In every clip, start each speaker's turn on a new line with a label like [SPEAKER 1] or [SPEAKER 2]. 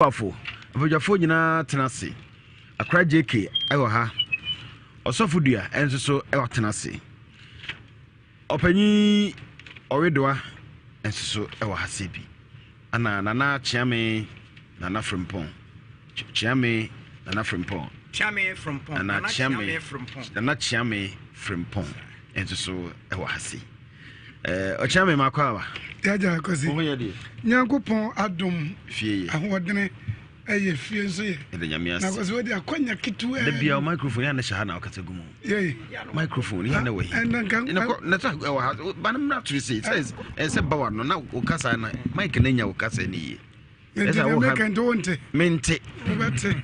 [SPEAKER 1] Afo, abadwafoɔ nyinaa tena ase. Akora JK wɔ ha. Ɔsɔfo Dua nso so watena ase. Ɔpanyin Ɔwedoa nso so wɔ ha sɛ bi. Ana Nana Kyeame Nana Frimpong. Kyeame Nana Frimpong.
[SPEAKER 2] Kyeame Frimpong.
[SPEAKER 1] Nana Kyeame Nana Kyeame Frimpong nso so wɔ ha sei. Eh, ɔkyena me makɔ aba.
[SPEAKER 3] Yagya akwasi.
[SPEAKER 1] Wo ho yɛ deɛ.
[SPEAKER 3] Nyankopɔn adom.
[SPEAKER 1] Fie yɛ.
[SPEAKER 3] Ahoɔdene ɛyɛ fie nso yɛ.
[SPEAKER 1] Ɛda nyame ase.
[SPEAKER 3] Na akwasi wadi akwanya ketewa.
[SPEAKER 1] Da bia microphone yɛ na hyɛ ha na ɔkasa gu mu.
[SPEAKER 3] Yei.
[SPEAKER 1] Microphone yɛ na wɔ he.
[SPEAKER 3] Ɛnna nka.
[SPEAKER 1] Na kɔ na sɛ ɛwɔ ha ba no mmra to se sɛ ɛsɛ ba wa no na wo kasa na mic na nya wo kasa ne yie.
[SPEAKER 3] Nti deɛ meka nti wo nte.
[SPEAKER 1] Mente.
[SPEAKER 3] Wobɛte.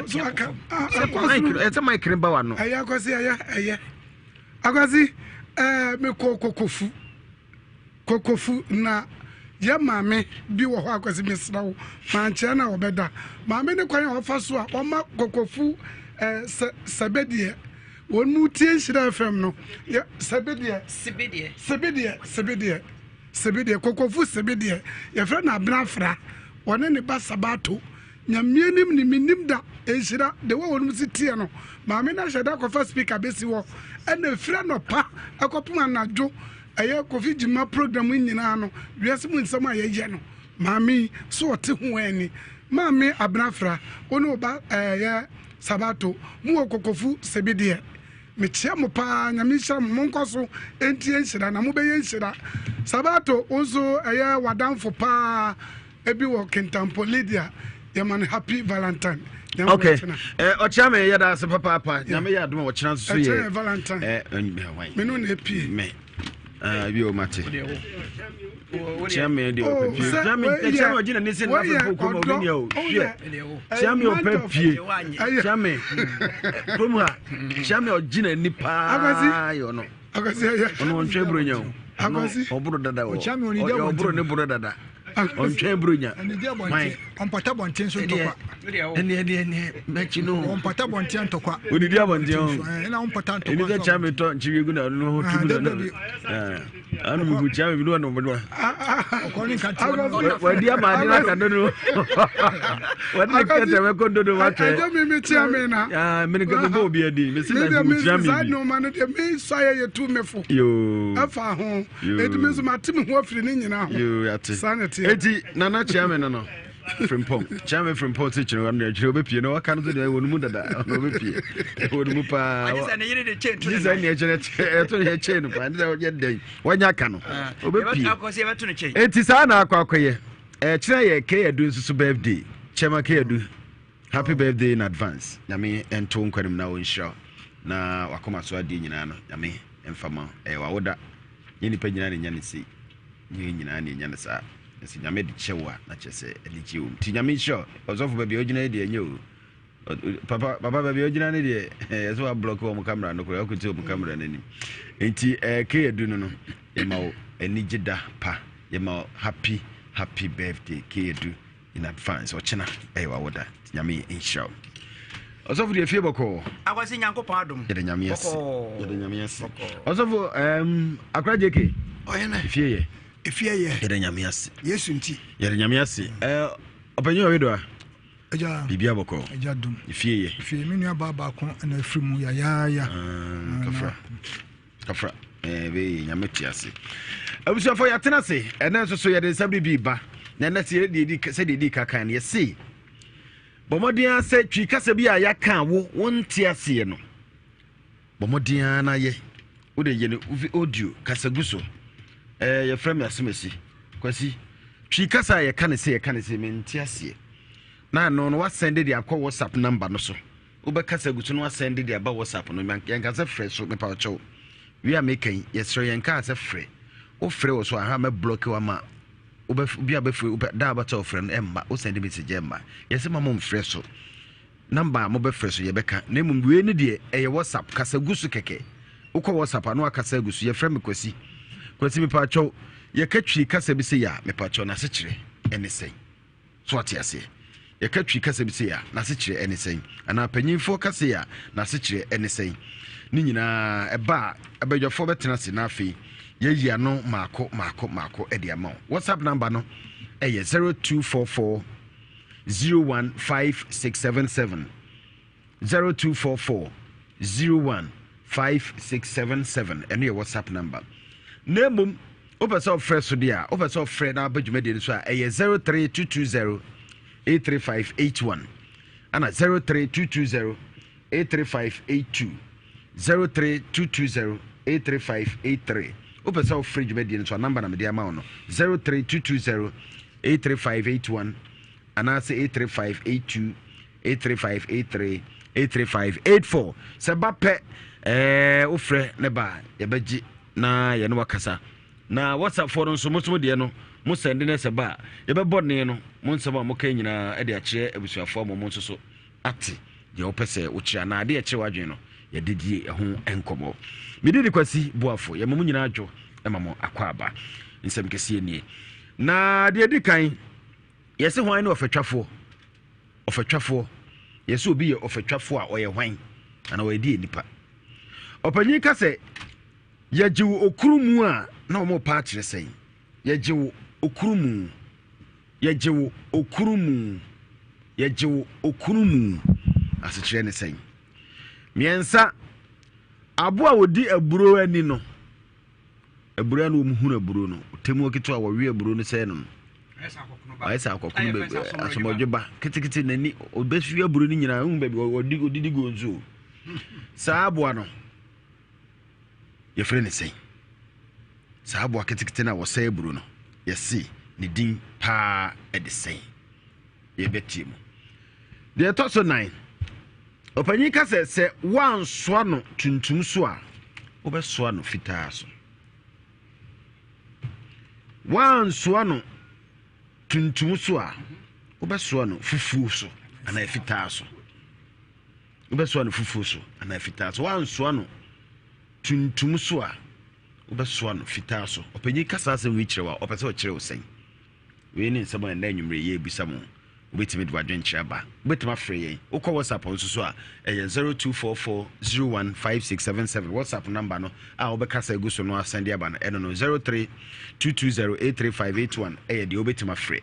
[SPEAKER 1] So aka. Ɛsɛ mic ne ba wa no.
[SPEAKER 3] Ɛyɛ akwasi ɛyɛ ɛyɛ. Akwasi, ɛɛ mekɔɔ Kokofu, Kokofu na yɛ maame bi wɔ hɔ Akwasi mesrɛ wo mankyerɛ no a ɔbɛda. Maame ne kwan a ɔfa so a ɔma Kokofu ɛɛ sɛ sɛbedeɛ wɔn mu tie Nhyira FM no yɛ sɛbedeɛ
[SPEAKER 2] Sebedeɛ.
[SPEAKER 3] sebedeɛ sebedeɛ sebedeɛ Kokofu sebedeɛ yɛfrɛ no Abena Afra ɔne ne ba Sabato Nyame anim ni mennim da nhyira the way wɔnom si teɛ no maame no ahyɛ da kɔfa speaker bɛsi hɔ ɛna ɛfiri anɔpa ɛkɔpem anadwo ɛyɛ Kofi Gyima program nyinaa no wiase mu nsɛm a yɛyɛ no maame yi so ɔte ho ani maame Abenafra wo ne wo ba ɛyɛ Sabato mo wɔ Kokofu sebi deɛ mekyea mo paa Nyame nhyira mo monkɔ so ntie nhyira na mobɛyɛ nhyira Sabato wo nso ɛyɛ wadamfo paa Ebi wɔ Kintampo Lydia yɛma no happy valentine.
[SPEAKER 1] Okay. Eh, ɔkyerɛ me yɛda ase papaapa. Nyame yɛ adom a ɔkyerɛ nso so yɛ.
[SPEAKER 3] Ɛkyerɛ valentine.
[SPEAKER 1] Eh, eh,
[SPEAKER 3] me no na epie.
[SPEAKER 1] Me. Ah, bi o mate. Kyerɛ me deɛ ɔpɛ pie. Kyerɛ me kyerɛ me ɔgyina ne se na afɛ kurom obi ni o. Hwɛ. Kyerɛ me ɔpɛ pie. Kyerɛ me kurom ha. Kyerɛ me ɔgyina ni paa yɛ ɔno. Ɔno ɔntwɛn buronya o. Ɔboro dada o. Ɔboro ne boro dada. Ɔntwɛn buronya. Hwan?
[SPEAKER 4] Ɔmpata bɔnten so ntɔkwa.
[SPEAKER 1] Ɛne ɛne ɛne mɛkyi no.
[SPEAKER 4] Ɔmpata bɔnten ntɔkwa.
[SPEAKER 1] Odidi abɔnten o.
[SPEAKER 4] Ɛna ɔmpata ntɔkwa.
[SPEAKER 1] Ɛni sɛ kyame tɔ nkyiwi gu na ɔno ho tu gu na ɔno. Ɔno mu kyame bi no ɔno ɔno.
[SPEAKER 4] Ɔkɔ ne nkanti.
[SPEAKER 1] Wadi ama adi na ka dodo. Wadi ne kɛtɛ bɛ kɔ dodo wa twɛ.
[SPEAKER 3] Ɛjɛ mi mi kyia mi na.
[SPEAKER 1] Aa mi ni kɛ mi bɔ obi adi. Mi si na mi kyia mi bi.
[SPEAKER 3] Saa nneɛma no deɛ mi sɔ ayɛ yɛ tu mi fo.
[SPEAKER 1] Yoo.
[SPEAKER 3] Ɛfa ho. Eti mi nso ma te mi ho afiri ne nyinaa ho.
[SPEAKER 1] Yoo yate.
[SPEAKER 3] Saa na ɛteɛ.
[SPEAKER 1] Eti nana kyia mi no no. Frimpong kyia mi Frimpong ti kyerɛ wɔn kyerɛ obe pie na waka no so deɛ wɔ ne mu dada ɔno obe pie wɔ ne mu paa.
[SPEAKER 2] Agye sɛ ne yere de chain to ne
[SPEAKER 1] nan. Gye sɛ ne ɛkyerɛ ɛto ne yɛ chain paa ne sɛ ɔyɛ dɛn wɔnyɛ aka no obe pie. Eti saa na akɔ akɔyɛ ɛkyerɛ yɛ keyadu nso so birthday kyɛma keyadu happy birthday in advance nyame ɛnto nkwa nim na ɔnhyira na wakoma so adeɛ nyinaa no nyame ɛmfa ma ɛyɛ wawoda nyɛ nipa nyinaa na nya ne sei nyɛ nyinaa na nya ne saa ɛsɛ nyame de kyɛ wo a na kyerɛ sɛ anigye wɔ mu nti nyame nhyira ɔsɔfo baabi a ɔgyina yi deɛ ɛnyɛ o papa papa baabi a ɔgyina ne deɛ ɛsɛ wa blɔke wɔn kamera no koraa ɔkuti wɔn kamera no anim nti ɛɛ keyadu no no yɛma wo anigye da pa yɛma wo happy happy birthday keyadu in advance ɔkyena ɛyɛ wawoda nyame nhyira wo ɔsɔfo deɛ fie bɔkɔɔ
[SPEAKER 2] akwasi nyankopɔn adom
[SPEAKER 1] yɛde nyame ase yɛde nyame ase ɔsɔfo ɛɛm akora jk
[SPEAKER 4] ɔyɛnɛ
[SPEAKER 1] fie yɛ
[SPEAKER 4] efie yɛ
[SPEAKER 1] yɛde nyame ase
[SPEAKER 4] yesu nti
[SPEAKER 1] yɛde nyame ase ɛɛ ɔpanyin ɔwedo a
[SPEAKER 4] Agya,
[SPEAKER 1] Biribi abɔkɔ.
[SPEAKER 4] Agya dum.
[SPEAKER 1] Efie yɛ.
[SPEAKER 4] Efie me nua baa baako na efiri mu yayaaya.
[SPEAKER 1] Ah, kafra. Kafra. Eh, bɛyɛ nyame te ase. Abusuafo yɛatena ase. Ɛnɛ nso so yɛde nsɛm de bi ba. Na ɛnɛ sɛ yɛde di sɛdeɛ di kakan no yɛse bɔ mmɔden ara sɛ twi kasa bi a yɛaka wo wonte aseɛ no. Bɔ mmɔden ara na yɛ. Wode yɛ no audio kasa gu so. Eh, yɛfrɛ me asomasi. Kwasi, twi kasa a yɛka ne sɛ yɛka ne sɛ mente aseɛ. Na ɛno no wasɛnde de akɔ WhatsApp number no so. Wobɛkasa gu so na wasɛnde de aba WhatsApp no. Yɛnka sɛ frɛ so mepa kyɛw. Wie a meka yi, yɛsrɛ yɛnka sɛ frɛ. Wofrɛ wɔ so aha mɛblɔke wo ama wobɛ bi a bɛfrɛ da a wobɛtɔ frɛ no ɛmma. Wosɛnde message ɛmma. Yɛsɛ ma mo mfrɛ so. Number a mobɛfrɛ so yɛbɛka na mmom wei no deɛ ɛyɛ WhatsApp kasa gu so kɛkɛ wokɔ WhatsApp a na wakasa agu so yɛfrɛ me Kwasi Kwasi mepaakyɛw yɛka twi kasa bi sɛ yɛ a mepaakyɛw n'asekyerɛ ɛne sɛn so ate aseɛ yɛka twi kasa bi sɛ yɛ a n'asekyerɛ ɛne sɛn anaa panyinfoɔ kasa yɛ a n'asekyerɛ ɛne sɛn ne nyinaa ɛba a abadwafoɔ bɛtena ase na afei yɛyi ano maako maako maako ɛde ama wo WhatsApp number no ɛyɛ 0244. 01 5677. 0244 01 5677 ɛno yɛ whatsapp number na mmom wopɛ sɛ ɔfrɛ so deɛ a wopɛ sɛ ɔfrɛ na aba dwumadie no so a ɛyɛ 03220 83581 ana 03220 83582 03220 83583 wopɛ sɛ wofrɛ dwumadie no so a number na mede ama wo no 03220 83581 anaasɛ 83582 83583 83584 sɛ ba pɛ ɛɛ wofrɛ ne ba a yɛbɛgye na yɛne wakasa na whatsapp foɔ no nso mo nso mo deɛ no mo sɛnde no sɛ ba a yɛbɛbɔ ne no mo nsɛm a moka nyinaa de akyerɛ abusuafoɔ ma mo nso so ate deɛ wopɛ sɛ wokyerɛ anaa adeɛ ɛkyerɛ w'adwene no yɛde die ɛho nkɔmmɔ mede de kwasi boafo yɛma mo nyinaa dwo ma mo akɔ aba nsɛm kɛseɛ nie na deɛ di kan Yɛse hwan ne ɔfatwafoɔ? Ɔfatwafoɔ. Yɛse obi yɛ ɔfatwafoɔ a ɔyɛ hwan? Anaa ɔyɛ deɛ nipa? Ɔpanyin ka sɛ yɛgye wo okuru mu a na wɔn pa akyerɛ sɛn? Yɛgye wo okuru mu. Yɛgye wo okuru mu. Yɛgye wo okuru mu. Asekyerɛ ne sɛn? Mmiɛnsa, aboa a wɔdi aburo ani no. Aburo a na wɔn hunu aburo no, temu ketewa a wɔwe aburo no sɛɛ no no. Ayɛ sɛ akɔkono baabi asomɔdwe ba ketekete n'ani ɔbɛsua aburo no nyinaa ehu baabi ɔdi ɔdidi guo nso. Saa aboa no yɛfrɛ ne sɛn? Saa aboa ketekete no a wɔsɛe aburo no yɛse ne din paa ɛde sɛn? Yɛbɛtie mu. Deɛ ɛtɔ so nan. Ɔpanyin ka sɛ, sɛ woansoa no tuntum so a, wobɛsoa no fitaa so. Woansoa no tuntum so a, wobɛsoa no fufuo so anaa fitaa so. Wobɛsoa no fufuo so anaa fitaa so. Woansoa no tuntum so a, wobɛsoa no fitaa so. Ɔpanyin ka saa asɛm wei kyerɛ wo a, ɔpɛ sɛ ɔkyerɛ wo sɛn? Wei ne nsɛm a ɛnnɛ anwummere yi yɛrebisa mo. Wobɛtumi de w'adwenkyerɛ aba. Wobɛtumi afrɛ yɛn. Wokɔ WhatsApp nso so a, ɛyɛ 0244015677. WhatsApp namba no a wobɛkasa agu so no asan de aba no, ɛno no 0322083581 ɛyɛ deɛ wobɛtumi afrɛ.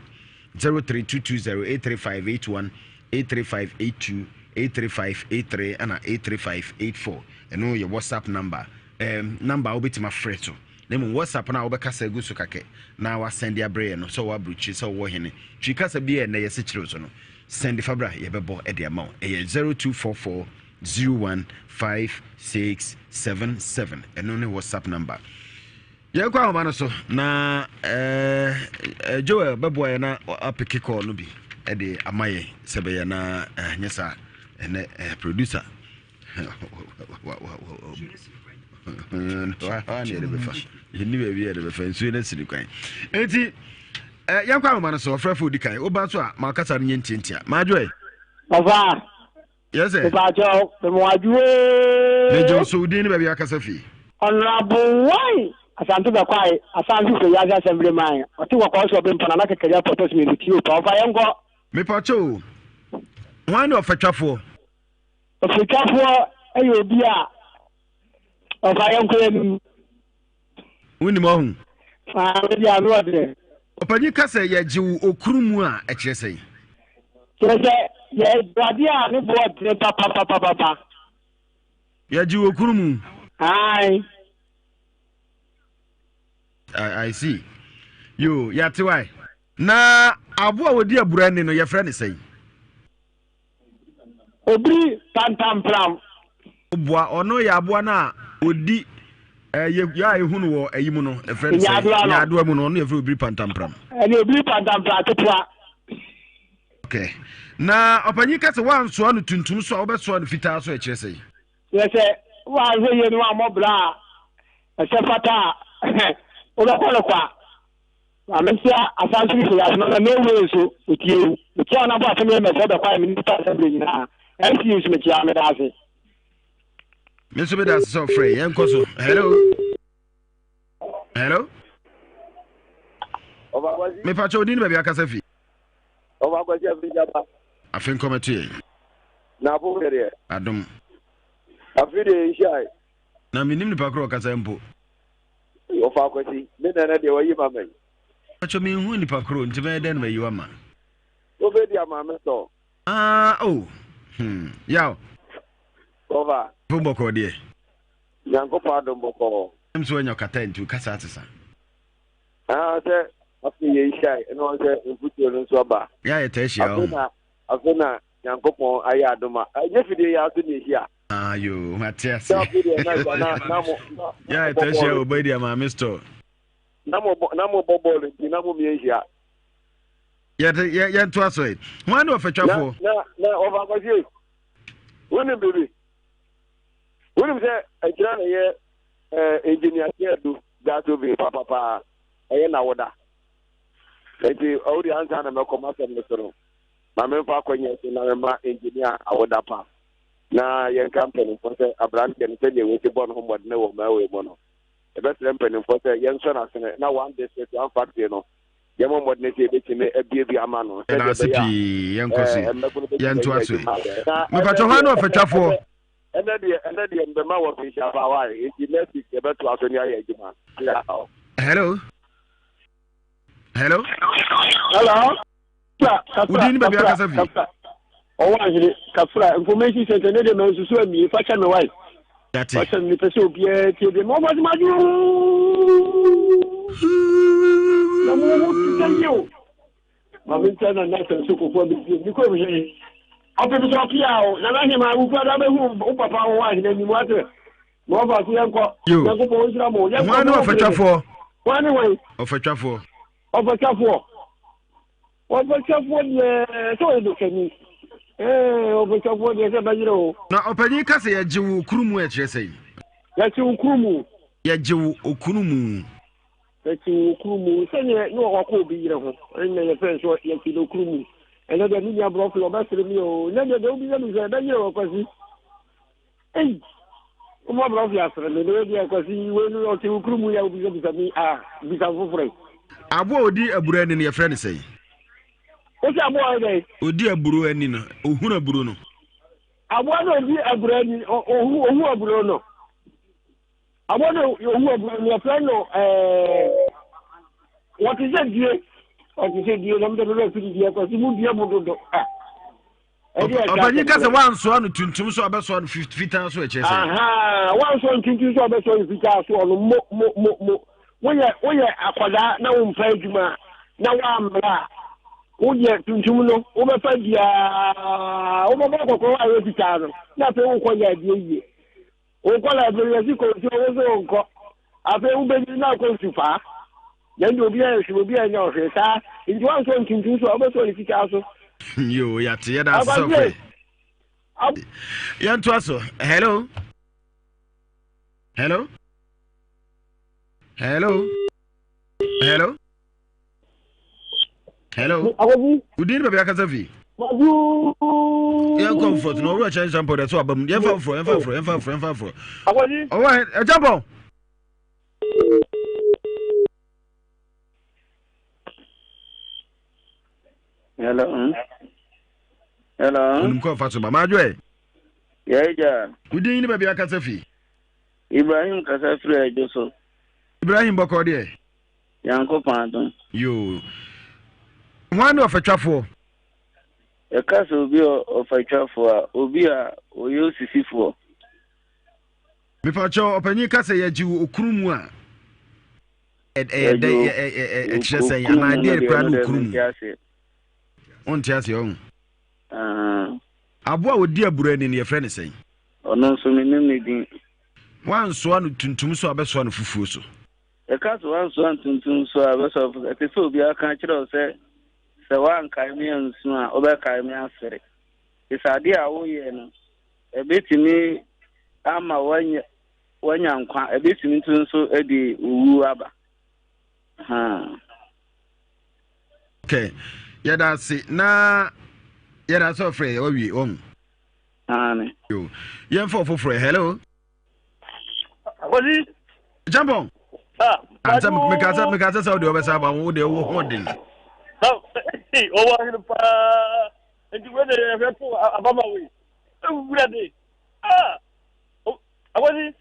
[SPEAKER 1] 0322083581, 83582, 83583 ɛna 83584. Ɛno yɛ WhatsApp namba. Um, namba a wobɛtumi afrɛ so. Na mmom WhatsApp no a wobɛkasa agu so kakɛ na wasɛnde abrɛ yɛn no, sɛ ɔwɔ aburokyire, sɛ ɔwɔ hene, Twi kasa bi a ɛnnɛ yɛse kyerɛw so no, sɛnde fa bra, yɛbɛbɔ de ama wo. Ɛyɛ 0244 01 5677. Ɛno ne WhatsApp number. Yɛnkɔ ahoma no so na eh, eh, Joel bɛboa yɛn na apeke kɔɔ no bi de ama yɛn sɛ bɛyɛ na eh, nyɛ saa ɛnɛ eh, producer yɛnni baabi yɛde bɛfa nsuo no asiri kwan enti eh, yɛnkɔ ahoma no so ɔfrɛfo di kan woba so a ma ɔkasa no nyɛ ntiantia maadwoɛ
[SPEAKER 5] ɔfa
[SPEAKER 1] yɛ sɛ
[SPEAKER 5] mepakyɛw memoadwoe
[SPEAKER 1] megye wo so wodin ne baabi akasa fii
[SPEAKER 5] Honorable Wai Asante Bɛkwae Asante firi Wiase Assembly man ɔte kɔkɔɔ so ɔbempɔn nana kɛkɛri apɔtɔ so mmienu tie opa ɔfa yɛnkɔ
[SPEAKER 1] mepakyɛw hwan ne ɔfatwafoɔ
[SPEAKER 5] Ofutwafoɔ yɛ obi a ɔfa yɛnkɔ anim.
[SPEAKER 1] Wonim ɔho?
[SPEAKER 5] Wode ano ɔdeɛ.
[SPEAKER 1] Ɔpanyin ka sɛ yɛgye wo okuru mu a ɛkyerɛ sɛn?
[SPEAKER 5] Kyerɛ sɛ yɛgye adeɛ a ne boɔ dene papapapapa.
[SPEAKER 1] Yɛgye wo okuru mu?
[SPEAKER 5] Ae.
[SPEAKER 1] I, I see. Yo, yɛate wae. Na aboa a wɔdi abura ani no yɛfrɛ ne sɛn?
[SPEAKER 5] Obiri pantampram.
[SPEAKER 1] Boa ɔno yɛ aboa no a ɔdi ɛyɛ yɛ a ehu no wɔ ɛyi mu no ɛfrɛ no sɛ nyaadoa mu no ɔno yɛfrɛ obiri pantampram.
[SPEAKER 5] Ɛne obiri pantampram atetewa.
[SPEAKER 1] Okay. Na ɔpanyin ka sɛ woansoa no tuntum so a wobɛsoa no fitaa so ɛkyerɛ sɛ.
[SPEAKER 5] Kyerɛ sɛ woanhwɛ yie no woammɔ bra a ɛsɛ fata a wobɛkɔ no kwa. Maame ntia asanso bi firi asoma na no way nso otie wu. Mekyia ɔnabɔ asɛm yɛ mɛsɛ bɛkɔ ayɛ me nipa assembly nyinaa. MC nso mekyia meda ase.
[SPEAKER 1] Me nso meda ase sɛ ɔfrɛ yɛn kɔ so. Hello. Hello. Mepa kyɛ odin ne baabi akasa fi.
[SPEAKER 6] Ɔba kwasi afi gyaba.
[SPEAKER 1] Afe nkɔmɛto yɛn.
[SPEAKER 6] Na afo deɛ.
[SPEAKER 1] Adom.
[SPEAKER 6] Afe deɛ nhyia.
[SPEAKER 1] Na menim nipa korɔ ɔkasa mpo.
[SPEAKER 6] Wɔfa Akwasi, me nana deɛ wayi ma me.
[SPEAKER 1] Pacho me nhu nipa koro nti bɛyɛ dɛn na mayi wama.
[SPEAKER 6] Wobɛdi ama me sɔ.
[SPEAKER 1] Ah, oh. Yaw.
[SPEAKER 6] Ɔfa.
[SPEAKER 1] Fo bɔkɔɔ deɛ.
[SPEAKER 6] Nyankopɔn adom bɔkɔɔ.
[SPEAKER 1] Ɛm so anya ɔkata nti kasa asesa.
[SPEAKER 6] Ah, sɛ afei yɛ nhyia ɛna wɔn sɛ mfutuo no nso aba.
[SPEAKER 1] Yɛ ayɛ taa hyia
[SPEAKER 6] ɔho. Afei na Nyankopɔn ayɛ adom a ɛnyɛ fidie yɛ aso ne ɛhyia.
[SPEAKER 1] Ah yo, mate ase. Yɛ ayɛ taa hyia wɔ bɛdi ama maame store.
[SPEAKER 6] Na mo bɔ bɔɔl nti na mo mmiɛ nhyia.
[SPEAKER 1] Yɛte yɛn to aso yi. Wɔn ne ɔfɛtwafoɔ.
[SPEAKER 6] Na ɔfa akɔsie. Wonim biribi? Wonim sɛ ɛkyerɛ na yɛ engineer Sɛdu Gasovi papapaa ɛyɛ n'awoda. Nti ɔwode ansa na mɛkɔ m'asɛm no so no, ma memfa akɔnyɛ so na mema engineer awoda pa. Na yɛnka mpanimfoɔ sɛ aberanteɛ no sɛdeɛ wɔsi bɔ ne ho mmɔdene wɔ mmaa mu no, yɛbɛsrɛ mpanimfoɔ sɛ yɛnsɔ n'asene na one district one factory no yɛmmɔ mmɔdene sɛ yɛbɛtumi abiebie ama no sɛdeɛ
[SPEAKER 1] ɛbɛyɛ
[SPEAKER 6] a
[SPEAKER 1] yɛnkɔ so
[SPEAKER 6] mmabunu bɛtumi
[SPEAKER 1] yɛntoa
[SPEAKER 6] anya
[SPEAKER 1] so
[SPEAKER 6] adwuma ayɛ. Na ɛnɛ
[SPEAKER 1] mepatwɛ hwan ne
[SPEAKER 6] deɛ
[SPEAKER 1] ɔfatwafoɔ
[SPEAKER 6] ɛnɛ deɛ ɛnɛ deɛ mbɛma wɔ mfinhyia pa wa nti next week yɛbɛtoa so ne ayɛ adwuma.
[SPEAKER 1] Hello hello.
[SPEAKER 5] Hello.
[SPEAKER 1] Wodin ne baabi akasa fi.
[SPEAKER 5] Ɔwɔ ahene kafra information center ne de ma nsusu amie fa kyɛ me wae.
[SPEAKER 1] Yate.
[SPEAKER 5] Fa kyɛ me mepɛ sɛ obiara tie bi ma ɔfa se madwo. Na mo ho te sɛ yie o. Ma me nkyɛn na nasa nso kofo abɛtie me kurom hene. Ɔpem sɛ ɔpea o nana hema wokura da bɛhu wo papa wɔ ahene anim wate. Ma ɔfa so yɛnkɔ.
[SPEAKER 1] Yo.
[SPEAKER 5] Nyankopɔn nhyira mo. Yɛnkɔ
[SPEAKER 1] Hwan ne ɔfatwafoɔ?
[SPEAKER 5] Hwan ne hwan?
[SPEAKER 1] Ɔfatwafoɔ.
[SPEAKER 5] Ɔfatwafoɔ. Ɔfatwafoɔ deɛ sɛ ɔyɛ dɔkani. Ɛɛ ɔfatwafoɔ deɛ sɛ bɛyerɛ o.
[SPEAKER 1] Na ɔpanyin ka sɛ yɛgye wo okunu mu ɛkyerɛ sɛn?
[SPEAKER 5] Yɛgye wo kunu mu.
[SPEAKER 1] Yɛgye wo okunu mu.
[SPEAKER 5] Yɛte wo kunu mu sɛdeɛ ne wakɔ obi yere ho ɛnna yɛfrɛ nso yɛte no kunu mu. Ɛnɛ deɛ me nua borɔfo yɛ ɔbɛsere me o. Ɛnɛ deɛ deɛ wobisa me sɛ ɛbɛyere wɔ Kwasi. Ei! Woma borɔfo yɛ asere me. Deɛ deɛ Kwasi wei no ɔte wo kunu mu yɛ wobisabisa me a bisa foforɔ yi.
[SPEAKER 1] Aboa a ɔdi aburo ani no yɛfrɛ no sɛn?
[SPEAKER 5] Wosɛ aboa ɔyɛ dɛn?
[SPEAKER 1] Ɔdi aburo ani no, ɔhunu aburo no.
[SPEAKER 5] Aboa no ɔdi aburo ani, ɔhu aburo no. Aboa no owu aburo no yɛfrɛ no ɛɛ wɔte sɛ due wɔte sɛ due na mo de bɛbɛ firi due kɔsi mu due mu dodo ah.
[SPEAKER 1] Ɔpanyin ka sɛ wansoa no tuntum so abɛsoa no fitaa so ɛkyerɛ
[SPEAKER 5] sɛ. Wansoa no tuntum so abɛsoa no fitaa so ɔno mo mo mo mo woyɛ woyɛ akwadaa na wompɛ adwuma na woammra a wodeɛ tuntum no wobɛfa biara wobɛbɔ kɔkɔɔ a ɛyɛ fitaa no na afei wokɔ yɛ adeɛ yie. Wokɔ library yɛsi kɔ nsuo wo so wonkɔ. Afei wobɛnyini na akɔ nsu paa. Yɛn de obi ayɛ hwee obi anyɛ ɔhwee saa. Nti wansɔ ntuntum so a wobɛsɔ ne fitaa so.
[SPEAKER 1] Yo yɛate yɛda ase sɛ ɔfrɛ. Yɛntoa so. Hello. Hello. Hello. Hello. Hello.
[SPEAKER 5] Akobi.
[SPEAKER 1] Udin baabi akasa fi.
[SPEAKER 5] Madu.
[SPEAKER 1] Yɛn comfort na ɔwura kyɛn nsampɔ dɛ so aba mu. Yɛn fa foforɔ yɛn fa foforɔ yɛn fa foforɔ yɛn fa foforɔ.
[SPEAKER 5] Akobi.
[SPEAKER 1] Ɔwɔ ɛkyɛ pɔn.
[SPEAKER 7] Hello. Hello.
[SPEAKER 1] Onim kɔ fa so ba. Maa dwo ɛ.
[SPEAKER 7] Yɛ gya.
[SPEAKER 1] Udin ni baabi akasa fi.
[SPEAKER 7] Ibrahim kasa firi ɛdwo so.
[SPEAKER 1] Ibrahim bɔkɔ deɛ.
[SPEAKER 7] Nyankopɔn adom.
[SPEAKER 1] Yoo. Hwan ne ɔfatwafoɔ?
[SPEAKER 7] Yɛka sɛ obi yɛ ɔfatwafoɔ a, obi a ɔyɛ osisifoɔ.
[SPEAKER 1] Mepakyɛw, ɔpanyin ka sɛ yɛgye wo okunu mu a, ɛyɛ dɛ ɛkyerɛ sɛn anaa ɛdeɛ koraa ne okunu mu? Wonte aseɛ ɔho? Aboa a ɔdi aburo ani no yɛfrɛ no sɛn?
[SPEAKER 7] Ɔno nso menim ne din.
[SPEAKER 1] Woansoa no tuntum so a bɛsoa no fufuo so.
[SPEAKER 7] Yɛka sɛ woansoa ntuntum so a, ɛbɛsɔ wo fo. Ɛte sɛ obi aka akyerɛ wo sɛ, sɛ woankae me ansu a, wobɛkae me asere. Te sɛ adeɛ a woyɛ no, ɛbɛtumi ama woanya woanya nkwa, ɛbɛtumi nso nso de owu aba. Ha.
[SPEAKER 1] Okay, yɛda ase na yɛda ase ɔfrɛ yɛ wawie wɔn.
[SPEAKER 7] Aane.
[SPEAKER 1] Yo, yɛmfa ɔfoforɔ hello.
[SPEAKER 8] Akwasi.
[SPEAKER 1] Jampɔn.
[SPEAKER 8] Ah.
[SPEAKER 1] Ansa mekasa mekasa sɛ wode wɔbɛsa aba wo deɛ wo ho den.
[SPEAKER 8] Na ɔwɔ ahene paa nti wei na yɛhwɛ to abama wei. Ewura de. Ah. Akwasi.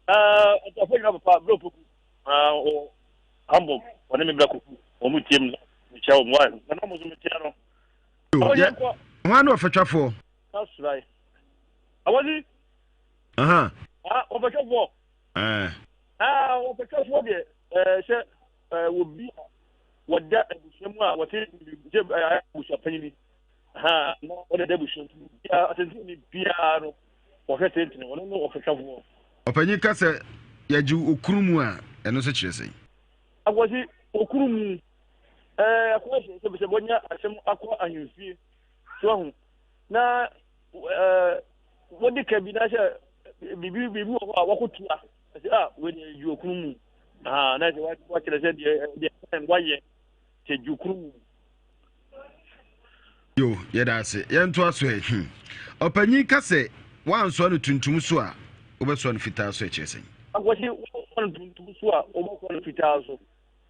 [SPEAKER 8] Ah, atafo nyina papa bro poku. Ah, o Hamburg wɔne me bra kofu wɔn mu tie mu mekyia wɔn wa na na mo nso mekyia no.
[SPEAKER 1] Yo, hwan ne ɔfatwafoɔ?
[SPEAKER 8] That's right. Awɔsi.
[SPEAKER 1] Aha.
[SPEAKER 8] Ah, ɔfatwafoɔ.
[SPEAKER 1] Ɛɛ.
[SPEAKER 8] Ah, ɔfatwafoɔ deɛ ɛɛ sɛ ɛɛ obi a wɔda abusua mu a wɔte sɛ ɛɛ abusua panyin ha na wɔde da abusua mu biara atentene biara no wɔhwɛ tentene wɔn no ɔfatwafoɔ.
[SPEAKER 1] Ɔpanyin ka sɛ yɛgye okunu mu a ɛno nso kyerɛ sɛn?
[SPEAKER 8] Akwasi okunu mu ɛɛ akɔyɛ sɛ sɛ wɔnya asɛm akɔ ahemfie so ahu na ɛɛ wɔde ka bi na sɛ biribi biribi wɔ hɔ a wɔkɔtua ɛsɛ a wei deɛ gye okunu mu aa na sɛ wakyerɛ sɛ deɛ deɛ ɛn wayɛ sɛ gye okunu mu.
[SPEAKER 1] Yo, yɛda ase. Yɛntoa so ɛ. Hmm. Ɔpanyin ka sɛ woansoa no tuntum so a, wobɛsoa no fitaa so ɛkyerɛ sɛn?
[SPEAKER 8] Akwasi, woansoa no tuntum so a, wobɛsoa no fitaa so.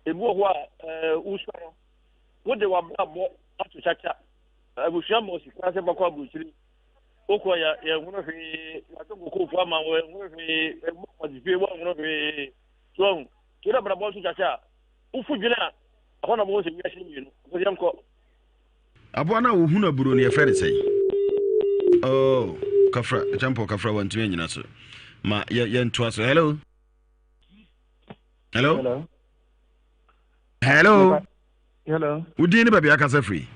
[SPEAKER 8] Ebi wɔ hɔ a, ɛɛ wosua no, wode w'abrabɔ ato kyakya. Abusua ma sika sɛ bɛkɔ aburokyiri. Wokɔ yɛ yɛnhono hwee, yɛato nkokoofo ama wo yɛnhono hwee, ɛbɔ kwasifie wɔnhono hwee. So ahu, nti wode abrabɔ nso kyakya a, wofu dwene a, ɛhɔ na wɔn sɛ wiase mmienu. Akwasi yɛnkɔ.
[SPEAKER 1] Aboa no a wɔhunu aburo no yɛfrɛ no sɛn? Oh, kafra, kyɛmpɔ kafra wantumi anyina so. Ma yɛntoa so. Hello. Hello.
[SPEAKER 9] Hello.
[SPEAKER 1] Hello.
[SPEAKER 9] Hello.
[SPEAKER 1] Wo din ne baabi akasa firi?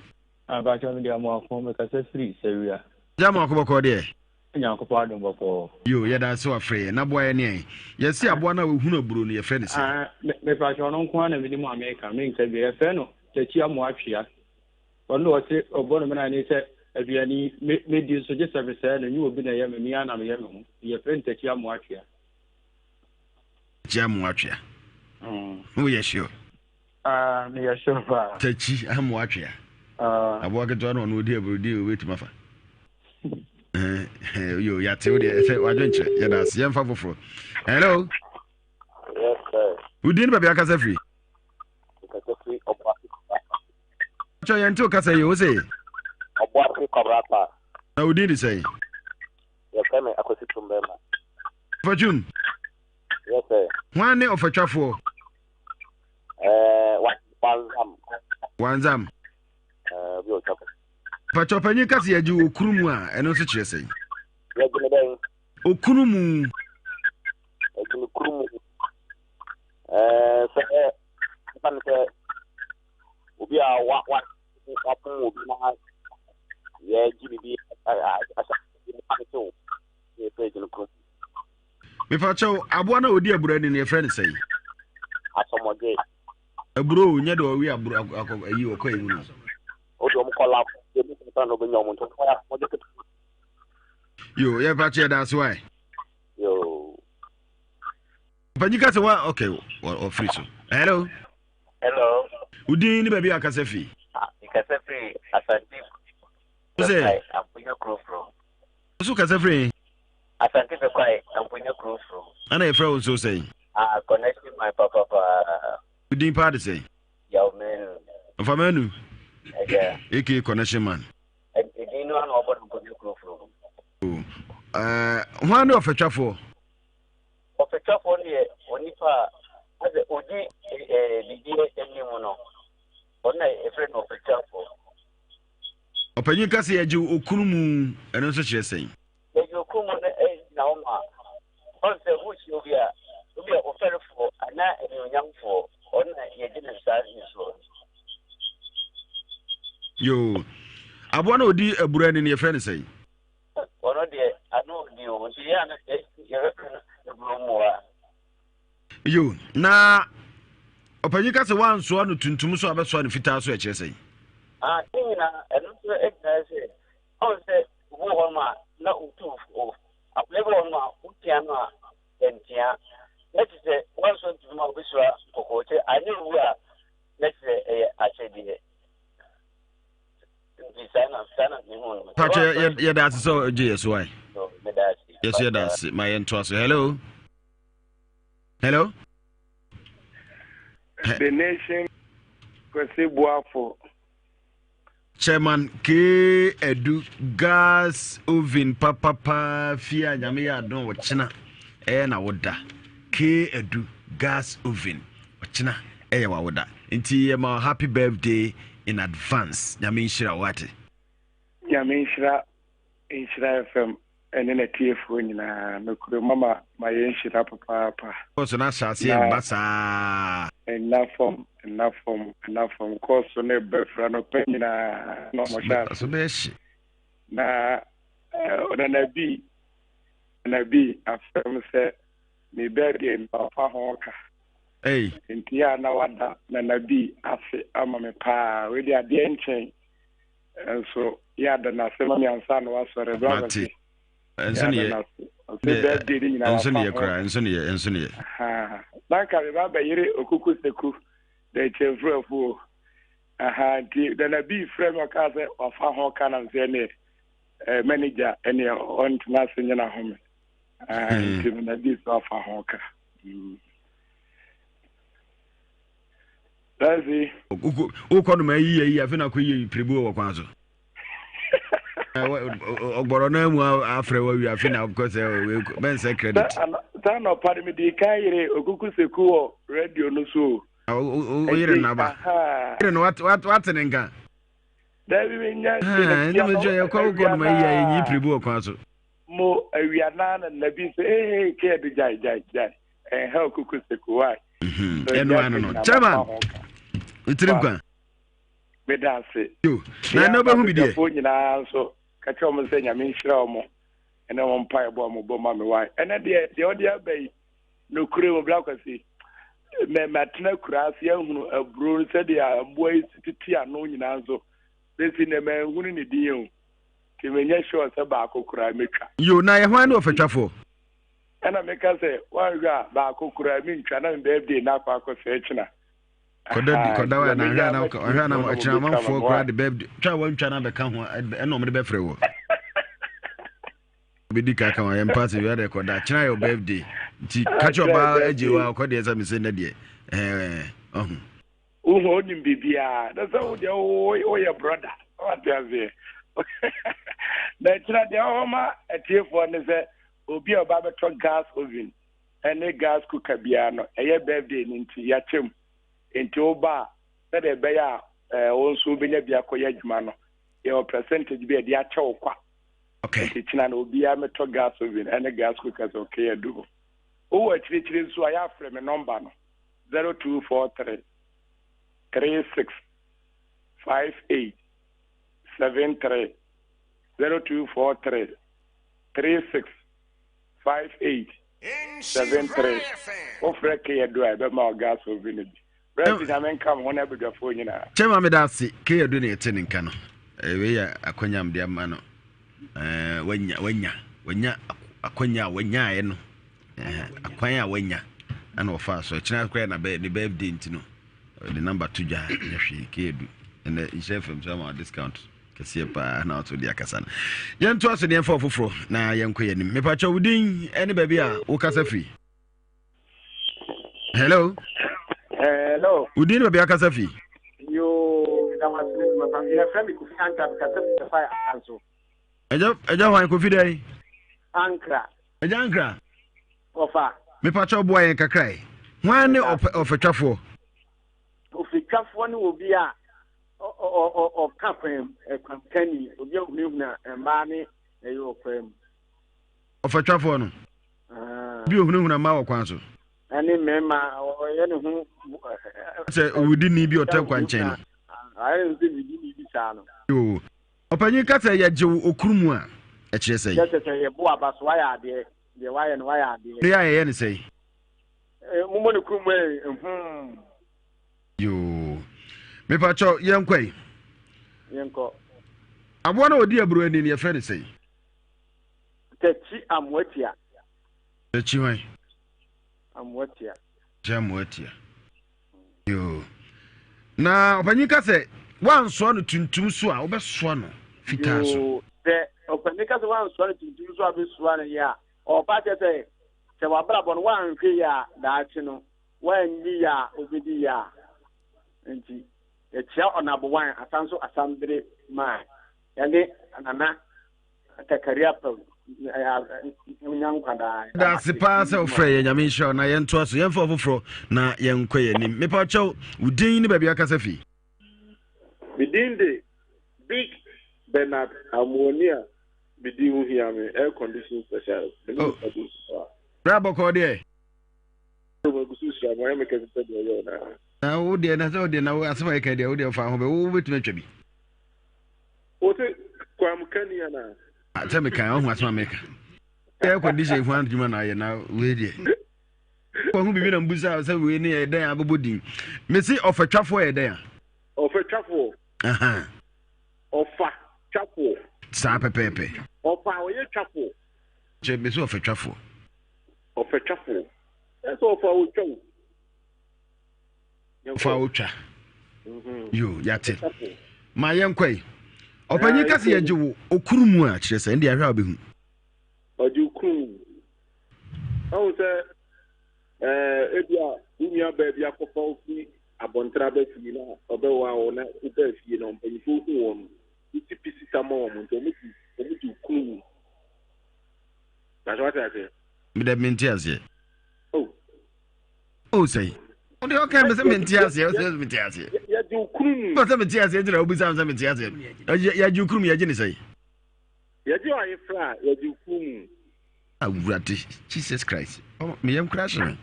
[SPEAKER 9] Abakyɛ me de Amoako mekasa firi Sawia.
[SPEAKER 1] Gya Amoako bɔkɔɔ deɛ?
[SPEAKER 9] Nyankopɔn adom bɔkɔɔ.
[SPEAKER 1] Yo, yɛda ase wafrɛ yɛn. Na boa yɛn ne ɛn. Yɛse aboa no a wɔhunu aburo no yɛfrɛ no sɛn?
[SPEAKER 9] Mepakyɛ ɔno nko ara na menim a meka, menka bi. Yɛfrɛ no Takyi Amoatwea. Ɔno na ɔse ɔbɔ no mena ne sɛ aduane yi medi nso gye sɛ mesɛe no, nyɛ obi na ɛyɛ me, me ara na meyɛ me ho. Yɛfrɛ no Takyi Amoatwea.
[SPEAKER 1] Takyi Amoatwea. Woyɛ sure?
[SPEAKER 9] Ah, meyɛ sure paa.
[SPEAKER 1] Takyi Amoatwea.
[SPEAKER 9] Ah.
[SPEAKER 1] Aboa ketewa na ɔno odi aburodi obetumi afa. Yo, yɛate wo deɛ ɛsɛ wadwenkyerɛ yɛda ase yɛmfa foforɔ. Hello.
[SPEAKER 6] Yes, sir.
[SPEAKER 1] Wodin ne baabi akasa firi?
[SPEAKER 6] Nkasa firi Ɔboase Kwabrata.
[SPEAKER 1] Kyɛ yɛnte wo kasa yi wo se?
[SPEAKER 6] Ɔboase Kwabrata.
[SPEAKER 1] Na wodin de sɛn?
[SPEAKER 6] Yɛfrɛ me Akwasi Twum Bɛrima.
[SPEAKER 1] Ɔfatwum?
[SPEAKER 6] Yes, sir.
[SPEAKER 1] Hwan ne ɔfatwafoɔ?
[SPEAKER 6] Ɛɛ, Wanzam.
[SPEAKER 1] Wanzam.
[SPEAKER 6] Ɛɛ, obi a ɔtwa kɔ.
[SPEAKER 1] Fatwa panyin ka sɛ yɛgye okunu mu a, ɛno nso kyerɛ sɛn?
[SPEAKER 6] Yɛgye ne dɛn?
[SPEAKER 1] Okunu mu.
[SPEAKER 6] Yɛgye ne kunu mu. Ɛɛ, sɛ ɛfa ne sɛ obi a wa wa wapom obi na yɛgye biribi ahyɛ nipa ne tew yɛfrɛ gye ne kunu mu.
[SPEAKER 1] Mepakyɛw, aboa no a odi aburo ani no yɛfrɛ no sɛn?
[SPEAKER 6] Asɔmɔgye.
[SPEAKER 1] Aburo o, nyɛ de ɔwe aburo akɔ ayi ɔkɔ ayi mu no.
[SPEAKER 6] O de ɔmo kɔ lab, ebi kɔ na ɔbɛnya ɔmo nti ɔmo yɛ asɔmɔgye ketewa.
[SPEAKER 1] Yo, yɛ pakyɛ yɛda ase wae.
[SPEAKER 6] Yo.
[SPEAKER 1] Panyin ka sɛ wa okay ɔfiri so. Hello.
[SPEAKER 10] Hello.
[SPEAKER 1] Wo din ne baabi a akasa fi?
[SPEAKER 10] Mekasa firi Asante.
[SPEAKER 1] Sɛ.
[SPEAKER 10] Amponya Kurofuro.
[SPEAKER 1] Nso kasa firi?
[SPEAKER 10] Asante Bɛkwae, Amponya Kurofuro.
[SPEAKER 1] Ana yɛfrɛ wo nso sɛn?
[SPEAKER 10] Ah, connection man papa paa.
[SPEAKER 1] Wo din paa de sɛn?
[SPEAKER 10] Yaw Manu.
[SPEAKER 1] Ɔfa Manu.
[SPEAKER 10] Ɛgya.
[SPEAKER 1] Aka connection man.
[SPEAKER 10] Edin no ana ɔbɔ no Amponya Kurofuro.
[SPEAKER 1] Oh. Hwan ne ɔfatwafoɔ?
[SPEAKER 10] Ɔfatwafoɔ no yɛ onipa a asɛ ɔdi biribi anim no, ɔno na yɛfrɛ no ɔfatwafoɔ.
[SPEAKER 1] Ɔpanyin ka sɛ yɛgye okunu mu, ɛno nso kyerɛ sɛn?
[SPEAKER 10] Yɛgye okunu mu no gyina hɔ ma ɔn sɛ wohyia obi a obi a ɔfɛrefoɔ anaa animuonyamfoɔ, ɔno na yɛgye no saa nsuo no.
[SPEAKER 1] Yoo, aboa no a ɔdi abura ani no yɛfrɛ no sɛn?
[SPEAKER 10] Ɔno deɛ ano ɔdi o, nti yɛ ano yɛbɛfrɛ no aburo mmoa.
[SPEAKER 1] Yo, na ɔpanyin ka sɛ woansoa no tuntum so a bɛsoa no fitaa so ɛkyerɛ sɛn?
[SPEAKER 10] Ah, ne nyinaa ɛno nso gyina sɛ ɔn sɛ obi wɔ hɔ ma na otu o akwadaa bi wɔ hɔ ma wotia no a ɛntia na kyerɛ sɛ woansoa tuntum a wobɛsua kɔkɔɔ kyɛ anyɛ wu a na kyerɛ sɛ ɛyɛ akyɛdeɛ.
[SPEAKER 1] Pakyɛ yɛda ase sɛ ɔgye yɛ so ae. Yɛso yɛda ase ma yɛntoa so. Hello. Hello.
[SPEAKER 11] The nation Kwesi Boafo.
[SPEAKER 1] Chairman K Edu gas oven papapa fie a nyame yɛ adon ɔkyena ɛyɛ na woda K Edu gas oven ɔkyena ɛyɛ wawoda nti yɛ ma happy birthday in advance nyame nhyira wo ate.
[SPEAKER 11] Nyame nhyira Nhyira FM ne n'atiefoɔ nyinaa. Nokorɛ mama mayɛ nhyira papaapa.
[SPEAKER 1] Kɔɔso no ahyɛ aseɛ
[SPEAKER 11] Na
[SPEAKER 1] reba saa.
[SPEAKER 11] Nna fam, nna fam, nna fam. Kɔɔso no reba firi anɔpa nyinaa na wɔhyɛ
[SPEAKER 1] Aso
[SPEAKER 11] ase.
[SPEAKER 1] bɛyɛ hye.
[SPEAKER 11] Na eh, Nana B, Nana B afrɛ me sɛ me birthday no wafa ho ka.
[SPEAKER 1] Ei.
[SPEAKER 11] Nti a na wada Nana B ase ama me paa. Wei deɛ adeɛ nkyɛn. Nso yɛ ada no ase ma me ansa na wasɔre. Bra
[SPEAKER 1] Mate.
[SPEAKER 11] Kwasi. Yɛ
[SPEAKER 1] Ɛnso ne
[SPEAKER 11] ada
[SPEAKER 1] yɛ.
[SPEAKER 11] no ase. Ɔse birthday no nyinaa
[SPEAKER 1] Ɛnso ne
[SPEAKER 11] wafa
[SPEAKER 1] yɛ
[SPEAKER 11] ho
[SPEAKER 1] koraa.
[SPEAKER 11] ka.
[SPEAKER 1] Ɛnso ne yɛ. Ɛnso ne yɛ.
[SPEAKER 11] Ahaa. Na nka meba abɛyere Okuku Seku dɛnkyɛmfo afuo. Ahaa nti Nana B frɛ me ɔkaa sɛ wafa ho ka nam sɛ ɛneɛ eh, manager ɛneɛ ɔntena ase nyɛ n'ahome. Ahaa nti Nana B so afa ho ka. Nancy.
[SPEAKER 1] Wokɔ no ma ayi ayi afei na akɔ yi piribu wɔ kwan so. Ɔgbɔrɔ no mu afrɛ wa wi afei na akɔ sɛ bɛnsɛ credit.
[SPEAKER 11] Saa nɔpa no mede kan yere Okuku Seku wɔ radio no so.
[SPEAKER 1] Wo yere no aba. Yere no wate ne nka.
[SPEAKER 11] Dabi menya.
[SPEAKER 1] Ɛnna mɛtwa yɛkɔ wokɔ no ma ayi ayi nyi piribu wɔ kwan so.
[SPEAKER 11] Mo awia naa na nabi sɛ ee kɛ yɛde gyae gyae gyae. Ɛnha Okuku Seku why?
[SPEAKER 1] Ɛno ano no. Chairman, wotiri nkwa.
[SPEAKER 11] Meda ase.
[SPEAKER 1] Yo, na ɛnɛ wobɛhu bi deɛ.
[SPEAKER 11] Abusuafoɔ nyinaa nso, ka kyerɛ wɔn sɛ Nyame nhyira wɔn ɛne wɔn mpaebɔ a wɔbɔ ma me why? Ɛnɛ deɛ deɛ ɔde aba yi, nokorɛ mu Bra Kwasi, mɛ matena kura ase ahunu aburo sɛdeɛ mmoa yi si tete ano nyinaa nso, bɛsi nnɛ manhunu ne din o. Nti menyɛ sure sɛ baako koraa mɛtwa.
[SPEAKER 1] Yo, na yɛ hwan ne ɔfatwafoɔ?
[SPEAKER 11] Ɛna meka sɛ wanhwɛ a baako koraa mentwa na me birthday no akɔ akɔsɛe kyena.
[SPEAKER 1] Kɔda di kɔda wa na ahwɛ na ahwɛ na ɛkyena amanfoɔ koraa de birthday twa wantwa no abɛka ho ɛna wɔn de bɛfrɛ wɔ. Bɛdi ka ka ho yɛn mpaase wia de kɔda kyena yɛ birthday nti kakyɛ ɔbaa agye wa ɔkɔ deɛ sɛ mese nnɛ deɛ ɛɛ ɔho.
[SPEAKER 11] Wohu onim biribiara na sɛ wo deɛ woyɛ brɔda wate aseɛ na ɛkyerɛ deɛ ɔwɔ ma atiefoɔ ne sɛ obi a ɔba bɛtɔ gas oven ɛne gas cooker biara no ɛyɛ birthday no nti yɛakyɛ mu nti woba a sɛdeɛ ɛbɛyɛ a wo nso wobɛnya bi akɔyɛ adwuma no yɛwɔ percentage bi a yɛde akyɛ wo kwa nti kyena no obiara mɛtɔ gas oven ɛne gas cooker sɛ ɔkɛyɛ adu hɔ wowɔ akyirikyiri nso a yɛafrɛ me nɔmba no 0243 36 58 73 0243 36 58 73 Wofrɛ Keyadu a ɛbɛma wo gas oven no bi. Brɛ Nyame nka mo ho ne abadwafoɔ nyinaa.
[SPEAKER 1] Kyɛma meda ase Keyadu na yɛte ne nka no. Wei yɛ akwanya mede ama no. Wanya wanya wanya akwanya a wanyaeɛ no. Akwan a wanya ɛna ɔfaa so. Ɛkyena koraa na ne birthday nti no. Ne number to dwa nyɛ hwee Keyadu. Ɛnɛ nhyɛ fam so ama discount kɛseɛ paa na ɔto de akasa no. Yɛntoa so ne yɛmfa ɔfoforɔ na yɛnkɔ yɛn anim. Mepakyɛ wo din ne baabi a wokasa firi. Hello.
[SPEAKER 12] Hello.
[SPEAKER 1] Wo din ne baabi a wokasa firi.
[SPEAKER 12] Yoo, meda wo ase ne dwuma pa. Yɛfrɛ me Kofi Ankra, mekasa fi Safai Ankra so.
[SPEAKER 1] Ɛgya ɛgya hwan Kofi dɛn?
[SPEAKER 12] Ankra.
[SPEAKER 1] Ɛgya Ankra.
[SPEAKER 12] Ɔfa.
[SPEAKER 1] Mepakyɛ boa yɛn kakra yi. Hwan ne ɔfɛtwafoɔ?
[SPEAKER 12] Ɔfɛtwafoɔ ne obi a ɔka kwan mu, kwankanni, obi a ohunahuna mmaa ne ɛyɛ wɔ kwan mu.
[SPEAKER 1] Ɔfatwafoɔ no. Obi ohunahuna mmaa wɔ kwan so.
[SPEAKER 12] Ɛne mmarima ɔyɛ ne ho.
[SPEAKER 1] Sɛ owudini bi ɔtɛ kwankyɛn no.
[SPEAKER 12] Ayɛ ne ho sɛ wudini bi saa no.
[SPEAKER 1] Yoo. Ɔpanyin ka sɛ yɛgye wo okuru mu a, ɛkyerɛ sɛn?
[SPEAKER 12] Kyerɛ sɛ yɛbo aba so wayɛ adeɛ, deɛ wayɛ no wayɛ adeɛ.
[SPEAKER 1] Ne yɛ a yɛyɛ ne sɛn?
[SPEAKER 12] Mommɔ ne kuru mu ɛ, hmm.
[SPEAKER 1] Yoo. Mepakyɛw, yɛnkɔ yi.
[SPEAKER 12] Yɛnkɔ.
[SPEAKER 1] Aboa no a ɔdi aburo ani no yɛfrɛ no sɛn?
[SPEAKER 12] Takyi amoatia.
[SPEAKER 1] Takyi hwan?
[SPEAKER 12] Amoatia.
[SPEAKER 1] Takyi amoatia. Yoo. Na ɔpanyin ka sɛ woansoa no tuntum so a wobɛsoa no fitaa so.
[SPEAKER 12] Yoo. Sɛ ɔpanyin ka sɛ woansoa no tuntum so a wobɛsoa no yɛ a, ɔpa kyerɛ sɛ sɛ wabrabɔ no woanhwɛ yɛ a daakye no Woanni yɛ a wobɛdi yɛ a nti yɛkyea Ɔnabowan Asanso Asambere maa yɛne Nana Takari Apawu nya nkwa daa.
[SPEAKER 1] Yɛda ase paa sɛ wofrɛ yɛ Nyame nhyira wo na yɛntoa so yɛmfa ɔfoforɔ na yɛnkɔ yɛn anim. Mepa kyɛw wo din ne baabi akasa fi.
[SPEAKER 6] Me din de Big. Bernard Amuani a me din ho hia me, air condition specialist. Me ne
[SPEAKER 1] Oh.
[SPEAKER 6] Mr. Bonsu paa.
[SPEAKER 1] Bra bɔkɔɔ deɛ.
[SPEAKER 6] Oh, magu so hyira mo, ayɛ me kɛse sɛ deɛ ɔyɛ ɔnaa.
[SPEAKER 1] Na wo deɛ na sɛ wo deɛ na wo asɛm a yɛka deɛ wo deɛ fa ho bɛ wo wobɛtumi atwa bi.
[SPEAKER 6] Wo se kwamkani anaa?
[SPEAKER 1] Ah, sɛ meka ɔhu asɛm a meka. Air condition ho adwuma na ayɛ na wei deɛ. Wahu biribi na mbusa sɛ wei ne yɛ dɛn abobɔ din. Mese ɔfatwafoɔ yɛ dɛn a?
[SPEAKER 6] Ɔfatwafoɔ.
[SPEAKER 1] Aha.
[SPEAKER 6] Ɔfa twafoɔ.
[SPEAKER 1] Saa pɛpɛɛpɛ.
[SPEAKER 6] Ɔfa a ɔyɛ twafoɔ.
[SPEAKER 1] Kyɛ mese ɔfa twafoɔ.
[SPEAKER 6] Ɔfa twafoɔ. Ɛsɛ ɔfa ɔtwa o.
[SPEAKER 1] Ɔfa ɔtwa. Mhm. Yo, yate. Ma yɛnkɔ yi. Ɔpanyin ka sɛ yɛgye wo okuru mu a kyerɛ sɛ ɛnde ahwɛ a wobɛhu.
[SPEAKER 6] Ɔgye okuru mu. Ɔhu sɛ ɛɛ ebi a wo nua baa bi akɔfa wo fi abɔnten aba fie na ɔbɛwa wo na wobaa fie na mpanyinfoɔ hu wɔn no, wosi pi sika ma wɔn nti wɔn di wɔn di okunu mu. Na so wate aseɛ?
[SPEAKER 1] Medɛ mente aseɛ.
[SPEAKER 6] Oh.
[SPEAKER 1] Oh sɛn. Wode ɔka me sɛ mente aseɛ wosɛ mente aseɛ.
[SPEAKER 6] Yɛgye okunu mu.
[SPEAKER 1] Wosɛ mente aseɛ nti na wobisa me sɛ mente aseɛ. Yɛgye okunu mu yɛgye ne sɛn?
[SPEAKER 6] Yɛgye ɔayefra a yɛgye okunu mu.
[SPEAKER 1] Awurade Jesus Christ me yam kura hye me.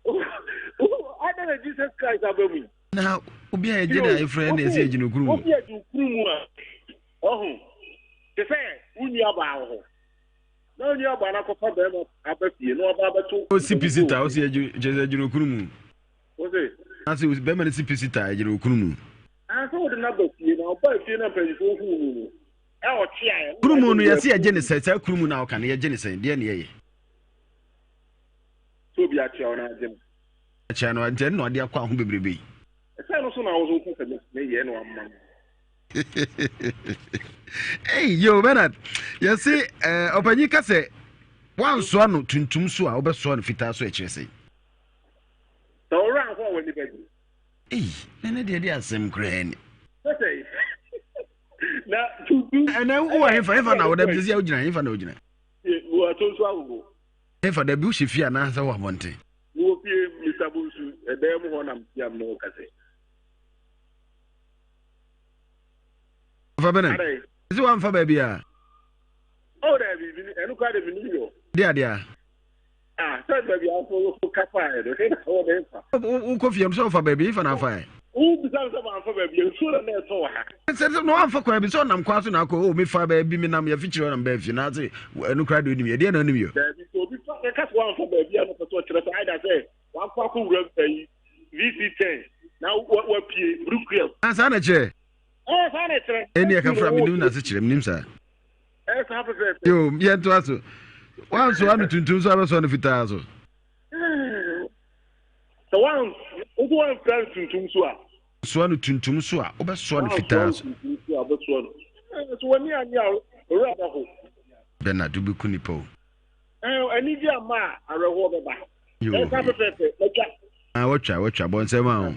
[SPEAKER 6] Adɛn na Jesus Christ aba mu yi?
[SPEAKER 1] Na obi a yɛgye no ayefra na ɛsɛ yɛgye no kuru mu.
[SPEAKER 6] Obi a gye kuru mu a ɔho te sɛ wo nua baa wɔ hɔ na wo nua baa no akɔfa bɛrima aba fie na ɔba abɛto.
[SPEAKER 1] Osi pisita osi yɛgye kyerɛ sɛ yɛgye no kuru mu.
[SPEAKER 6] Ose.
[SPEAKER 1] Na sɛ bɛrima no si pisita yɛgye no kuru mu.
[SPEAKER 6] Ansa wɔde no aba fie na ɔbaa fie na mpanyinfoɔ huu no no.
[SPEAKER 1] Kurumu no yɛse yɛgye ne sɛn? Saa kurumu no a woka no yɛgye ne sɛn? Deɛ ne yɛyɛ.
[SPEAKER 6] Sɛ obi akyea wo na agye no.
[SPEAKER 1] Akyea no nti ɛno na ɔde akɔ aho bebrebe yi.
[SPEAKER 6] Ɛsɛ no so na wo so wopɛ sɛ meyɛ na wama no.
[SPEAKER 1] Hey, yo Bernard, yɛse eh, ɔpanyin ka sɛ woansoa no tuntum so a wobɛsoa no fitaa so ɛkyerɛ sɛn?
[SPEAKER 6] Sɛ wo werɛ aho a w'ani bɛgye.
[SPEAKER 1] Ei, na ne deɛ de asɛm koraa ni.
[SPEAKER 6] Sɛsɛ na tuntum.
[SPEAKER 1] Ɛnɛ wowɔ hefa hefa na woda bi sɛ wogyina hefa na wogyina.
[SPEAKER 6] Wɔ atonso agogo.
[SPEAKER 1] Hefa da bi wohyɛ fie anaasɛ wɔ abɔnten.
[SPEAKER 6] Wɔ fie Mr. Bonsu ɛdan mu hɔ nam siam na ɔka sɛ.
[SPEAKER 1] Ɔfa bɛnɛ. Sɛ wamfa baabi a.
[SPEAKER 6] Oh, dabi, ɛno koraa de menim yɔ.
[SPEAKER 1] De adeɛ a.
[SPEAKER 6] Ah, sɛ baabi a wofo wofo ka faeɛ no, he na wɔde fa?
[SPEAKER 1] Wokɔ fie sɛ wofa baabi, hefa na afaeɛ?
[SPEAKER 6] Wobisa me sɛ mamfa baabi a, nsuo na na ɛtɔ wɔ ha.
[SPEAKER 1] Sɛ sɛ na wamfa kwan bi sɛ ɔnam kwan so na akɔ, oh mefa baabi menam yɛfikyiri hɔ na mebaa fie na ase ɛno koraa deɛ onim yɛ, deɛ na onim yɛ.
[SPEAKER 6] Daabi, sɛ obi fa kɛka sɛ wamfa baabi a na ɔpɛ sɛ ɔkyerɛ sɛ either sɛ wakɔ akɔwura ayi VC10 na wapue Brooklyn.
[SPEAKER 1] Ah, saa na ɛkyerɛ?
[SPEAKER 6] Ɛɛ, saa na ɛkyerɛ.
[SPEAKER 1] Ɛnni ɛka fra menim na ase kyerɛ, menim saa.
[SPEAKER 6] Ɛyɛ saa pɛpɛɛpɛ.
[SPEAKER 1] Yo, yɛntoa so. Wansoa no tuntum so abɛsoa no fitaa so.
[SPEAKER 6] Sɛ wan nso wanfira no tuntum so a.
[SPEAKER 1] Soa no tuntum so a wobɛsoa no fitaa so.
[SPEAKER 6] Tuntum so a wobɛsoa no. So w'ani anye a owura bɛho.
[SPEAKER 1] Bernard wobɛku nipa o.
[SPEAKER 6] Anigye ama a awerɛhoɔ bɛba. Ɛyɛ saa pɛpɛɛpɛ matwa.
[SPEAKER 1] Ah, watwa watwa bɔ nsɛm a o.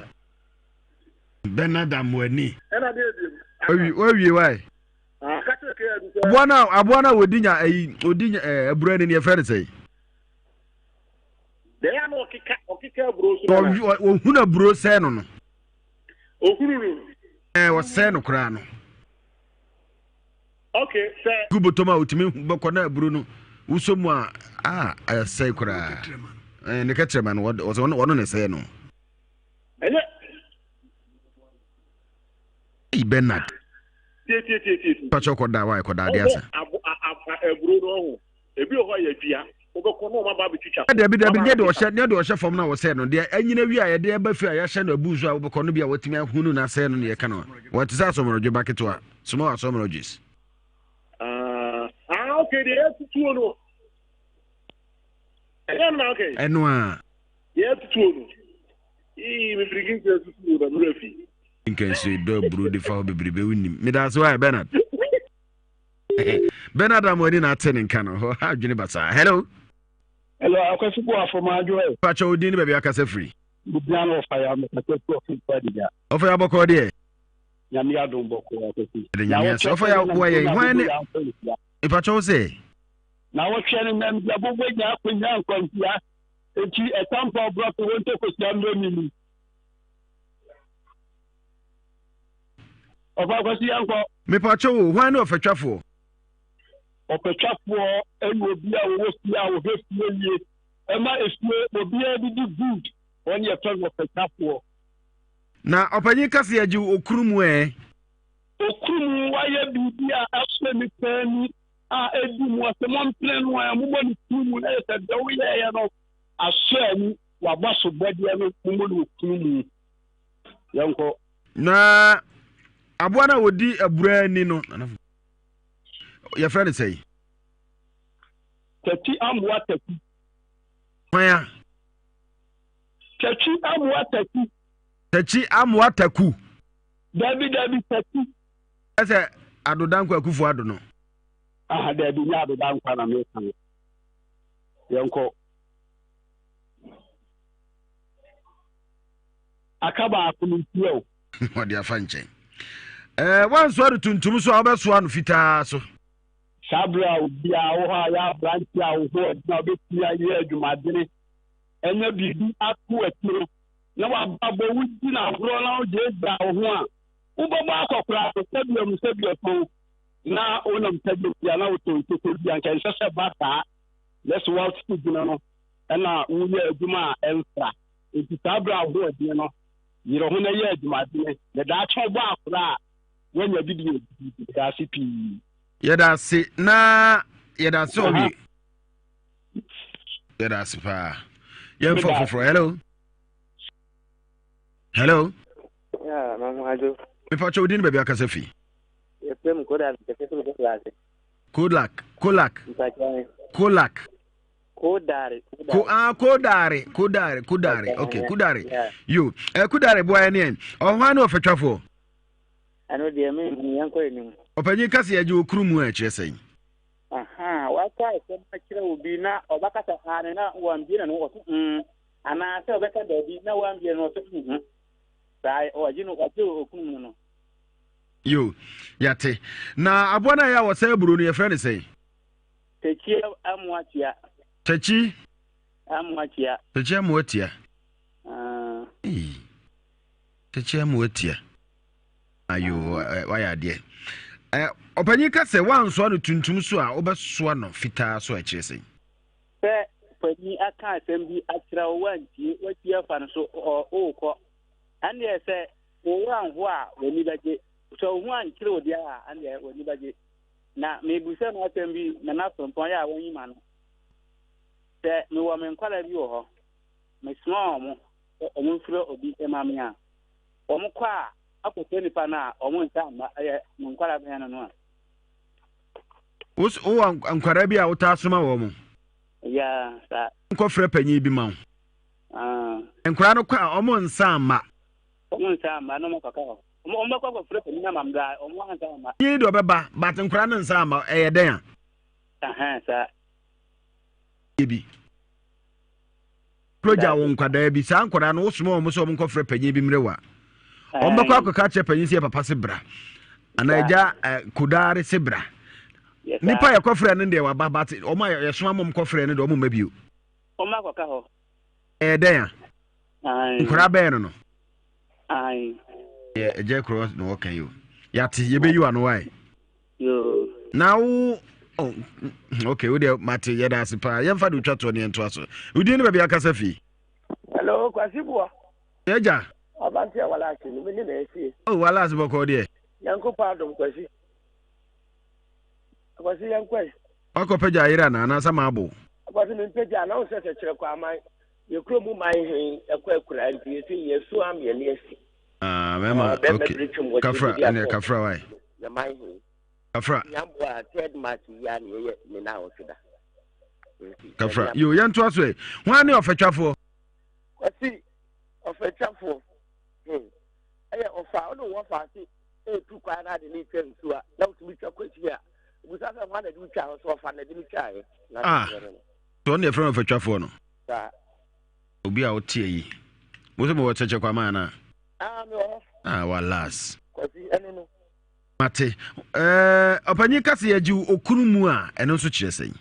[SPEAKER 1] Bernard Amoani.
[SPEAKER 6] Ɛna deɛ ebiem.
[SPEAKER 1] Wawie wae. Aboa no a aboa no a wɔdi nya ayi ɔdi nya ɛɛ aburo ani no yɛfrɛ no sɛn.
[SPEAKER 6] Deɛ na ɔkeka ɔkeka aburo so na.
[SPEAKER 1] Ɔhunu aburo sɛɛ no no.
[SPEAKER 6] Ɔhunu no.
[SPEAKER 1] Ɛɛ ɔsɛɛ no koraa no.
[SPEAKER 6] Okay sɛ.
[SPEAKER 1] Gu bɔtɔm a otumi bɛkɔ na aburo no wosɔ mu a a ɛsɛe koraa. Ɛɛ ne kɛtrɛma no ɔsɛ ɔno na ɛsɛɛ no.
[SPEAKER 6] Ɛnyɛ.
[SPEAKER 1] Hey Bernard.
[SPEAKER 6] Tie tie tie tie.
[SPEAKER 1] Pakyɛ kɔda wa kɔda ade asa.
[SPEAKER 6] Abo a aburo no ho. Ebi wɔ hɔ yɛ dua. Wobɛkɔ na ɔma ba abɛtwitwa.
[SPEAKER 1] Dabi dabi nyɛ de ɔhyɛ nyɛ de ɔhyɛ fam na wɔsɛɛ no deɛ anyina wi a yɛde ɛba fi a yɛahyɛ no abu so a wobɛkɔ no bi a wɔatumi ahunu na asɛe no ne yɛka no wɔte sɛ asɔmɔrɔdwe ba ketewa small asɔmɔrɔdwes.
[SPEAKER 6] Ah, ah okay deɛ yɛtutuo no. Ɛnyɛ no na okay.
[SPEAKER 1] Ɛno a.
[SPEAKER 6] Yɛtutuo no. Ii mefiri Kingston tutuo na mmerɛ fi.
[SPEAKER 1] Nkanso dɔ aburo de fa hɔ bebrebe wonim. Meda ase wae Bernard. Bernard Amoani na ate ne nka no. Hɔ ha adwene basaa. Hello.
[SPEAKER 5] Hello, Akwasi Boafo ma adwo ɛ.
[SPEAKER 1] Pakyɛ wo din ne baabi akasa firi.
[SPEAKER 5] Bibia no ɔfa ya mekasa firi ɔfo pa dida.
[SPEAKER 1] Ɔfa ya bɔkɔɔ deɛ.
[SPEAKER 5] Nyame adom bɔkɔɔ Akwasi.
[SPEAKER 1] Ɛde nyame ase. Ɔfa ya boa yɛn. Hwan ne. Mepakyɛ wo sɛ.
[SPEAKER 5] Na wɔhwɛ no nam di abobo nya akonya nkwantia. Enti ɛtampa ɔbrɔfo wɔ ntɔkwasia mmerɛ mi mu. Ɔfa Kwasi yɛnkɔ.
[SPEAKER 1] Mepakyɛw o, hwan ne ɔfatwafoɔ?
[SPEAKER 5] Ɔfatwafoɔ ɛne obi a ɔwɔ fie a ɔhwɛ fie yie, ɛma efie obiara didi good, wɔn yɛfrɛ no ɔfatwafoɔ.
[SPEAKER 1] Na ɔpanyin ka sɛ yɛgye wo okunu mu ɛ?
[SPEAKER 5] Okunu mu wayɛ biribi a ɛsɔ nipa ani a ɛdi mu ɔsɛ mompene no ɛ, mommɔ ne kunu mu na yɛ sɛ deɛ woyɛeɛ no asɔ ani, wabɔ so bɔdeɛ no mommɔ no okunu mu. Yɛnkɔ.
[SPEAKER 1] Na aboa no a wɔdi abura ani no, yɛfrɛ no sɛn?
[SPEAKER 5] Tati amoa tati.
[SPEAKER 1] Hwan a?
[SPEAKER 5] Tati amoa tati.
[SPEAKER 1] Tati amoa taku.
[SPEAKER 5] Dabi dabi tati.
[SPEAKER 1] Ɛsɛ adodankwa akufo ado no.
[SPEAKER 5] Aha dabi nyɛ adodankwa na meka no. Yɛnkɔ. Aka baako no ntia o.
[SPEAKER 1] Ɔde afa nkyɛn. Ɛɛ wansoa no tuntum so a wobɛsoa no fitaa so.
[SPEAKER 5] Saa berɛ a obiara wɔ hɔ a yɛ aberanteɛ a wo ho ɔdene a wobɛtumi ayɛ adwumadene anya biribi ato akyi no na wabrabɔ wodi no agorɔ na wogyaagyaa wo ho a wobɛbɔ akɔkora no sɛdeɛ mu sɛdeɛ tɔn na wonam sɛdeɛ bia na wotɔn ntoko bi anka ɛnsɛ sɛ ba saa lɛsɛ woatete gyina no ɛna woyɛ adwuma a ɛmfra. Enti saa bere a wo ho yɛ den no, yere ho na yɛ adwumaden, na daakye wobɔ akora a, woanya bi de adi. Meda ase pii.
[SPEAKER 1] Yɛda ase na yɛda ase ɔwie. Yɛda ase paa. Yɛmfa foforɔ. Hello. Hello.
[SPEAKER 13] Yeah, mamu ajo.
[SPEAKER 1] Mepa kyɛ wodin baabi akasa fi.
[SPEAKER 13] Yɛfrɛ mu Kodak, kɛsɛ firi Kodak.
[SPEAKER 1] Kodak, Kolak. Kolak.
[SPEAKER 13] Kodare.
[SPEAKER 1] Ko ah kodare kodare kodare okay kodare yo eh kodare boa yɛ ne yɛn ɔhwan ne ɔfɛtwafoɔ.
[SPEAKER 13] Ɛno deɛ me hu yɛn kɔ anim.
[SPEAKER 1] Ɔpanyin kasa yɛ gye okuru mu a ɛkyerɛ sɛn.
[SPEAKER 13] Aha waka asɛm akyerɛ obi na ɔbɛkasa aane na wambie na no ɔso mm anaasɛ ɔbɛka daabi na wambie no ɔso mhm saa ɔgye no ɔgye okunu mu no.
[SPEAKER 1] Yo yate na aboa no a yɛ a wɔsɛ aburo no yɛfrɛ no sɛn.
[SPEAKER 13] Takyi amoa tia.
[SPEAKER 1] Takyi.
[SPEAKER 13] Amoa tia.
[SPEAKER 1] Takyi amoa tia.
[SPEAKER 13] Ah.
[SPEAKER 1] Hey. Takyi amoa tia. Ayo, ah. wayɛ adeɛ. Eh, ɔpanyin ka sɛ woansoa no tuntum so a wobɛsoa no fitaa so a ɛkyerɛ sɛn?
[SPEAKER 13] Sɛ panyin aka asɛm bi akyerɛ wo woantie, woatie afa no so wokɔ. Ɛndeɛ sɛ wo werɛ anho a w'ani bɛgye. Sɛ wo ho ankyere wo deɛ a ɛndeɛ w'ani bɛgye. Na mebisa no asɛm bi Nana Frimpong yɛ a wanyi m'ano. Sɛ mewɔ me nkwadaa bi wɔ hɔ, mesoma wɔn sɛ wɔmfrɛ obi ma me a, wɔkɔ a akɔsɛ nipa no a wɔn nsa mma ɛyɛ me nkwadaa bɛn no no a.
[SPEAKER 1] Wowɔ nkwadaa bi a wotaa soma wɔn?
[SPEAKER 13] Ya saa.
[SPEAKER 1] Nkɔfrɛ panyin bi ma wo.
[SPEAKER 13] Ah.
[SPEAKER 1] Nkwadaa no kɔ a wɔn nsa mma.
[SPEAKER 13] Wɔn nsa mma na wɔn akɔka hɔ. Wɔn bɛkɔ akɔfrɛ panin ama me daa, wɔn ansa amma.
[SPEAKER 1] Panyin deɛ ɔbɛba, but nkwadaa no nsa amma, ɛyɛ dɛn a?
[SPEAKER 13] Ahan, saa.
[SPEAKER 1] Yɛ bi. Kuro gya wo nkwadaa bi, saa nkwadaa no wosoma wɔn sɛ wɔn nkɔfrɛ panyin bi mmerɛ wa. Wɔn bɛkɔ akɔka akyerɛ panyin sɛ yɛ papa se bra, anaa agya eh, kodaare se bra. Nipa yɛ kɔfrɛ no deɛ waba, but wɔn a yɛsoma wɔn kɔfrɛ no deɛ wɔn mma bio.
[SPEAKER 13] Wɔn akɔka hɔ.
[SPEAKER 1] Ɛyɛ dɛn a? Nkwadaa bɛyɛ no no. Yɛ ɛgya korɔ na wɔka yi o. Yate yɛbɛyi wa no wae. Na wo oh, ok wo deɛ mate yɛda ase paa yɛmfa de wotwa toɔ ne yɛntoa so. Wodin ne baabi akasa fii.
[SPEAKER 6] Hello, Kwasi Boa.
[SPEAKER 1] Yɛgya.
[SPEAKER 6] Abante a wala ase no, me ne na asie.
[SPEAKER 1] Oh, wala ase bɔkɔɔ deɛ.
[SPEAKER 6] Nyankopɔn adom Kwasi. Kwasi yɛnkɔe.
[SPEAKER 1] Wakɔ pagya ayere anaa anaasɛ maabo?
[SPEAKER 6] Kwasi mempagya na wo sɛ sɛ kyerɛ kɔ aman. Yɛ kuro mu man he kɔ akuraa nti yɛsi yɛsu am yɛne asi.
[SPEAKER 1] Ah, mɛma,
[SPEAKER 6] Ah, bɛrima
[SPEAKER 1] okay.
[SPEAKER 6] bere twam wɔ
[SPEAKER 1] Kafra,
[SPEAKER 6] kyerɛ
[SPEAKER 1] ɛnɛ kafra wae.
[SPEAKER 6] Yɛ man he.
[SPEAKER 1] Kafra.
[SPEAKER 6] Nyamboa third March yi a na yɛyɛ ne na awɔtwe da. Nti,
[SPEAKER 1] Kafra. Yo, yɛntoa so ɛ. Hwan ne ɔfatwafoɔ?
[SPEAKER 6] Kwasi, ɔfatwafoɔ. Hmm. Ɛyɛ ɔfa, ɔne wo ɔfa ase ɛretu kwan na ade ne twa nsuo a, na wotumi twa kɔ akyiri a, obusa sɛ hwan na de wo twa hɔ, sɛ ɔfa na de me twaeɛ. Na
[SPEAKER 1] Ah.
[SPEAKER 6] kyerɛ no no.
[SPEAKER 1] So ɔno na yɛfrɛ no ɔfatwafoɔ no?
[SPEAKER 6] Saa.
[SPEAKER 1] Obi a wote ayi. Wo sɛ mewɔ kyɛkyɛ kwama anaa?
[SPEAKER 6] Ah, mewɔ hɔ.
[SPEAKER 1] Ah, walas.
[SPEAKER 6] Kwasi, ɛno no.
[SPEAKER 1] Mate. Ɛɛ, ɔpanyin ka sɛ yɛgye okunu mu a, ɛno nso kyerɛ sɛn?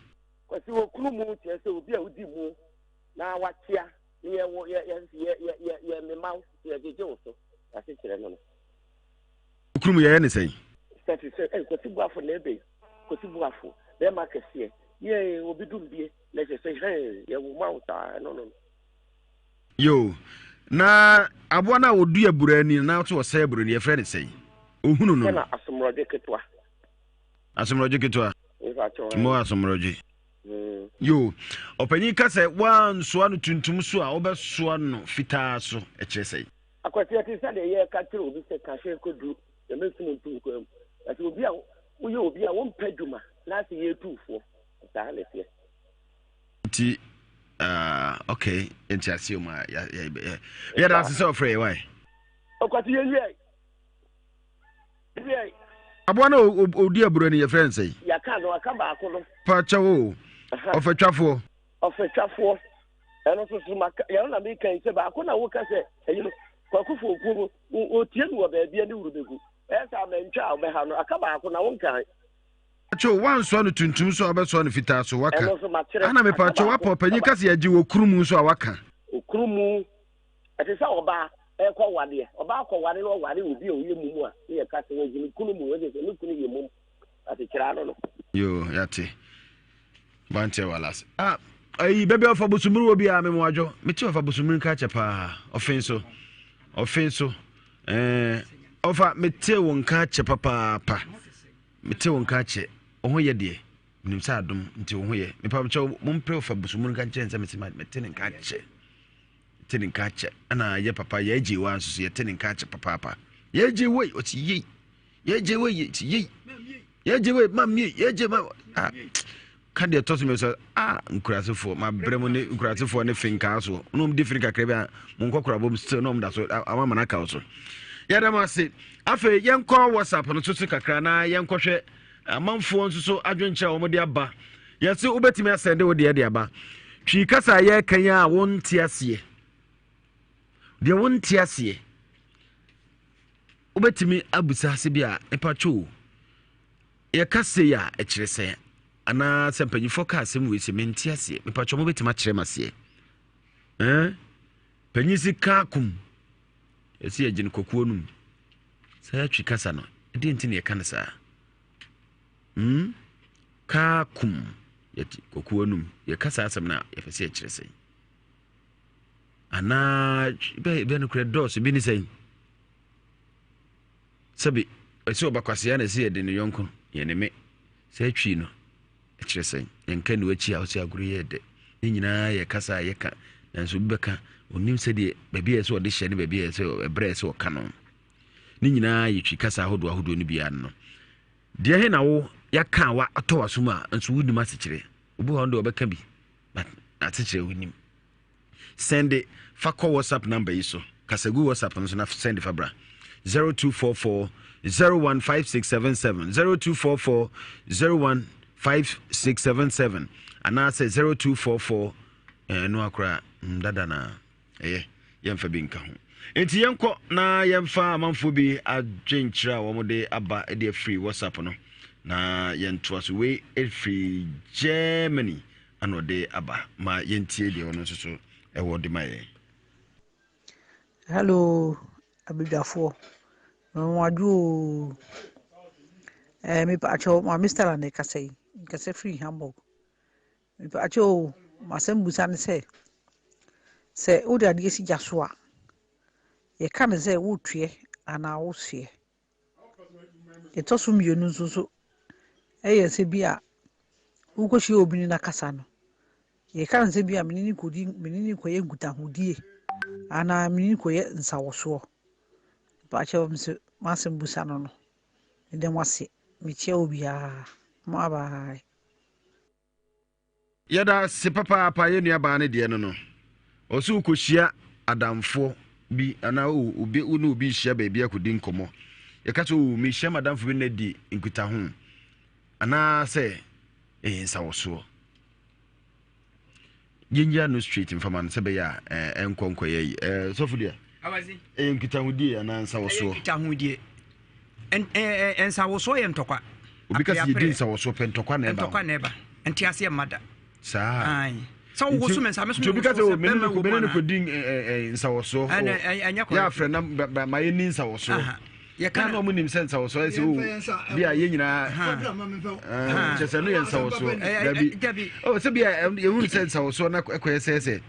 [SPEAKER 6] Kwasi, okunu mu kyerɛ sɛ obi a wodi mu na wakyea ne yɛ wo yɛ yɛ yɛ yɛ yɛ mema wo yɛgyegye wo so. Ase kyerɛ no no.
[SPEAKER 1] Okurum yɛyɛ ne sɛn?
[SPEAKER 14] Sɛ te sɛ ɛy Kwasi Boafo na ɛbɛ yi, Kwasi Boafo, bɛɛma kɛseɛ, yɛɛ obi dum bie, na ɛsɛ sɛ hɛn yɛwo ma wo saa, ɛno no no.
[SPEAKER 1] Yoo, na aboa no a ɔdu abura ani na ɔte ɔsɛe abura ni yɛfrɛ no sɛn? Ohunu no.
[SPEAKER 14] Sɛ na asomrɔdwe ketewa.
[SPEAKER 1] Asomrɔdwe ketewa. Mo asomrɔdwe. Yoo, ɔpanyin ka sɛ woansoa no tuntum so a wobɛsoa no fitaa so, ɛkyerɛ sɛn?
[SPEAKER 14] Akwasi, ɛte sɛ deɛ yɛreka kyerɛ obi sɛ ka hyɛn kɔduru na mɛsum ntom kwan mu. Na sɛ obi a woyɛ obi a wompɛ adwuma na asɛ yɛretu foɔ, saa na ɛteɛ.
[SPEAKER 1] Nti, uh, okay, nti aseɛ mu a yɛda ase sɛ ɔfrɛ yɛ wae.
[SPEAKER 14] Ɔkwasi yɛwiɛ wiɛ.
[SPEAKER 1] Aboa no ɔdi aburo no yɛfrɛ no sɛn?
[SPEAKER 14] Yɛaka no aka baako no.
[SPEAKER 1] Pakyɛ wo ɔfatwafoɔ.
[SPEAKER 14] Ɔfatwafoɔ. Ɛno nso so maka yɛn na meka yi sɛ baako na woka sɛ ɛyi no kwaku fokuo mu otie mi wɔ baabi a ne wuru bɛgu ɛyɛ sɛ amantwa a wobɛha no aka baako na wonkan.
[SPEAKER 1] Pakyɛw wansoa no tuntum so a wobɛsoa no fitaa so waka
[SPEAKER 14] ɛno nso makyerɛ
[SPEAKER 1] ana
[SPEAKER 14] aka
[SPEAKER 1] mepakyɛw
[SPEAKER 14] baako
[SPEAKER 1] wapa ɔpanyin ka sɛ yɛgye wɔ kuru mu nso a waka.
[SPEAKER 14] Okuru mu ɛte sɛ ɔbaa ɛkɔ wadeɛ ɔbaa kɔ ware na ɔware obi a ɔyɛ mumu a ne yɛka sɛ wɔgye ne kunu mu ɛsɛ sɛ ne kunu yɛ mum asekyerɛ ano no.
[SPEAKER 1] Yoo yate. Banteɛ walas. Ah, ayi baabi a ɔfa bosomiri wɔ biara me mmoadwo. Mete ɔfa bosomiri nka kyɛ paa. Ɔfen so. Ɔfen so. Eh, ɔfa mete wo nka kyɛ papaapa. Mete wo nka kyɛ. Wo ho yɛ deɛ. Menim sɛ adom nti wo ho yɛ. Mepa kyɛw mompere ɔfa bosomiri nka nkyerɛ nsɛ mese mete ne nka kyɛ. Mete ne nka kyɛ. Ɛna yɛ papa yɛ agye wa nso so yɛte ne nka kyɛ papaapa. Yɛ agye wei ɔsi yei. Yɛgye wei yɛ yei yɛgye wei mam yei yɛgye ma ah ka deɛ ɛtɔ so mmiɛnsa ah nkurasefoɔ ma brɛ mu ne nkurasefoɔ ne finkaa soɔ na wɔn di firi kakra bi a mo nkɔ kora bom still na wɔn da so ama ama n'aka so yɛda mo ase afei yɛnkɔ whatsapp no so so kakra na yɛnkɔhwɛ amanfoɔ nso so adwenkyerɛ a wɔn de aba yɛse wobɛtumi asɛnde wo deɛ de aba twi kasa a yɛreka yi a wonte aseɛ deɛ wonte aseɛ Wobɛtumi abisa sɛ bi a, Mepakyɛ o, yɛka sei a, ɛkyerɛ sɛn? Anaa sɛ mpanyinfoɔ ka asɛm wei sɛ mente aseɛ, mepakyɛ mobɛtumi akyerɛ me aseɛ? Eh? Panyin si ka akom, yɛsi yɛgye no kɔkuo no mu. Saa twi kasa no, ɛdeɛ nti na yɛka no saa? Hmm? Ka akom, yɛte kɔkuo no mu. Yɛka saa asɛm no a, yɛpɛ sɛ yɛkyerɛ sɛn? Anaa bɛ no korɛ dɔɔso bi ne sɛn? Sɛbi, ɛsɛ ɔba kwasea na ɛsɛ yɛde ne yɔnko yɛ ne me. Saa twi no, ɛkyerɛ sɛn? Yɛnka nni w'akyi a ɔsɛ agorɔ yɛ dɛ. Ne nyinaa yɛ kasa a yɛka, nanso obi bɛka, ɔnim sɛdeɛ baabi a ɛsɛ ɔde hyɛ ne baabi a ɛsɛ ɛberɛ a ɛsɛ ɔka no. Ne nyinaa yɛ twi kasa ahodoɔ ahodoɔ no biara no. Deɛ he na wo yɛaka a atɔ w'asom a nso wonim asekyerɛ. Obi hɔ no deɛ ɔbɛka bi, but asekyerɛ wonim. Sɛnde fa kɔ WhatsApp number yi so. Kasa gu WhatsApp no so na sɛnde fa bra. 0244 015677 0244 015677 anaasɛ 0244 ɛno akora mm, dada na ɛyɛ yɛmfa bi nka ho. Nti yɛnkɔ na yɛmfa amanfoɔ bi adwenkyerɛ a wɔde aba de afiri WhatsApp no na yɛntoa so. Wei ɛfiri Germany ana ɔde aba ma yɛntie deɛ ɔno nso so ɛwɔ de ma yɛn.
[SPEAKER 15] Hello, abadwafoɔ. Mewɔ oo. Eh, mepaakyɛw, Maame Stella na ɛkasa yi. Nkasa firi Hamburg. Mepaakyɛw o, m'asɛm busa ne sɛ, sɛ wode adeɛ si gya so a, yɛka ne sɛ wotuɛ anaa wosoɛ. Ɛtɔ so mmienu nso so, ɛyɛ sɛ bi a wokɔhyia obi ne no akasa no, yɛka no sɛ bi a me ne no kɔdi me ne no kɔyɛ nkutahodie anaa me ne no kɔyɛ nsawɔsoɔ. Mpakyɛw nso m'asɛm busa no no. Meda mo ase. Mekyia obiara. Bye bye.
[SPEAKER 1] Yɛda ase papaapa yɛn nua baa no deɛ no no ɔsɛ wokɔhyia adamfoɔ bi anaa obi wo ne obi hyia baabi akɔdi nkɔmmɔ yɛka sɛ o mehyia madamfo bi na di nkutaho anaasɛ ɛyɛ nsawɔsoɔ yɛnyia no straight mfama no sɛ bɛyɛ a ɛnkɔ nkɔyɛ yi sɔfo deɛ ɛyɛ nkitahodie anaa nsawɔsoɔ
[SPEAKER 2] nkitahodie nsawosoɔ yɛ ntɔkwa.
[SPEAKER 1] Obi ka sɛ yɛdi nsawɔsoɔ pɛ ntɔkwa na ɛba.
[SPEAKER 2] Ntɔkwa na ɛba. Nte aseɛ mma da.
[SPEAKER 1] Saa.
[SPEAKER 2] Sɛ wowo so me nsa me so
[SPEAKER 1] me obi ka sɛ mene ne mene ne kɔdi nsawɔsoɔ.
[SPEAKER 2] Ɛnyɛ
[SPEAKER 1] kɔ. Yɛ afrɛ na ma yɛni nsawɔsoɔ. Yɛka na ɔmo nim sɛ nsawɔsoɔ ayɛ sɛ o bi a yɛn nyinaa kyɛ sɛ no yɛ nsawɔsoɔ dabi o sɛ bi a yɛhunu sɛ nsawɔsoɔ na ɛkɔyɛ sɛ sɛ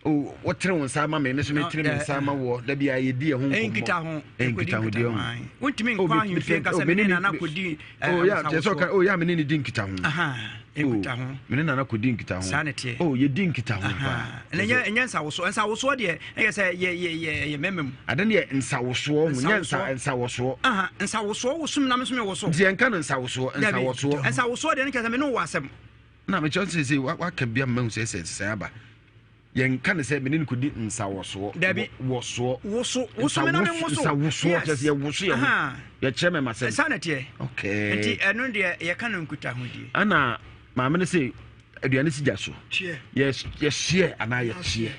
[SPEAKER 1] o wotene wo nsa ama me me so metene me nsa ama woɔ dabi a yɛdi ɛho nkɔmmɔ
[SPEAKER 2] nkitaho
[SPEAKER 1] nkitahodie ho
[SPEAKER 2] wontumi nkɔ ahemfie nka sɛ mene nana kɔdi
[SPEAKER 1] o ya kyɛ sɛ ɔka o ya mene ne di nkitaho
[SPEAKER 2] nkitaho
[SPEAKER 1] mene nana kɔdi nkitaho
[SPEAKER 2] saa ne teɛ
[SPEAKER 1] o yɛdi nkitaho paa
[SPEAKER 2] na ɛnyɛ ɛnyɛ nsawosoɔ nsawosoɔ deɛ ɛyɛ sɛ yɛ yɛ yɛ yɛ mɛmɛ mu
[SPEAKER 1] ade ne yɛ nsawosoɔ ho nyɛ nsa nsawosoɔ
[SPEAKER 2] nsawosoɔ wosom na mesom woso
[SPEAKER 1] nti yɛnka no nsawosoɔ nsawosoɔ
[SPEAKER 2] nsawosoɔ deɛ ne kyɛ sɛ me ne wɔ asɛm
[SPEAKER 1] na mekyerɛ sɛ sɛ waka bi ama hu sɛ sɛ sɛ aba yɛnka ne sɛ mene no kɔdi nsawɔsoɔ
[SPEAKER 2] dabi
[SPEAKER 1] wɔsoɔ
[SPEAKER 2] woso woso me na me woso
[SPEAKER 1] nsawosoɔ kyɛ sɛ yɛwoso yɛ ho yɛkyerɛ mɛma sɛm
[SPEAKER 2] saa na teɛ
[SPEAKER 1] okay
[SPEAKER 2] nti ɛno deɛ yɛka no nkutahodie
[SPEAKER 1] ana maame no sɛ aduane si gya so yɛhyeɛ anaa yɛkyeɛ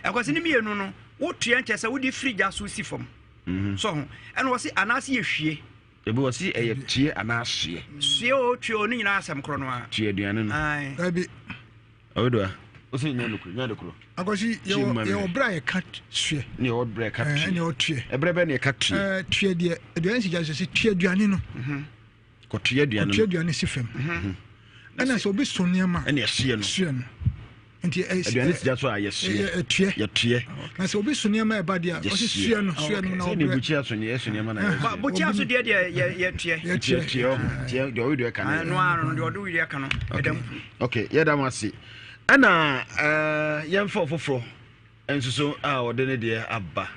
[SPEAKER 2] ɛkɔsɛ ne mmienu no wotoɛ nkyɛ sɛ wode firi gya so si fam mhm. so ho ɛna wɔ se anaasɛ yɛhwie
[SPEAKER 1] ebi wɔ se ɛyɛ kyeɛ anaa hyeɛ
[SPEAKER 2] hyeɛ o tue o ne nyinaa asɛm korɔ no a
[SPEAKER 1] tue aduane no
[SPEAKER 4] dabi
[SPEAKER 1] ɔwedoa wo sɛ nyɛ nokoro nyɛ adekoro
[SPEAKER 4] akɔsi yɛwɔ yɛwɔ berɛ a yɛka suɛ
[SPEAKER 1] ne yɛwɔ berɛ yɛka tue
[SPEAKER 4] ne yɛwɔ tue
[SPEAKER 1] ɛberɛ bɛ ne yɛka tue
[SPEAKER 4] tue deɛ aduane si gya so sɛ tue aduane no mhm.
[SPEAKER 1] Kɔtoa aduane no.
[SPEAKER 4] Kɔtoa aduane si fam. Mhm. Ɛna sɛ obi so nneɛma.
[SPEAKER 1] Ɛna ɛhyeɛ no.
[SPEAKER 4] Soɛ no. Nti
[SPEAKER 1] aduane si gya so a yɛsoɛ.
[SPEAKER 4] Ɛtuɛ.
[SPEAKER 1] Yɛtuɛ.
[SPEAKER 4] Na sɛ obi so nneɛma ɛba deɛ a ɔsi soɛ no soɛ no na ɔbrɛ.
[SPEAKER 1] Sɛ bukyia so yɛ so nneɛma na yɛsoɛ.
[SPEAKER 2] Bukyia so deɛ deɛ yɛ yɛtuɛ.
[SPEAKER 1] Yɛtuɛ tuɛ ɔho tiɛ deɛ ɔwe deɛ ɛka no.
[SPEAKER 2] Ɛno ano deɛ ɔde wi ɛka no ɛda mpu.
[SPEAKER 1] Ok yɛda mo ase ɛna ɛɛ yɛnfa ɔfoforɔ nso so a ɔde ne deɛ aba.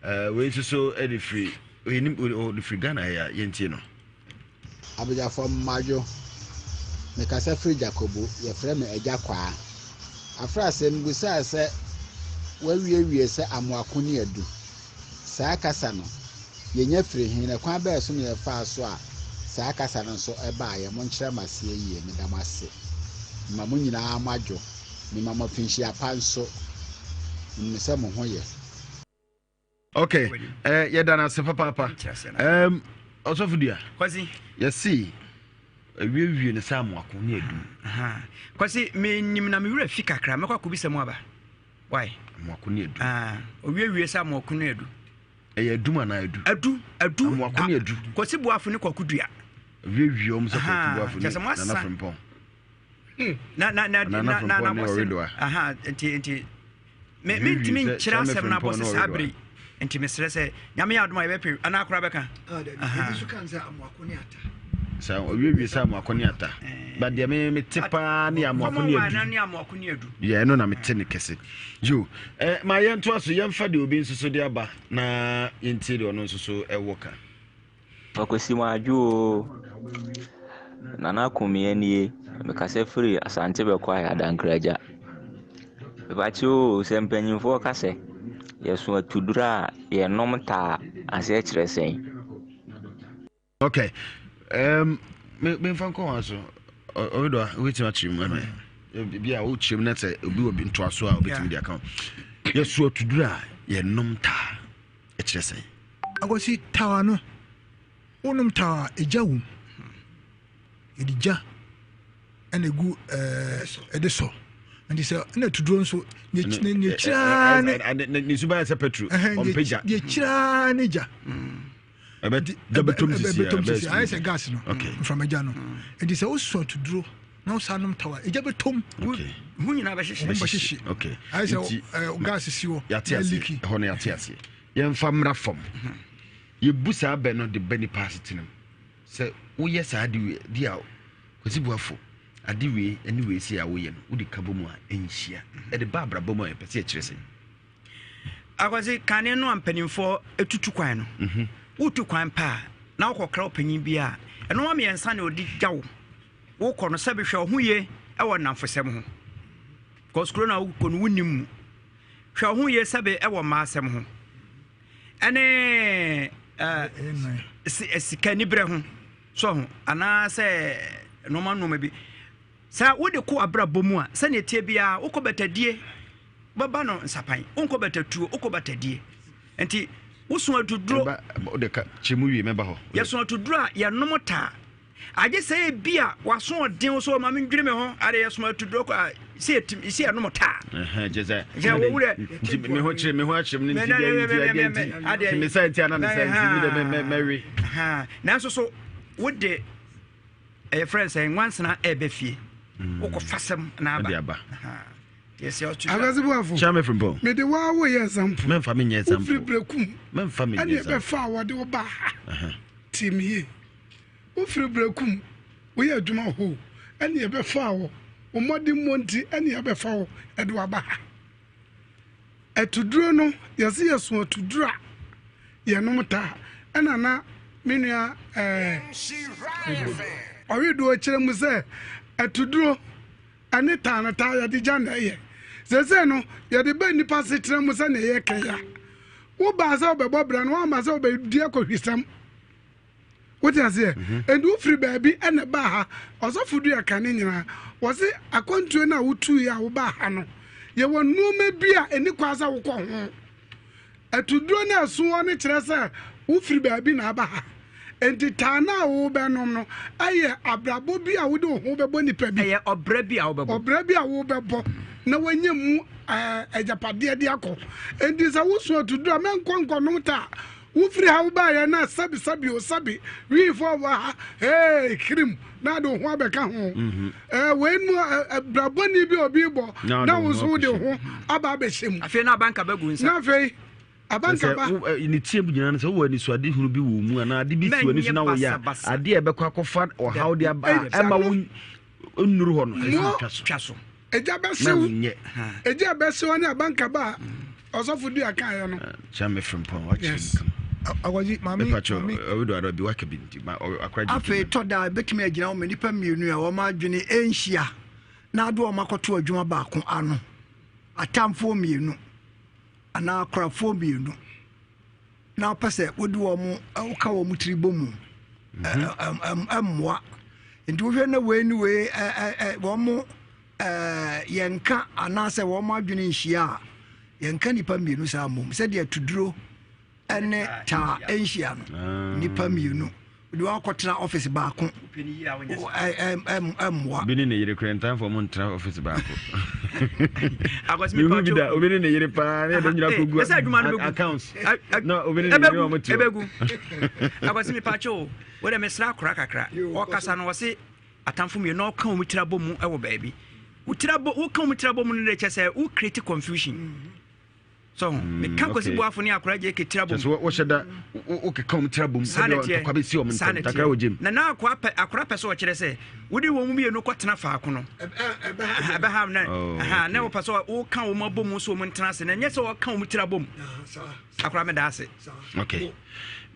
[SPEAKER 1] Eh, wei nso so ɛde firi ɔde firi Ghana yɛ a yɛntie no.
[SPEAKER 16] Abadwafoɔ mmadwo, mekasa firi Djakobo, yɛfrɛ me Agya Kwaa. Afrasɛ mebusaa sɛ wawiewie sɛ Amoako ne Adu. Saa kasa no, yɛnya firi he na kwan bɛɛ so na yɛfaa so a saa kasa no nso baeɛ? Monkyerɛ m'aseɛ yie. Meda mo ase. Mema mo nyinaa moadwo. Mema mo afinhyia pa nso. Menim sɛ mo ho yɛ.
[SPEAKER 1] Ok, eh, yɛda no ase papaapa. Um, ɔsɔfo dua.
[SPEAKER 2] Kwasi.
[SPEAKER 1] Yɛse awiewie no sɛ amoako ne adu.
[SPEAKER 2] Kwasi, menim na me werɛ fi kakra, mɛkɔ akɔbisa mu aba. Why?
[SPEAKER 1] Amoako ne adu.
[SPEAKER 2] Ah, owiewie sɛ amoako ne adu.
[SPEAKER 1] Ɛyɛ adum anaa adu?
[SPEAKER 2] Adu, adu.
[SPEAKER 1] Amoako ne adu.
[SPEAKER 2] Kwasi Boafo ne Kwaku Dua.
[SPEAKER 1] Awiewie wɔn sɛ Kwaku Boafo ne Nana Frimpong.
[SPEAKER 2] Na na na na na na bɔse. Aha, nti nti me mentumi nkyerɛ asɛm no abɔse saa bere nti mesrɛ sɛ nyame yɛ adom a yɛbɛpɛ anaa koraa bɛka
[SPEAKER 1] sɛ ɔwiewie sɛ amoako ne ata eh. but deɛ me mete paa ne amoako ne adu yɛ ɛno na mete ne kɛse yo eh, ma yɛntoa so yɛmfa deɛ obi nso so de aba na yɛntie deɛ ɔno nso so ɛwɔ ka
[SPEAKER 17] Akwasi Madwo oo, Nana Akomea nie, mekasa firi Asante Bɛkwae Adankragya. Mepakyɛw oo, sɛ mpanyinfoɔ ka sɛ yɛso atuduro a yɛnom taa a, aseɛ kyerɛ sɛn?
[SPEAKER 1] Okay. Um, me memfa nkɔ wɔn so. Ɔbɛdɔ a wobɛtumi akyerɛ mu ɛmɛ. Bi a wokyerɛ mu na sɛ obi wɔ ntoaso a wobɛtumi de aka ho. Yɛso atuduro a yɛnom taa. Ɛkyerɛ sɛn?
[SPEAKER 4] Akwasi, tawa no, wonom tawa a, egya wom. Yɛde gya ɛna egu ɛɛ ɛde sɔ. Nti sɛ ɛna tuduro nso ne ne kyiraa
[SPEAKER 1] ne. Ne suban sɛ petro ɔmpɛ gya.
[SPEAKER 4] Deɛ kyiraa ne gya.
[SPEAKER 1] Ɛbɛ gya bɛtɔm sisi
[SPEAKER 4] ɛbɛtɔm sisi ayɛ sɛ gas no mframa gya no. Nti sɛ wosɔ tuduro na wosan nom tawa egya bɛtɔm.
[SPEAKER 2] Ho nyinaa bɛhyehye.
[SPEAKER 4] Ho bɛhyehye. Ayɛ sɛ gas si hɔ.
[SPEAKER 1] Yate ase ɛhɔ no yate aseɛ. Yɛmfa mmra fam. Yɛbu saa bɛ no de ba nipa asetena mu. Sɛ woyɛ saa ade wei bi a Kwasi Boafo ade wei ne wei sei a woyɛ no wode ka bɔ mu a ɛnhyia. Ɛde ba abrabɔ mu a yɛpɛ sɛ yɛkyerɛ sɛn?
[SPEAKER 2] Akwasi, kane no a mpanimfoɔ tutu kwan no, mhm. wotu kwan pa a na wokɔkra ɔpanyin bi a ɛnoma mmiɛnsa na ɔde gya wo. Wokɔ no sɛ bɛhwɛ wo ho yie wɔ nnamfosɛm ho. Kɔs kuro no a wokɔ no wonim mu. Hwɛ wo ho yie sɛbe wɔ mmaa asɛm ho ɛne sika aniberɛ ho so ho anaasɛ nnoɔma nnoɔma bi sɛ wode kɔ abrabɔ mu a sɛnea ɛteɛ biara wokɔ batadie bɛba no nsapan wonkɔ batatuo wokɔ batadie nti woso atuduro
[SPEAKER 1] yɛso
[SPEAKER 2] atuduro a yɛnom taa. Agye sɛ ebia w'asoɔden wo so ma mendwene me ho ade yɛ soma atuduro kɔ a sɛ yɛtim sɛ yɛnom taa.
[SPEAKER 1] Kyɛ sɛ
[SPEAKER 2] Sɛ wo wura
[SPEAKER 1] nti me ho kyerɛ me ho akyerɛ me nti deɛ nti adeɛ nti sɛ me sa nti ana me sa nti me dɛ mɛ mɛ mɛwe.
[SPEAKER 2] Nanso so wode ɛyɛ frɛ sɛ nwansena ɛbɛ fie wokɔ fasɛm na aba.
[SPEAKER 3] Akwasi Boafo,
[SPEAKER 1] Kyerɛ me frimpong.
[SPEAKER 3] Mede wo ara woyɛ example.
[SPEAKER 1] Mɛmfa me nyɛ example.
[SPEAKER 3] Wofiri Berekum.
[SPEAKER 1] Mɛmfa me nyɛ example.
[SPEAKER 3] Ɛne ɛbɛfa a wɔde wo baa ha. Tie me yie. Wofiri Berekum, woyɛ adwuma hoo, ɛne ɛbɛfaa wo. Wo mmɔdemmɔ nti ɛne ɛbɛfa wo ɛde wo aba ha. Atuduro no, yɛse yɛso atuduro a, yɛnom taa. Ɛna na me nua ɛɛ Ɔwedoɔ kyerɛ mu sɛ atuduro ɛne taa no taa yɛde gya na ɛyɛ. Seesei no, yɛde ba nnipa asetena mu sɛnea ɛyɛ kan a, wobaa sɛ wobɛbɔ bra no, woamma sɛ wobɛdi akɔhwisɛm. Wote aseɛ? Mhm. Enti wofiri baabi ɛna ɛbaa ha. Ɔsɔfo dua ka ne nyinaa. Wɔse akwantuo no a wotuiɛ a wobaa ha no, yɛwɔ nnoɔma bi a ɛni kwan sɛ wokɔ ho. Atuduro no a ɛso hɔ no kyerɛ sɛ wofiri baabi na aba ha. Enti taa no a worebɛnom no yɛ abrabɔ bi a wode wo ho bɛbɔ nipa bi.
[SPEAKER 2] Ɛyɛ ɔbrɛ bi a wobɛbɔ.
[SPEAKER 3] Ɔbrɛ bi a wobɛbɔ na woanya mu agyapadeɛ de akɔ. Enti sɛ woso atuduro a, mɛnkɔ nkɔnom taa. Wofiri ha wobaeɛ na sɛbi sɛbi o sɛbi wiifoɔ wɔ ha hey kirim na ade wo ho abɛka ho. Mhm. Eh, wei mu eh, eh, brabɔni bi a obi bɔ na wo nso wode ho aba abɛhyɛ mu.
[SPEAKER 2] Afei na abanka bɛgu nsa.
[SPEAKER 3] Na afei abanka ba.
[SPEAKER 1] Sɛ ne tie mu nyinaa no sɛ wowɔ anisoade hunu bi wɔ mu anaa ade bi si w'ani so na woyɛ a adeɛ a ɛbɛkɔ akɔfa ɔhaw de aba a ɛma wo nnuru hɔ no ɛsɛ twa so.
[SPEAKER 3] Egya bɛhyew egya bɛhyew ne abankaba a ɔsɔfo dua kaeɛ no.
[SPEAKER 1] Kyɛ me frimpɔn wakyerɛ mu kam.
[SPEAKER 4] Agwaji maame
[SPEAKER 1] maame. Ɔwedo adɔ bi waka bi nti ma akora gye.
[SPEAKER 18] Afei tɔ da ebetumi agyina hɔ ma nnipa mmienu a wɔn adwene nhyia na ade wɔn akɔto adwuma baako ano. Atamfoɔ mmienu anaa akorafoɔ mmienu na wopɛ sɛ wode wɔn woka wɔn tiri bɔ mu mmoa. Nti wohwɛ na wei ne wei wɔn yɛnka anaasɛ wɔn adwene nhyia a, yɛnka nnipa mmienu saa mmom sɛdeɛ tuduro ne taa nhyia no ah. nnipa mmienu de wakɔtena ɔfisi baako mmoa.
[SPEAKER 1] Obi ne ne yere kura ntanfo ɔmo ntena ɔfisi baako. Mihu bi da obi ne ne yere paa ne yɛde nyina kogu eh, accounts na obi ne ne yere ɔmo te hɔ.
[SPEAKER 2] Akwasi mi pakyɛ o, wo dɛ mesra akora kakra. Ɔkasa no ɔse atamfo mmienu na ɔka wɔn tiri abɔ mu wɔ baabi. Wo tiri abɔ woka wɔn tiri abɔ mu no de kyɛ sɛ wo create confusion. Mm-hmm. So ho mm, meka kwasi boafo ne akora gye ke tiri abɔ mu.
[SPEAKER 1] Kyɛ wɔhyɛ da wokeka wɔn tiri abɔ mu sɛdeɛ ntɔkwa bɛsi wɔn ntam takra wɔ gyem.
[SPEAKER 2] Na na akora pɛ akora pɛ sɛ ɔkyerɛ sɛ wode wɔn mmienu kɔtena faako no ɛbɛha na oh, na wɔpɛ sɛ woka wɔn abɔ mu so wɔn ntena ase na ɛnyɛ sɛ wɔka wɔn tiri abɔ mu. Akora meda ase.
[SPEAKER 1] Okay.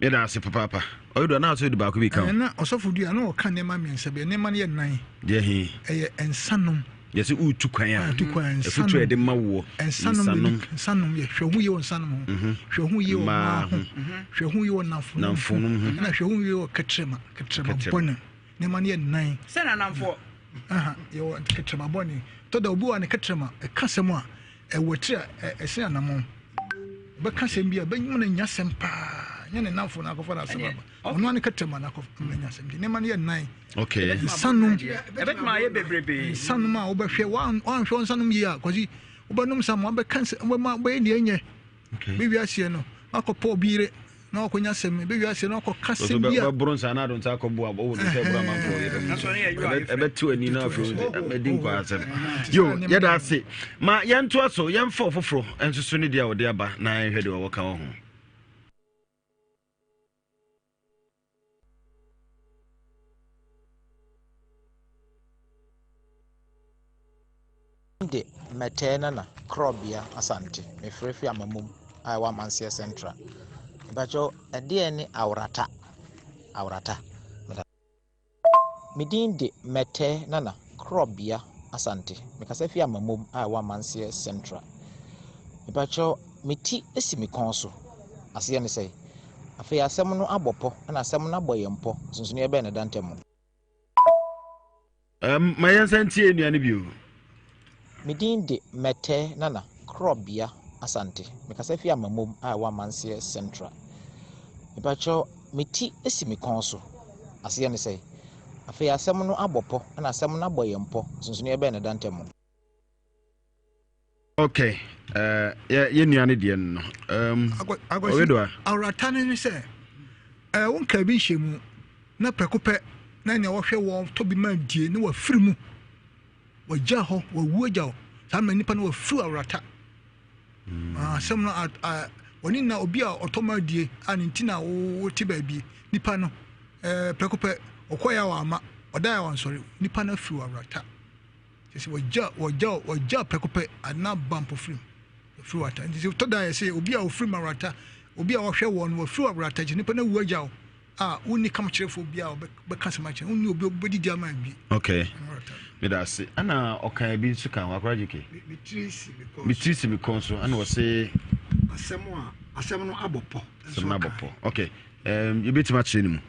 [SPEAKER 1] Meda ase papaapa. Ɔyɛ do anaasɛ ɔde baako bi ka ho.
[SPEAKER 4] Na ɔsɔfo dua na ɔka nneɛma mmiɛnsa bi. Nneɛma no yɛ nnan.
[SPEAKER 1] Deɛ he?
[SPEAKER 4] Ɛyɛ nsanom.
[SPEAKER 1] Yɛsɛ woretu kwan a.
[SPEAKER 4] Tu kwan nsanom.
[SPEAKER 1] Afutuo a yɛde ma woɔ.
[SPEAKER 4] Nsanom. Nsanom yɛ hwɛ ho yie wɔ nsanom ho. Mhm. Hwɛ ho yie wɔ mmaa ho. Mhm. Hwɛ ho yie wɔ namfonom
[SPEAKER 1] ho.
[SPEAKER 4] Ɛna hwɛ ho yie wɔ kɛtrɛma kɛtrɛma bɔne. Nneɛma no yɛ nnan.
[SPEAKER 2] Sɛ na namfoɔ.
[SPEAKER 4] Yɛwɔ kɛtrɛma bɔne. Tɔ da obi wɔ ne kɛtrɛma ɛka sɛm a ɛwɔ akyiri a ɛsen anammɔn. Ɔbɛka asɛm bi a ɛbɛma no anya asɛm paa. Nyɛ ne nnamfo na akɔfa no asɛm aba. Ɔno ara ne kɛtɛma na akɔfa no anya asɛm. Nti nneɛma no yɛ nnan.
[SPEAKER 1] Okay.
[SPEAKER 4] Nsanom.
[SPEAKER 2] Ɛbɛtumi ayɛ bebrebe.
[SPEAKER 4] Nsanom a wobɛhwɛ, woanhwɛ wo nsanom yie a, Kwasi, wobɛnom nsa ma wobɛka nsɛ, wobɛma wobɛyɛ deɛ ɛnyɛ.
[SPEAKER 1] Okay.
[SPEAKER 4] Bɛwie aseɛ no, wakɔpɔ obi yere na wakɔnya asɛm. Bɛwie aseɛ no wakɔka asɛm bi a.
[SPEAKER 1] Wobɛboro nsa na ado nsa akɔboa wɔ ne sɛ ɛboro amanfoɔ yere mu. Ɛbɛtew ani na afei ɛdi nkɔ asɛm. Yo, yɛda ase. Ma yɛntoa so, yɛmfa ɔfoforo nso so ne deɛ a ɔde aba na yɛnhwɛ deɛ ɔwɔ ka wɔ ho.
[SPEAKER 16] De Mɛtɛɛ Nana, Korɔbea, Asante. Mefrɛ firi Amamom a ɛwɔ Amanseɛ Central. Mpakyɛw, ɛdeɛn ne Awrata? Awrata. Meda. Me din de Mɛtɛɛ Nana, Korɔbea, Asante. Mekasa firi Amamom a ɛwɔ Amanseɛ Central. Mepakyɛw, me ti si me kɔn so. Aseɛ ne sɛn? Afei asɛm no abɔ pɔ, ɛna asɛm no abɔ yɛn pɔ. Nsonsonoeɛ bɛn na ɛda ntam?
[SPEAKER 1] Um, ma yɛnsan ntie nnua no bio.
[SPEAKER 16] Me din de Mɛtɛ Nana Korɔbea Asante. Mekasa fi Amamom a ɛwɔ Amanseɛ Central. Mepakyɛw, me ti si me kɔn so. Aseɛ ne sɛn?
[SPEAKER 19] Afei asɛm no abɔ pɔ ɛna asɛm no abɔ yɛn pɔ, nsonsonoeɛ bɛn na ɛda ntam?
[SPEAKER 1] Ok, eh, yɛ yɛ nua no deɛ no. Um,
[SPEAKER 4] Akwasi, awurata no ne sɛ, eh, wo nkaa bi nhyɛ mu na prɛko pɛ na nea wɔhwɛ wɔn tɔ bi ma die na wafiri mu, wagya hɔ, wawu agya hɔ. Saa mmerɛ nipa no wafiri awurata. Mm. Ah, asɛm no, wɔne na obi a ɔtɔ ma die a ne nti na wote baabi nipa no, eh, prɛko pɛ ɔkɔeɛ a wamma, ɔdaeɛ a wansɔre, nipa no afiri awurata. Kyerɛ sɛ wɔgya wɔgya wɔgya prɛko pɛ ade no aba mpofirim wɔfiri wata nti sɛ tɔ da yɛ sɛ obi a ofiri maworata obi a ɔhwɛ wɔn no wɔfiri waworata kyerɛ nipa no awu agya wo a wonni kamkyerɛfoɔ bi a ɔbɛka asɛm akyerɛ wonni obi ɔbɛdidi ama awie.
[SPEAKER 1] Okay meda ase ɛna ɔka bi nso ka ho akora gyeke me tiri si me kɔn so ɛna ɔse
[SPEAKER 18] asɛm a asɛm no abɔ pɔ
[SPEAKER 1] asɛm no abɔ pɔ okay um, yɛbɛtumi akyerɛ no mu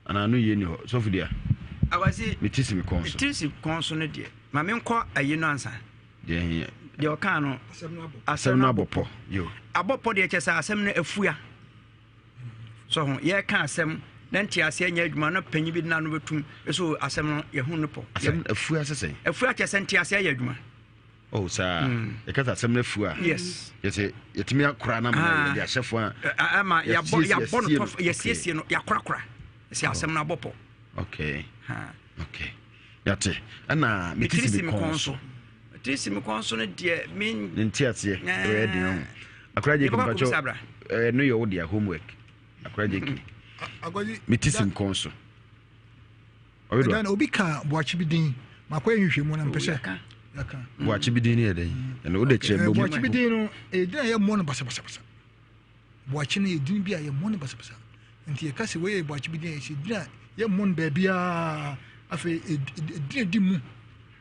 [SPEAKER 1] Anaa ano yie ni hɔ. Sɔfo dua.
[SPEAKER 2] Akwasi.
[SPEAKER 1] Me ti si me kɔn so.
[SPEAKER 2] Ti si kɔn so no deɛ. Ma me nkɔ ayi no ansa.
[SPEAKER 1] Deɛ hia.
[SPEAKER 2] Deɛ ɔkaa no.
[SPEAKER 1] Asɛm no abɔ pɔ. Yo.
[SPEAKER 2] Abɔ pɔ deɛ kyɛ sɛ asɛm no afua. So ho yɛka asɛm na nte aseɛ nyɛ adwuma na panyin bi de n'ano bɛtum so asɛm no yɛho no pɔ.
[SPEAKER 1] Asɛm afua sɛ sɛn?
[SPEAKER 2] Afua kyɛ sɛ nte aseɛ yɛ adwuma.
[SPEAKER 1] Oh, saa. Yɛka sɛ asɛm no afu a.
[SPEAKER 2] Yes.
[SPEAKER 1] Yɛsɛ yɛtumi akora no ama yɛde ahyɛfo a.
[SPEAKER 2] Ama yɛabɔ yɛabɔ no tɔf yɛsiesie no yɛakorakora. Yɛsɛ asɛm no abɔ pɔ.
[SPEAKER 1] Okay. Okay. Yɛate. Ɛna me ti si me kɔn so.
[SPEAKER 2] Ti si me kɔn so no deɛ me.
[SPEAKER 1] Ne nte aseɛ. Ɛyɛ den ho. Akora gye kimpakyɛw. Ɛno yɛ wo deɛ homework. Akora gye ki. Me ti si me kɔn so.
[SPEAKER 4] Ɛda no obi ka boakye bi din makɔyɛ nhwehwɛmu na mpɛ sɛ yɛka
[SPEAKER 1] boakye bi din ne yɛ dɛn ɛna wode kyerɛ bom
[SPEAKER 4] boakye bi din no ɛyɛ din a yɛmmɔ no basabasabasa boakye no yɛ din bi a yɛmmɔ no basabasa nti yɛka sɛ wei yɛ boakye bi din a yɛsɛ din a yɛmmɔ no baabiaa afei ɛdin a ɛdi mu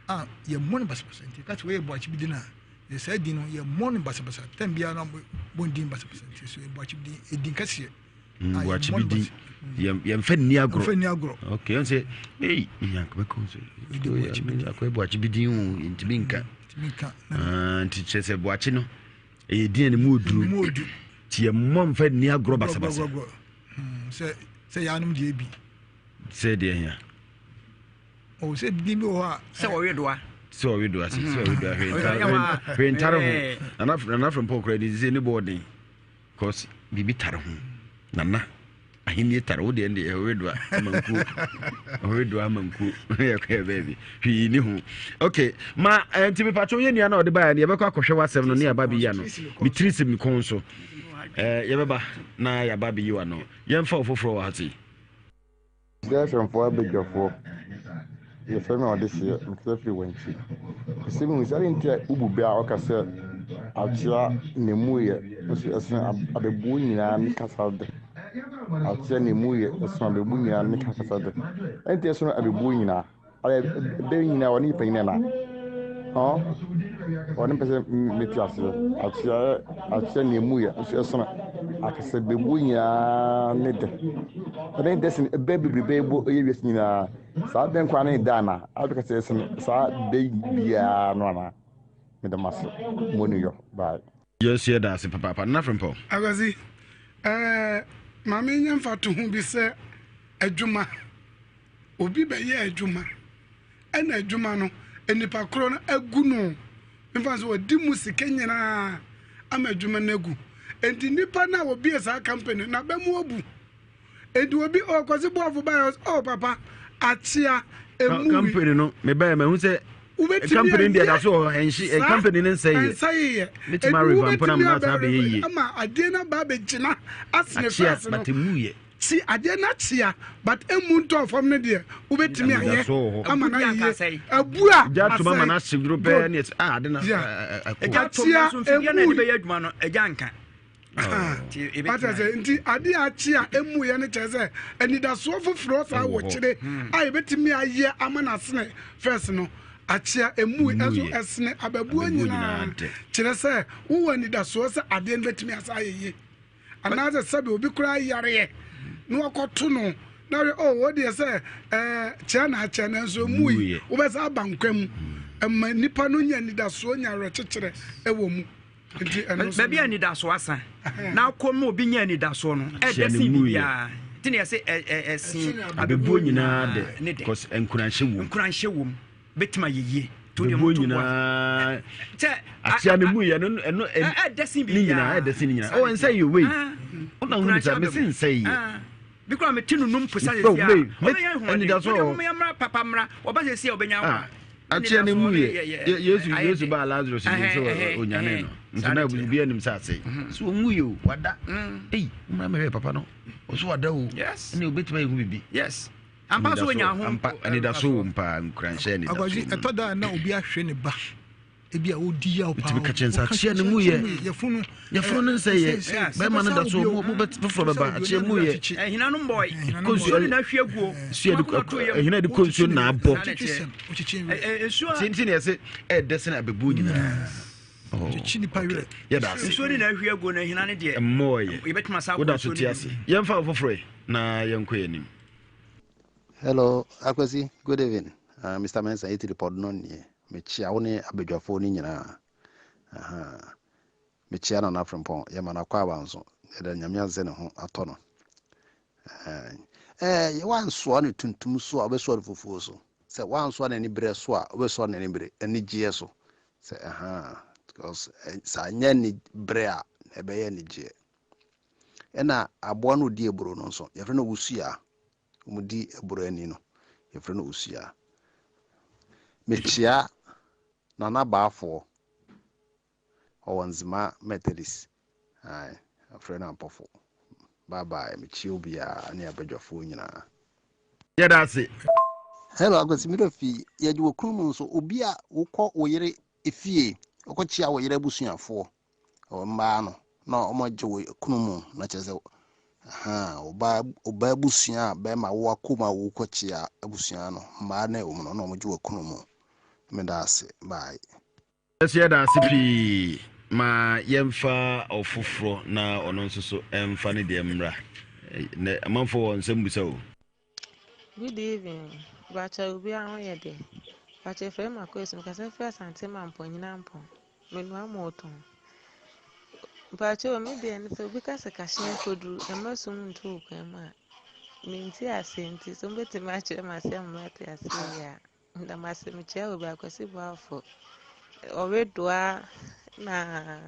[SPEAKER 4] a yɛmmɔ no basabasa nti yɛka sɛ wei yɛ boakye bi din a yɛ saa din no yɛmmɔ no basabasa tɛm biara no bɔ din basabasa nti so yɛ boakye bi din ɛdin kɛseɛ
[SPEAKER 1] Buakye bi di yɛmfa nni agorɔ.
[SPEAKER 4] Yɛmfa nni agorɔ.
[SPEAKER 1] Ok, ɛn sɛ ei nyanka bɛka wo sɛ akɔyɛ buakye bi din o ntumi nka.
[SPEAKER 4] Ntumi nka.
[SPEAKER 1] Ah, nti kyerɛ sɛ buakye no ɛyɛ din a ne mu oduru.
[SPEAKER 4] Mu odu.
[SPEAKER 1] Nti yɛmmɔ mfa nni agorɔ basabasa.
[SPEAKER 4] Hmm, sɛ sɛ yɛanom deɛ bi.
[SPEAKER 1] Sɛ deɛ hia.
[SPEAKER 4] O sɛ din bi wɔ hɔ a.
[SPEAKER 2] Sɛ ɔwe doa.
[SPEAKER 1] Sɛ ɔwe doa sɛ ɔwe doa hwee ntare ho. Nana nana frempɔ kora de sɛ ne bɔɔ den. Cause biribi tare ho. Nana ahenni tare wo deɛ deɛ ɛhɔwe doa amankuo ɛhɔwe doa amankuo yɛkɔyɛ baabi hwee ni ho okay ma eh, nti mepatwo yɛ nua na ɔde baeɛ no yɛbɛkɔ akɔhwɛ w'asɛm no ne yɛaba bɛyi ano metiri si me kɔn so eh, yɛbɛba na yɛaba bɛyi w'ano yɛmfa wo foforɔ wɔ ha sei
[SPEAKER 20] Gershomfoɔ abadwafoɔ, yɛfrɛ me ɔdehyeɛ, mekasa firi Wankyi. Mepɛ sɛ mehu sɛ adɛn nti a wobu bɛ a wɔka sɛ akyea na emu yɛ nso ɛsono abɛbuo nyinaa ne kasa de. Akyea na emu yɛ ɛsono abɛbuo nyinaa ne kasa de. Adɛn nti ɛsono abɛbuo nyinaa? Ayɛ bɛ nyinaa wɔne yɛ panyin anaa? Hɔn wɔne mpɛ sɛ mete aseɛ. Akyea akyea na emu yɛ nso ɛsono akasa bɛbuo nyinaa ne dɛ. Ɛdɛn dɛ sen bɛ bebrebe bɔ ɛyɛ wiase nyinaa. Saa bɛ nkoa ne dɛ anaa? Abɛka sɛ ɛsen saa bɛ biara no anaa? Meda mo ase. Mo ani yɔ. Bye.
[SPEAKER 1] Yɛn nso yɛda ase papaapa. Nana Frimpong.
[SPEAKER 3] Akwasi, ɛɛ ma menyɛ mfatoho bi sɛ adwuma. Obi bɛyɛ adwuma, ɛna adwuma no, nipa korɔ no agu no. Mfa sɛ ɔdi mu sika nyinaa ama adwuma no agu. Enti nipa no a ɔbie saa company no, n'aba mu abu. Enti obi ɔkɔsi bɔɔfo baeɛ, ɔsɛ, oh papa, akyea, emu wi.
[SPEAKER 1] Company no, mebɛyɛ mahu sɛ company deɛ da so wɔ hɔ, ɛnhye, company no nsɛeɛ.
[SPEAKER 3] Ɛnsɛeɛ.
[SPEAKER 1] Mɛtumi areva mpo na mena saa bɛyɛ yie.
[SPEAKER 3] Ama adeɛ no aba abɛgyina asene
[SPEAKER 1] Akyea,
[SPEAKER 3] fɛs no.
[SPEAKER 1] but emu yɛ.
[SPEAKER 3] Si adeɛ no akyea but emu ntɔɔ fam no deɛ wobɛtumi ayɛ ama no ayɛ yie. Abu a
[SPEAKER 1] Gya atom ama no
[SPEAKER 3] asɛe.
[SPEAKER 1] ahye duro pɛɛ ne ɛsɛ ah ade na
[SPEAKER 3] Yeah.
[SPEAKER 1] ɛkɔ.
[SPEAKER 2] Gya tom
[SPEAKER 3] Akyea
[SPEAKER 2] nanso mfidie na
[SPEAKER 3] emu
[SPEAKER 2] ɛde bɛyɛ adwuma no agya nka. Nti
[SPEAKER 3] Wate
[SPEAKER 2] ɛbɛtumi
[SPEAKER 3] ase
[SPEAKER 2] ayɛ.
[SPEAKER 3] nti adeɛ a akyea emu yɛ no kyerɛ sɛ anidasoɔ foforɔ saa
[SPEAKER 1] Ɛwɔ
[SPEAKER 3] wɔ
[SPEAKER 1] hɔ.
[SPEAKER 3] kyerɛ a yɛbɛtumi ayɛ ama no asene first no akyea emu
[SPEAKER 1] Emu
[SPEAKER 3] ɛso
[SPEAKER 1] yɛ.
[SPEAKER 3] ɛsene abɛbuo
[SPEAKER 1] Abɛbuo
[SPEAKER 3] nyinaa
[SPEAKER 1] nyinaa dɛ.
[SPEAKER 3] kyerɛ sɛ wowɔ anidasoɔ sɛ adeɛ no bɛtumi asa ayɛ yie. Anaasɛ sɛbe obi koraa yareɛ na wakɔto no na hwɛ oh wo deɛ sɛ ɛɛ kyɛ na akyɛ nanso emu yi wobɛsa aba nkwa mu ɛma nipa no nya anidasoɔ nya awerɛkyekyerɛ ɛwɔ mu nti ɛno nso
[SPEAKER 2] baabi a anidasoɔ asa na akɔ ma obi nya anidasoɔ no ɛdɛ sen biribiara. Nti na yɛse ɛsen
[SPEAKER 1] abɛbuo nyinaa dɛ
[SPEAKER 2] ne dɛ.
[SPEAKER 1] Cause nkuranhyɛ wom.
[SPEAKER 2] Nkuranhyɛ wom. Bɛtumi ayɛ yie.
[SPEAKER 1] Bɛbuo nyinaa akyea no mu yɛ no ɛno
[SPEAKER 2] ɛdɛ sen
[SPEAKER 1] ne nyinaa ɛdɛ sen ne nyinaa. Ɔwɔ nsɛ yɛ wei. Wona hu sɛ mese nsɛ yɛ.
[SPEAKER 2] Bi kura mete no num posa sɛ sia. Ɔbɛnya ahoɔden. Wode mo yɛ mmra papa mmra. Ɔba sɛ sia ɔbɛnya ahoɔden.
[SPEAKER 1] Akyea no mu yɛ Yesu Yesu baa Lazarus bi sɛ onyane no. Nso na obi anim sɛ ase. So ɔnwu yɛ o wada. Ei mmra mɛhwɛ papa no. Ɔso wada o. Ɛne obɛtumi ayɛ ho biribi.
[SPEAKER 2] Yes. Ampa so onya ho.
[SPEAKER 1] Ampa anidaso wɔ mu paa nkuranhyɛ anidaso.
[SPEAKER 4] Akwasi ɛtɔ da na obi ahwɛ ne ba ebi a odi yaw paa.
[SPEAKER 1] Wotumi ka kyerɛ nsa akyea ne mu yɛ.
[SPEAKER 4] Yɛfunu
[SPEAKER 1] yɛfunu ne nsɛ yɛ bɛrima no da so mo mo bɛ foforɔ bɛba akyea mu yɛ.
[SPEAKER 2] Ɛhina no mbɔe.
[SPEAKER 1] Kɔ nsuo
[SPEAKER 2] ne na ahwie aguo.
[SPEAKER 1] Nsuo de ɛhina de kɔ nsuo na abɔ.
[SPEAKER 2] Nsuo.
[SPEAKER 1] Tintin yɛ sɛ ɛɛdɛ sɛ abɛbuo nyinaa.
[SPEAKER 4] Kyekye nipa werɛ.
[SPEAKER 1] Yɛda ase.
[SPEAKER 2] Nsuo ne na ahwie aguo na ɛhina ne deɛ.
[SPEAKER 1] Mmɔɔyɛ.
[SPEAKER 2] Yɛbɛtumi asa akɔ
[SPEAKER 1] Woda so
[SPEAKER 2] nsuo
[SPEAKER 1] te
[SPEAKER 2] no
[SPEAKER 1] ase. Yɛmfa wo foforɔ yi na yɛnkɔ yɛn anim.
[SPEAKER 21] Hello, Akwasi, good evening. Uh, Mr. Mensah, Italy Podno nie. Mekyia wo ne abadwafoɔ no nyinaa. Aha. Mekyia Nana Frimpong, yɛma no akɔ aba nso. Yɛda Nyame ase sɛ ne ho atɔ no. Ɛɛ, woansoa no tuntum so a, wobɛsoa no fufuo so. Sɛ woansoa no aniberɛ so a, wobɛsoa no anibere, anigyeɛ so. Sɛ ɛhaa, because sɛ anyɛ aniberɛ a, na ɛbɛyɛ anigyeɛ. Ɛna aboa no ɔdi aburo no nso, yɛfrɛ no wusua. Wɔdi aburo ani no, yɛfrɛ no wusua. Mekyia Nana Baafoɔ. Ɔwɔ Nzema Methodist ae wɔfrɛ no Ampɔfo. Bye bye mekyia obiara ne abadwafoɔ nyinaa.
[SPEAKER 1] Yɛda ase.
[SPEAKER 21] Hello Akwasi me werɛ fii yɛgye wɔ kunu mu nso obi a wokɔ wo yere fie wokɔ kyia wo yere abusuafoɔ mmaa no na wɔn agye wo kunu mu na kyerɛ sɛ ahaa ɔbaa ɔbaa abusua a bɛrima wo akɔ mu a wokɔ kyia abusua no mmaa na ɛwɔ mu no na wɔn agye wɔ kunu mu meda ase bye.
[SPEAKER 1] Yɛso yɛda ase pii. Ma yɛmfa ɔfoforɔ na ɔno nso so ɛmfa ne deɛ mmra. Nɛ amanfoɔ wɔ nsɛm bisa o.
[SPEAKER 22] Good evening, mpakyɛ obiara ho yɛ deɛ? Mpakyɛ yɛfrɛ me Makoes, mekasa firi Asante Mampɔn, Nyinampɔn, menoa mooto. Mpakyɛ o, me deɛ ne sɛ obi ka sɛ kahyɛn koduru, ɛmma sum nto wo kwan mu a, mente aseɛ nti sɛ mobɛtumi akyerɛ me aseɛ ama mate aseɛ yie a. Meda mo ase mekyia obi Akwasi Boafo Ɔwedoa na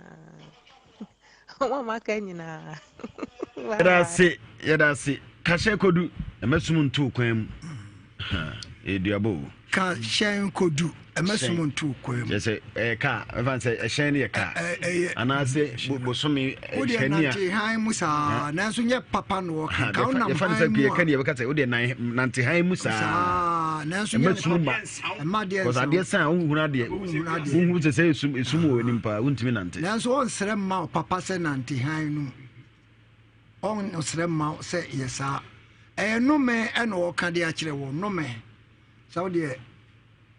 [SPEAKER 22] wɔn a maka nyinaa.
[SPEAKER 1] Yɛda ase yɛda ase kahyɛ kodu ɛmɛsum nto kwan mu ɛduabɔ o.
[SPEAKER 18] Ka hyɛn kodu ɛmɛsum nto kwan mu.
[SPEAKER 1] Kyerɛ sɛ ɛyɛ kaa ɛfa sɛ ɛhyɛn no yɛ kaa anaasɛ bosome
[SPEAKER 18] wodeɛ nante han mu saa nanso nyɛ papa na ɔka ka wonam han mu a
[SPEAKER 1] yɛka deɛ bɛka sɛ wodeɛ nante han mu saa
[SPEAKER 18] nanso
[SPEAKER 1] nyɛ sum ma
[SPEAKER 18] ɛma deɛ
[SPEAKER 1] nsa adeɛ san a wohunu adeɛ wohunu sɛ sɛ esum esum wɔ anim paa wontumi nante
[SPEAKER 18] nanso ɔnsrɛ mma wo papa sɛ nante han no mu ɔnsrɛ mma wo sɛ yɛ saa ɛyɛ nnome ɛna ɔka de akyerɛ wɔ nnome sɛ wodeɛ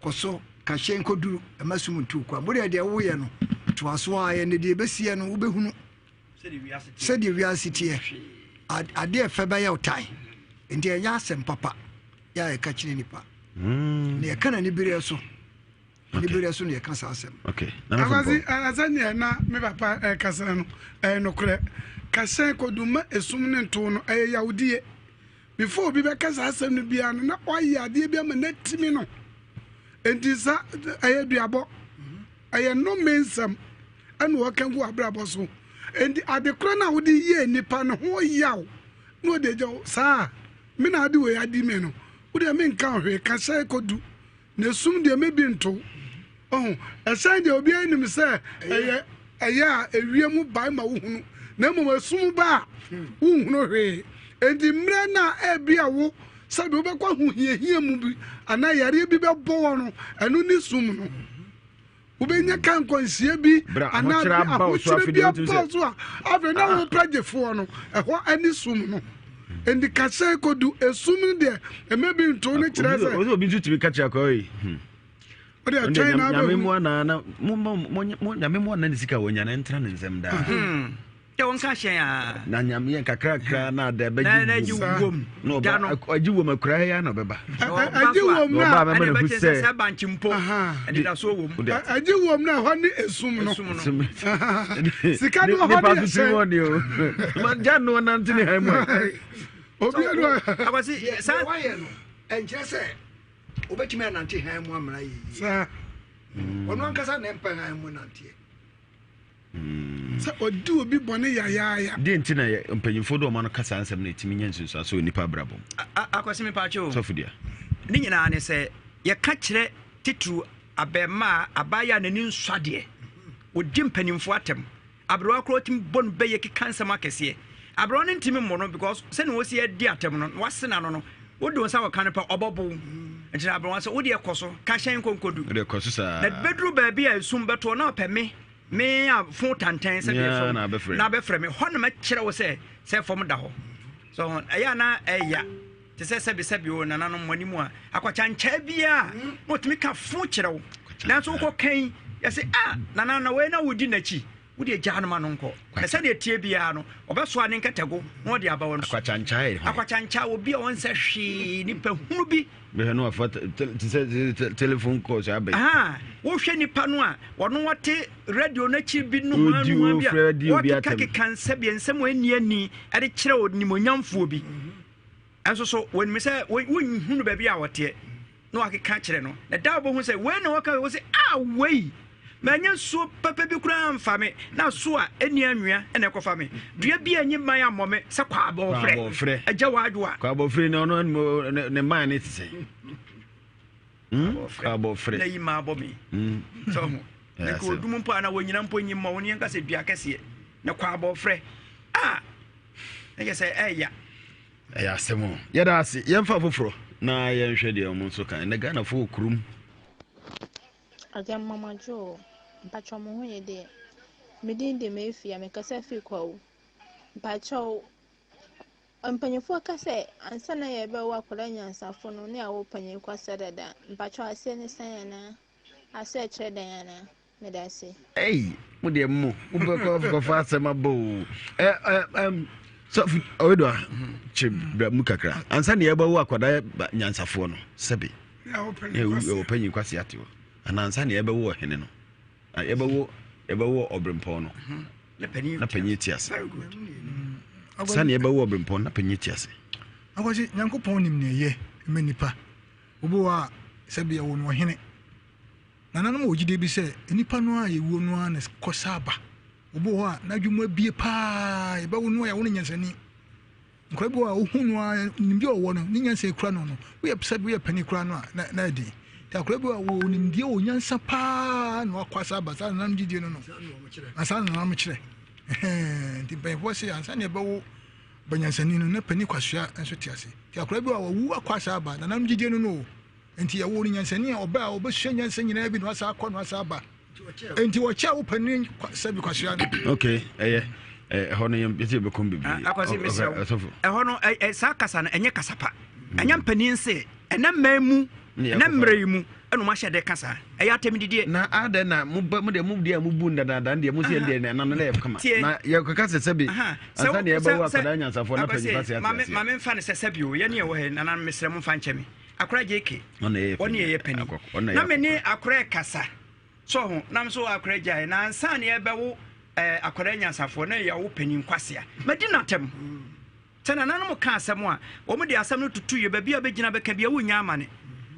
[SPEAKER 18] Kɔ so ka hyɛn kɔduru, mma sum nto wo kwan. Wo deɛ deɛ woyɛ no, toa so ara yɛ, na deɛ ɛbɛsiɛ no, wobɛhunu sɛdeɛ wiase teɛ. Adeɛ fɛ bɛyɛ wo tan, nti ɛnyɛ asɛm papa yɛ a yɛka kyerɛ nipa. Na yɛka no anibereɛ so, anibereɛ so na yɛka saa asɛm.
[SPEAKER 3] Akwasi, sɛdeɛ na me papa ɛkasa no, ɛyɛ nokorɛ. Ka hyɛn kɔdu ma esum ne nto no, ɛyɛ yawdie. Before obi bɛka saa asɛm no biara no, na wayɛ adeɛ bi ama no atimi no. Enti sa ɛyɛ duabɔ, ɛyɛ nnome nsɛm ɛna wɔka gu abrabɔ so. Enti adekorɔ no a wode yɛɛ nipa no ho yaw na ɔde agya wo saa. Me na ade wei adi me no, wodeɛ menka wo hwee, ka hyɛ kɔdu. Na esum deɛ mɛbi nto. Ɔho, ɛhyɛn deɛ obiara nim sɛ ɛyɛ ɛyɛ a ewiem mu bae ma wohunu, na mmom esum ba a, wonhunu hwee. Enti mmerɛ no a ebia wo sɛbe wobɛkɔ ahohiahia mu bi anaa yareɛ bi bɛbɔ wɔ no, ɛno ne sum no. Wobɛnya ka nkwanhyia bi anaa ahokyerɛ bi aba wo so a, afei na wopɛ gyefoɔ no, ɛhɔ ne sum no. Enti ka hyɛn kɔdu esum no deɛ, ɛmɛ bi nto no kyerɛ sɛ.
[SPEAKER 1] Obi nso tumi ka kyerɛ akɔyɛ yi. Hmm.
[SPEAKER 3] Wode atwɛn na
[SPEAKER 1] abɛhu. Nyame mmoa na na mo mo mo nyame mmoa na ne sika wɔ nya na ntra ne nsam daa.
[SPEAKER 2] Hmm. Yɛ wɔn ka hyɛn a.
[SPEAKER 1] Na nyame yɛ kakrakra na ada bɛgye
[SPEAKER 2] wom.
[SPEAKER 1] Na ɔba agye wom akura ya na ɔbɛba.
[SPEAKER 3] Agye wom na
[SPEAKER 1] ɔba bɛma ne hu sɛ.
[SPEAKER 2] Sɛ bankye mpo. Ɛnidasoɔ wom.
[SPEAKER 3] Agye wom na ɛhɔ ne esum no. Sika no hɔ ne
[SPEAKER 1] ɛhyɛn. Nipa so ti wɔ ne o. Gya no nante ne han mu.
[SPEAKER 3] Obi anu
[SPEAKER 2] akwasi saa
[SPEAKER 18] wayɛ no ɛnkyerɛ sɛ obetumi anante han mu amena yɛ yie.
[SPEAKER 3] Saa.
[SPEAKER 18] Ɔno ankasa na ɛmpɛ han mu nanteɛ.
[SPEAKER 3] Sɛ ɔdi obi bɔne yayaaya.
[SPEAKER 1] Deɛ nti na yɛ mpanyinfoɔ de wɔn ano ka saa nsɛm no ɛtumi nya nsunsuansoɔ wɔ nnipa abrabɔ mu.
[SPEAKER 2] Akwasi mepaakyɛ o.
[SPEAKER 1] Sɔfo dua.
[SPEAKER 2] Ne nyinaa ne sɛ yɛka kyerɛ titiriw abɛɛmaa abaayewa a n'ani nsɔ adeɛ. Ɔdi mpanimfoɔ atɛm. Aberewa koraa ɔtumi bɔ no bɛyɛ keka nsɛm akɛseɛ. Aberewa no ntumi mmɔ no because sɛnea ɔsi adi atɛm no na wase n'ano no wode wo nsa kɔka no pɛ ɔbɔbo wo. Nti na aberewa sɛ wodeɛ kɔ so ka hyɛn nkɔnkɔdu.
[SPEAKER 1] Wodeɛ kɔ so saa.
[SPEAKER 2] Na bɛduru baabi a esum bɛtoɔ na ɔpɛ me me a fo tantan sɛ deɛ fam na abɛfrɛ me hɔ na mɛkyerɛ wo sɛ sɛ fam da hɔ. So ɛyɛ a na ɛya. Te sɛ sɛbesɛbe o nananom mo anim a akwakyankyɛɛ biara na ɔtumi ka fo kyerɛ wo nanso wokɔ kan yɛse ah nana na wei na wodi n'akyi wode gyaa no ma no nkɔ na sɛdeɛ tie biara no ɔbɛsoa ne nkɛtɛgo na ɔde aba wɔn so
[SPEAKER 1] akwakyankyɛɛ
[SPEAKER 2] akwakyankyɛɛ obi a ɔnsɛ hwee nipa hunu bi
[SPEAKER 1] bɛhwɛ no afa te sɛ telephone calls abɛn
[SPEAKER 2] wohwɛ nipa no a ɔno wɔte radio no akyi bi no ho ano bi a wɔkeka keka nsɛm nsɛm a ɛnni ani ɛde kyerɛ onimonyamfoɔ bi Nso so wɔnim sɛ wonhunu baabi a ɔteɛ na wakeka kyerɛ no na da wobɛhu sɛ wei na wɔka wei sɛ a wei manya nsuo papa bi koraa mfa me na so a ɛnni anwea ɛna ɛkɔfa me dua bi a ɛnyi mman ammɔ me sɛ kwaabɔfrɛ agya w'adwoa
[SPEAKER 1] kwaabɔfrɛ ne ɔno ne mman ne te sɛ hmm? kwaabɔfrɛ
[SPEAKER 2] na yi mmaa bɔ me hmm. sɛ ɔho na nka ɔdum mpo a na wɔnyina mpo nyi mmɔ wo ne yɛnka sɛ dua kɛseɛ na kwaabɔfrɛ a na kyɛ sɛ ɛya
[SPEAKER 1] Ɛyɛ asɛm o. Yɛda ase. Yɛmfa foforɔ na yɛnhwɛ deɛ wɔn nso ka. Ɛnɛ Ghanafoɔ wɔ kurom.
[SPEAKER 7] Agya mama dwo o, mpakyɛw mo ho ye deɛ? Me din de Mefia, me kasa firi Kwawu. Mpakyɛw, mpanyinfoɔ ka sɛ ansa na yɛbɛwo akwadaa nyansafo no ne awo panyin kwasa dada. Mpakyɛw aseɛ ne sɛn anaa? Aseɛ kyerɛ dɛn anaa? Medase.
[SPEAKER 1] Ei, mo deɛ mo, mo bɛ kɔ kɔfa asɛm aba o. Ɛ ɛ ɛm sɔfo ɔwedo a kyerɛ bra mu kakra. Ansa na yɛbɛwo akwadaa nyansafoɔ no sɛbe. Ɛwɔ panyin kwasi ate hɔ. Anaa ansa na yɛbɛwo ɔhene no. Yɛbɛwo yɛbɛwo ɔbrempɔn no. Na panyin te ase. Ansa na yɛbɛwo ɔbrempɔn na panyin te ase.
[SPEAKER 4] Akwasi Nyankopɔn nim nea ɛyɛ ma nipa. Obi wɔ a sɛbe ɛwɔ no ɔhene. Nananom wɔ gyidie bi sɛ nnipa no a yɛwuo no ara na kɔ sa ba. Obi wɔ hɔ a n'adwene mu abie paa, yɛbɛwo no a yɛawo no nyansani. Nkwadaa bi wɔ hɔ a wohu no ara nimdeɛ a ɔwɔ no, ne nyansa ekura no no, woyɛ sɛ woyɛ panin koraa no a na na ɛden. Nti akwadaa bi wɔ hɔ a wɔ nimdeɛ wɔ nyansa paa na wakɔ asa aba saa nananom gyidie no no. Na saa nananom kyerɛ. Nti mpanyinfoɔ se ansa na yɛbɛwo banyansani no na panin kwasua nso te ase. Nti akwadaa bi wɔ hɔ a wawu akɔ asa aba nananom gyidie no no o. Enti yɛwoo no nyansani a ɔbɛ a ɔbɛsua nyansa nyinaa bi na wasan akɔ na wasan aba. Enti wɔkyɛɛ wo panin sɛbi kwasea no.
[SPEAKER 1] Ok, ɛyɛ ɛhɔ no yɛn yɛsɛ yɛbɛkɔm bebree.
[SPEAKER 2] Ah, akwasi mesrɛ wo ɛhɔ no saa kasa no ɛnyɛ kasa pa. Hmm. Ɛnyɛ mpanin se ɛnɛ mmaa mu ɛnɛ mmerɛ yi mu ɛna wɔn ahyɛ de ka saa ɛyɛ atɛm didie.
[SPEAKER 1] Na adɛ na mo ba mo deɛ mo deɛ mo bu ndadaada deɛ mo sɛ deɛ na na yɛ kama na yɛ kaka sɛ sɛbi ansa na yɛbɛwo akwadaa nyansafoɔ na panyin kwasea te aseɛ.
[SPEAKER 2] Maame nfa ne sɛ sɛbi o yɛne ɛwɔ ha nana mesrɛ mo nfa nkyɛ me. Akora JK ɔne yɛyɛ pani na me ne akora ɛkasa so ho nam so akora gyae na ansa ne yɛbɛwo eh, akora nyansafoɔ na yɛwo panin kwasea madi n'atɛm sɛ nananom ka asɛm a wɔn de asɛm no tutu yɛ baabi a bɛgyina bɛka bi a wonya amane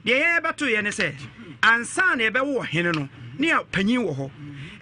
[SPEAKER 2] deɛ yɛn yɛbɛto yɛ ne sɛ ansa na yɛbɛwo ɔhene no ne a panyin wɔ hɔ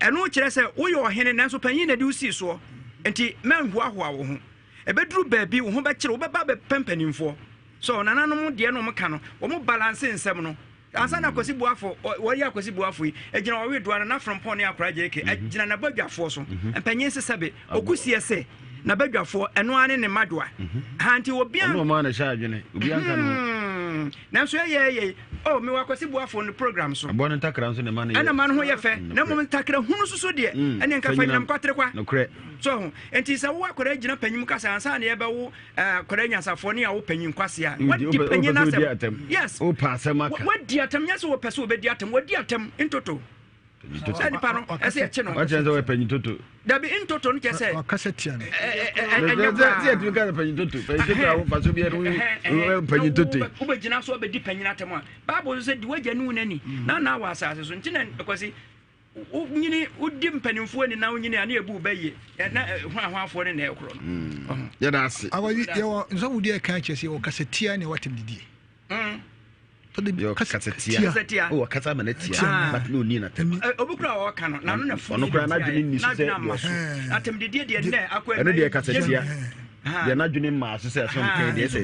[SPEAKER 2] ɛno kyerɛ sɛ woyɛ ɔhene nanso panyin na de wo sii soɔ nti mɛnhoahoa wo ho ɛbɛduru baabi wo ho bɛkyerɛ wobɛba bɛpɛ mpanimfoɔ So nananom deɛ na wɔn ka no wɔn balance nsɛm no ansa na Kwasi Boafo wɔyɛ Akwasi Boafo yi egyina ɔwe doa no n'afrompɔn ne akora gyeke mhm. egyina n'abadwafoɔ so mhm. mpanyin sesɛ be okusiɛ sɛ n'abadwafoɔ ɛno ara ne ne mmadwoa mhm. ha nti obi
[SPEAKER 1] an ɔno ɔmaa na ɛhyɛ adwene obi anka no
[SPEAKER 2] hmm. nanso ɛyɛ ɛyɛ oh mewɔ Akwasi Boafo no program so
[SPEAKER 1] aboa no ntakra nso ne ma no
[SPEAKER 2] ɛna ma no ho yɛ fɛ na mmom ntakra hunu soso deɛ hmm. ɛne nka fa nyinam kwatere kwa
[SPEAKER 1] nokorɛ
[SPEAKER 2] so ho nti sɛ wo akwadaa gyina panyin kasa ansa na yɛbɛwo Akwadaa nyansafoɔ ne awo panyin kwasea. Wadi panyin asɛm. Yes.
[SPEAKER 1] Wopɛ asɛm aka.
[SPEAKER 2] Wadi atɛm nyɛ sɛ wɔpɛ sɛ wɔbɛdi atɛm. Wadi atɛm ntoto. Sɛ nipa no ɛsɛ yɛkye no.
[SPEAKER 1] Wakyerɛ sɛ wɔyɛ panyin toto.
[SPEAKER 2] Dabi ntoto no kyɛ sɛ.
[SPEAKER 4] Wakasa tia no.
[SPEAKER 2] Ɛnyɛ koraa.
[SPEAKER 1] Sɛ yɛtumi ka sɛ panyin toto. Panyin toto a wofa so biara no panyin toto.
[SPEAKER 2] Wobɛgyina so abɛdi panyin atɛm a. Bible nso sɛ di w'agya ne wo nani. Na na wɔ asase so. Nti na kwasi. Wonyini wodi mpanimfoɔ ani na wonyini a ne yɛbu wo bɛ yie na hwanhwanfoɔ ne na ɛkorɔ no.
[SPEAKER 1] Mm. Yɛda ase.
[SPEAKER 4] Awɔ yɛwɔ nsɔfo ɛka kyerɛ sɛ yɛwɔ kasatia ne ɛwɔ atɛmdidie.
[SPEAKER 2] Mm.
[SPEAKER 1] Yɛwɔ kasatia.
[SPEAKER 2] Kasatia.
[SPEAKER 1] Oh, ɔkasa ama no atia. But na ɔnni n'atɛm.
[SPEAKER 2] Obi kura a ɔka no, n'ano na funu.
[SPEAKER 1] Ɔno kura n'adwene nni so sɛ
[SPEAKER 2] deɛ ɔso. Atɛmdidie deɛ nnɛ akɔ
[SPEAKER 1] ɛno deɛ kasatia. Deɛ n'adwene mmaa so sɛ ɛso nka deɛ sɛ.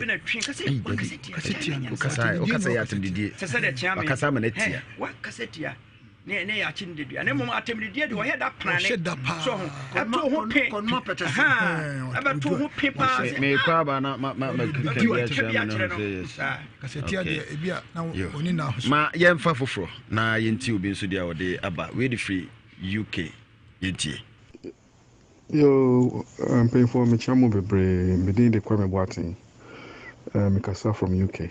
[SPEAKER 1] Kasatia. Ɔkasa yɛ atɛmdidie. Ɔkasa ama no atia.
[SPEAKER 2] Wakasatia. ne ne yɛ akyi ne dedua na mmom atɛmdidiɛ deɛ ɔyɛ da prane so ho ɛto ho pe ɛbɛto ho pe paa sɛ
[SPEAKER 1] mekɔ aba na ma ma ma keka bi akyerɛ me no sɛ yes
[SPEAKER 4] kasatia deɛ ebi a na ɔni na ahosuo
[SPEAKER 1] ma yɛmfa foforɔ na yɛntie obi nso deɛ a ɔde aba wei de firi UK yɛntie.
[SPEAKER 8] Yoo mpanyinfoɔ mekyia mo bebree me din de Kwame Boateng eh, mekasa from UK eh,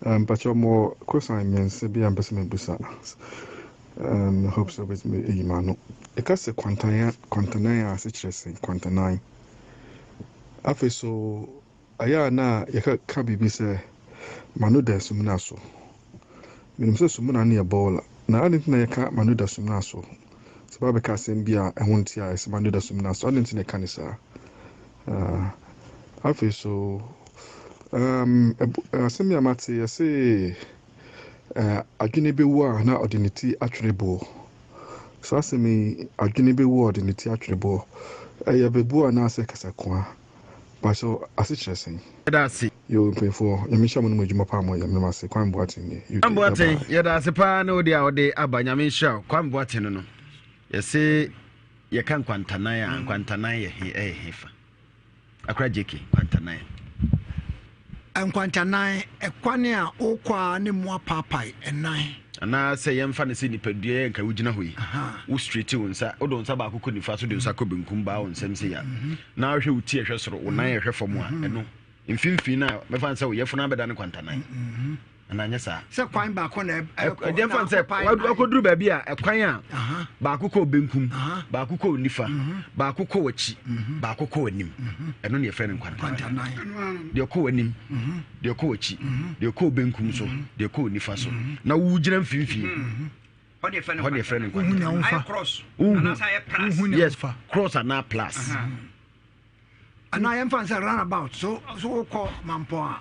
[SPEAKER 8] mpakyɛ mɔ kosan mmiɛnsa bi a mpɛ sɛ mebusa um, hope sɛ wobɛtumi ayi m'ano ɛka sɛ kwantan kwantanan a ase kyerɛ sɛn kwantanan afei so Ɛyɛ a na yɛka biribi sɛ, M'ano da sumina so. Minim sɛ sumina no yɛ bɔɔla. Na adɛn nti na yɛka m'ano da sumina so? Sɛ wɔabɛka asɛm bi a ɛho nte a, yɛse m'ano da sumina so. Adɛn nti na yɛka no saa? Uh, afei so, um, asɛm bi a mate, yɛse uh, adwene bɛwu a na ɔde ne ti atwere boɔ. Saa asɛm yi, adwene bɛwu a ɔde ne ti atwere boɔ, ɛyɛ bɛbuo anaasɛ kasakoa? Mpakyɛw ase kyerɛ sɛn?
[SPEAKER 1] Yɛda ase.
[SPEAKER 8] Yoo mpanyinfoɔ Nyame nhyira mo ne mo adwuma paa mo yɛ meda mo ase Kwame Boateng nie UK
[SPEAKER 1] Kwame
[SPEAKER 8] bye
[SPEAKER 1] Boateng
[SPEAKER 8] bye.
[SPEAKER 1] yɛda ase paa ne wode a wode aba Nyame nhyira wo Kwame Boateng no no yɛse yɛka nkwantanan a nkwantanan yɛ he ɛyɛ he fa akora JK nkwantanan.
[SPEAKER 18] Nkwantanan, ɛkwan a wokɔ a ne mu apaapae ɛnan.
[SPEAKER 1] Anaa sɛ yɛmfa no sɛ nipadua yɛ nka wogyina hɔ yi, wo straight wo nsa, wode wo nsa baako kɔ nifa so de wo nsa kɔ benkum baa wo nsam sei a, na wohwɛ wo ti ɛhwɛ soro, wo nan ɛhwɛ fam a, ɛno mfimfini no a mɛfa no sɛ wo yɛfono abɛda no kwantanan. Anaa nyɛ saa?
[SPEAKER 18] Sɛ kwan baako na ɛkɔ.
[SPEAKER 1] Ɛdeɛ mfa no sɛ wakɔduru baabi a ɛkwan a baako kɔ benkum, baako kɔ nifa, baako kɔ w'akyi, baako kɔ w'anim. Ɛno na yɛfrɛ no nkwantanan. Deɛ ɛkɔ w'anim. deɛ ɛkɔ w'akyi mhm. deɛ ɛkɔ benkum so mhm. deɛ ɛkɔ nifa so mhm. na wogyina mfimfini
[SPEAKER 2] hɔ ne
[SPEAKER 1] yɛfrɛ no nkwanta yes cross anaa plus
[SPEAKER 18] anaa yɛmfa sɛ runabout so so wokɔ mampɔn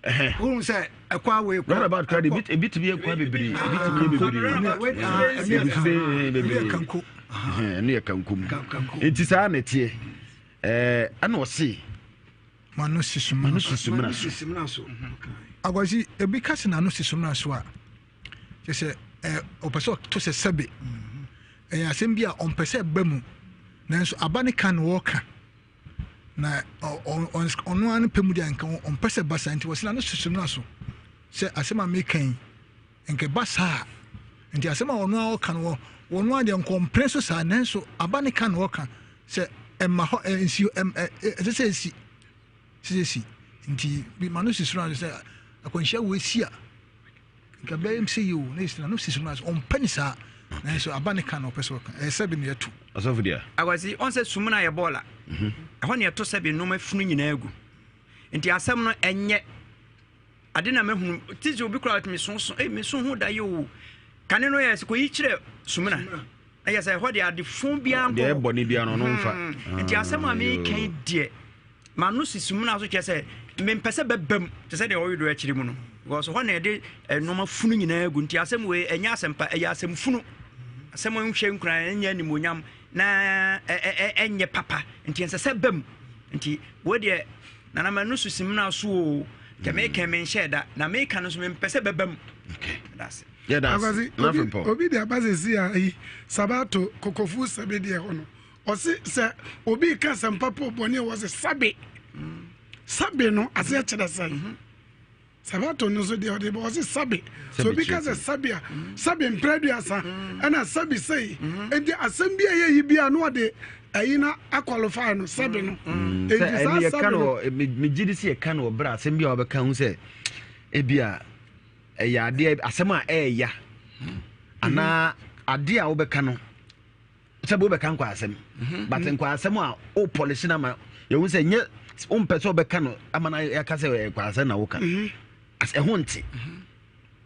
[SPEAKER 18] a wohu sɛ ɛkɔ awei kɔ
[SPEAKER 1] runabout kora de ebi tumi yɛ kwan bebree ebi tumi yɛ bebree ebi so bɛ bebree ɛno yɛ kanko mu nti saa na ɛteɛ ɛɛ ɛna ɔse
[SPEAKER 4] M'ano si sumina
[SPEAKER 1] so. M'ano si sumina
[SPEAKER 4] so. Akwasi, ebi ka sɛ n'ano si sumina so a, kyerɛ sɛ ɛ ɔpɛ sɛ ɔto sɛ sɛbe. Ɛyɛ asɛm bi a ɔmpɛ sɛ ɛba mu, nanso aba ne ka na ɔreka. Na ɔno ara ne pɛ mu deɛ nka ɔmpɛ sɛ ɛba saa nti wɔsɛ n'ano si sumina so sɛ asɛm a meka yi nka ɛba saa a. Nti asɛm a ɔno ara ɔka no ɔno ara deɛ nka ɔmpene so saa nanso aba ne ka na ɔka sɛ ɛma hɔ ɛnsi ɛsɛ sɛ ɛsi sɛ ɛsi nti ma no si soro ase sɛ akwanhyia wɔ ɛsi a nka bɛyɛ sɛ yi o na ɛsi na no si soro ase ɔmpɛ ne saa nanso aba ne ka na ɔpɛ sɛ ɔka ɛyɛ sɛ bi na ɛto.
[SPEAKER 1] Ɔsɔfo deɛ.
[SPEAKER 2] Akwasi ɔn sɛ sum no ayɛ bɔɔla ɛhɔ na ɛto sɛ bi nneɛma funu nyinaa gu nti asɛm no ɛnyɛ Ade na mahunu ti sɛ obi koraa tumi so so me so ho da yɛ o kane no yɛ sɛ kɔyi kyerɛ sumina na yɛ sɛ ɛhɔ deɛ ade fo biara nkɔ
[SPEAKER 1] deɛ ɛbɔ ne biara no ɔno mfa
[SPEAKER 2] hmm. nti asɛm a meka yi deɛ m'ano si sumina so kyerɛ sɛ mempɛ sɛ bɛbam te sɛ deɛ ɔwe do akyiri mu no because hɔ na yɛde eh, nneɛma funu nyinaa gu nti asɛm wei ɛnyɛ asɛm pa ɛyɛ asɛm funu asɛm nhwɛ nkura ɛnyɛ animuonyam na ɛnyɛ papa nti ɛnsɛ sɛ bam nti wei deɛ Nana m'ano so simina so o. Kɛ meka menhyɛɛ da na meka no nso mempɛ sɛ bɛba mu.
[SPEAKER 1] Medase. Yɛda ase.
[SPEAKER 3] Obi de aba sɛsi a ayi sabato kokofu sɛbe deɛ hɔ no ɔse sɛ obi ka sɛmpa po bɔne a wɔse sabe sabe no aseɛ kyerɛ sɛn Sabato no nso deɛ ɔde bɔ ɔse sabe sɛ obi ka sɛ sabe a sabe mprɛ aduasa ɛna sabe sei nti asɛm bi a ɛyɛ yi bi a na ɔde ɛyi na akɔlifai no sabe no
[SPEAKER 1] nti saa sabe no megye di sɛ yɛka no wɔ berɛ asɛm bi a wɔbɛka ho sɛ ebi a ɛyɛ adeɛ asɛm a ɛɛya anaa adeɛ a wobɛka no sɛ bi wobɛka nkwaasɛm mhm. but mhm. nkwaasɛm a wo polish no ama yɛhu sɛ nyɛ wompɛ sɛ wobɛka no ama no yɛaka sɛ nkwaasɛm na woka mhm. ɛho nte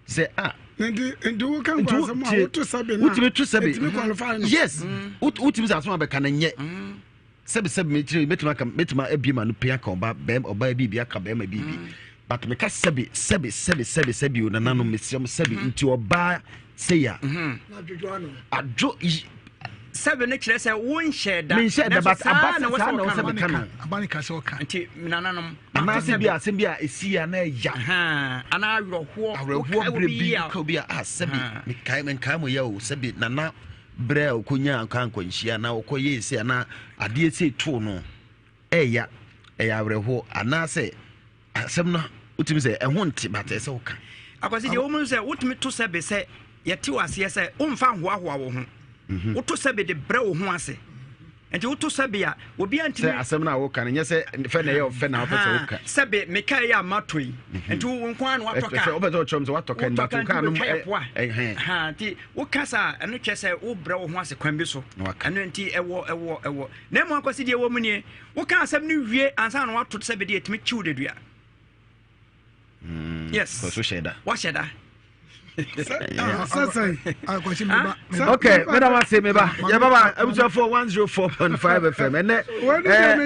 [SPEAKER 1] sɛ a ah,
[SPEAKER 3] Nti nti wo ka nkwa asɛm a woto sɛbe na
[SPEAKER 1] wotumi to sɛbe
[SPEAKER 3] ɛtumi qualify no.
[SPEAKER 1] Yes, wotumi sɛ asɛm a bɛka no nyɛ sɛbe sɛbe mekyerɛ mɛtumi aka mɛtumi abie ma no pia aka ɔba bɛrima ɔbaa biribi aka bɛrima biribi but meka sɛbe sɛbe sɛbe sɛbe sɛbe o nananom mesrɛ mo sɛbe nti ɔbaa sɛyi a adwo
[SPEAKER 2] sɛbe no kyerɛ sɛ wonhyɛ da
[SPEAKER 1] menhyɛ da but aba
[SPEAKER 2] na
[SPEAKER 1] saa na wɔsɛ meka no
[SPEAKER 4] aba ne ka sɛ ɔka
[SPEAKER 2] nti nananom
[SPEAKER 1] anaasɛ bi asɛm bi a ɛsi a na ɛya
[SPEAKER 2] anaa awerɛhoɔ
[SPEAKER 1] awerɛhoɔ berɛ bi ka obi a ah sɛbe mekae menkae mo yɛ o sɛbe nana berɛ a ɔkɔnya nka nkwanhyia anaa ɔkɔyɛɛ sei anaa adeɛ sei too no ɛya ɛyɛ awerɛhoɔ anaasɛ asɛm no wotumi sɛ ɛho nte but ɛsɛ woka.
[SPEAKER 2] Akwasi deɛ wɔn sɛ wotumi to sɛbe sɛ yɛte wɔ aseɛ sɛ womfa nhoahoa wo ho mhm. woto sɛbe de brɛ wo ho ase nti woto sɛbe a obi antumi
[SPEAKER 1] sɛ asɛm no a woka no nyɛ sɛ fɛ na ɛyɛ ɔfɛ na wopɛ sɛ woka
[SPEAKER 2] sɛbe meka ɛyɛ a matɔ yi mhm. nti wo nko ara na watɔ kaa
[SPEAKER 1] wopɛ sɛ wokyerɛ m sɛ watɔ kaa nti kaa no
[SPEAKER 2] nti woka saa ɛno kyerɛ sɛ wobrɛ wo ho ase kwan bi so ɛno nti ɛwɔ ɛwɔ ɛwɔ na mmom akwasi deɛ ɛwɔ mu nie Woka asɛm no wie ansa na woato sɛ bɛde atumi kyiw dadua. Hmm, yes.
[SPEAKER 1] So hyɛ da.
[SPEAKER 2] Wahyɛ da.
[SPEAKER 1] Okay, meda mo ase meba. Yɛbaba abusuafoɔ 104.5 FM. Ɛnɛ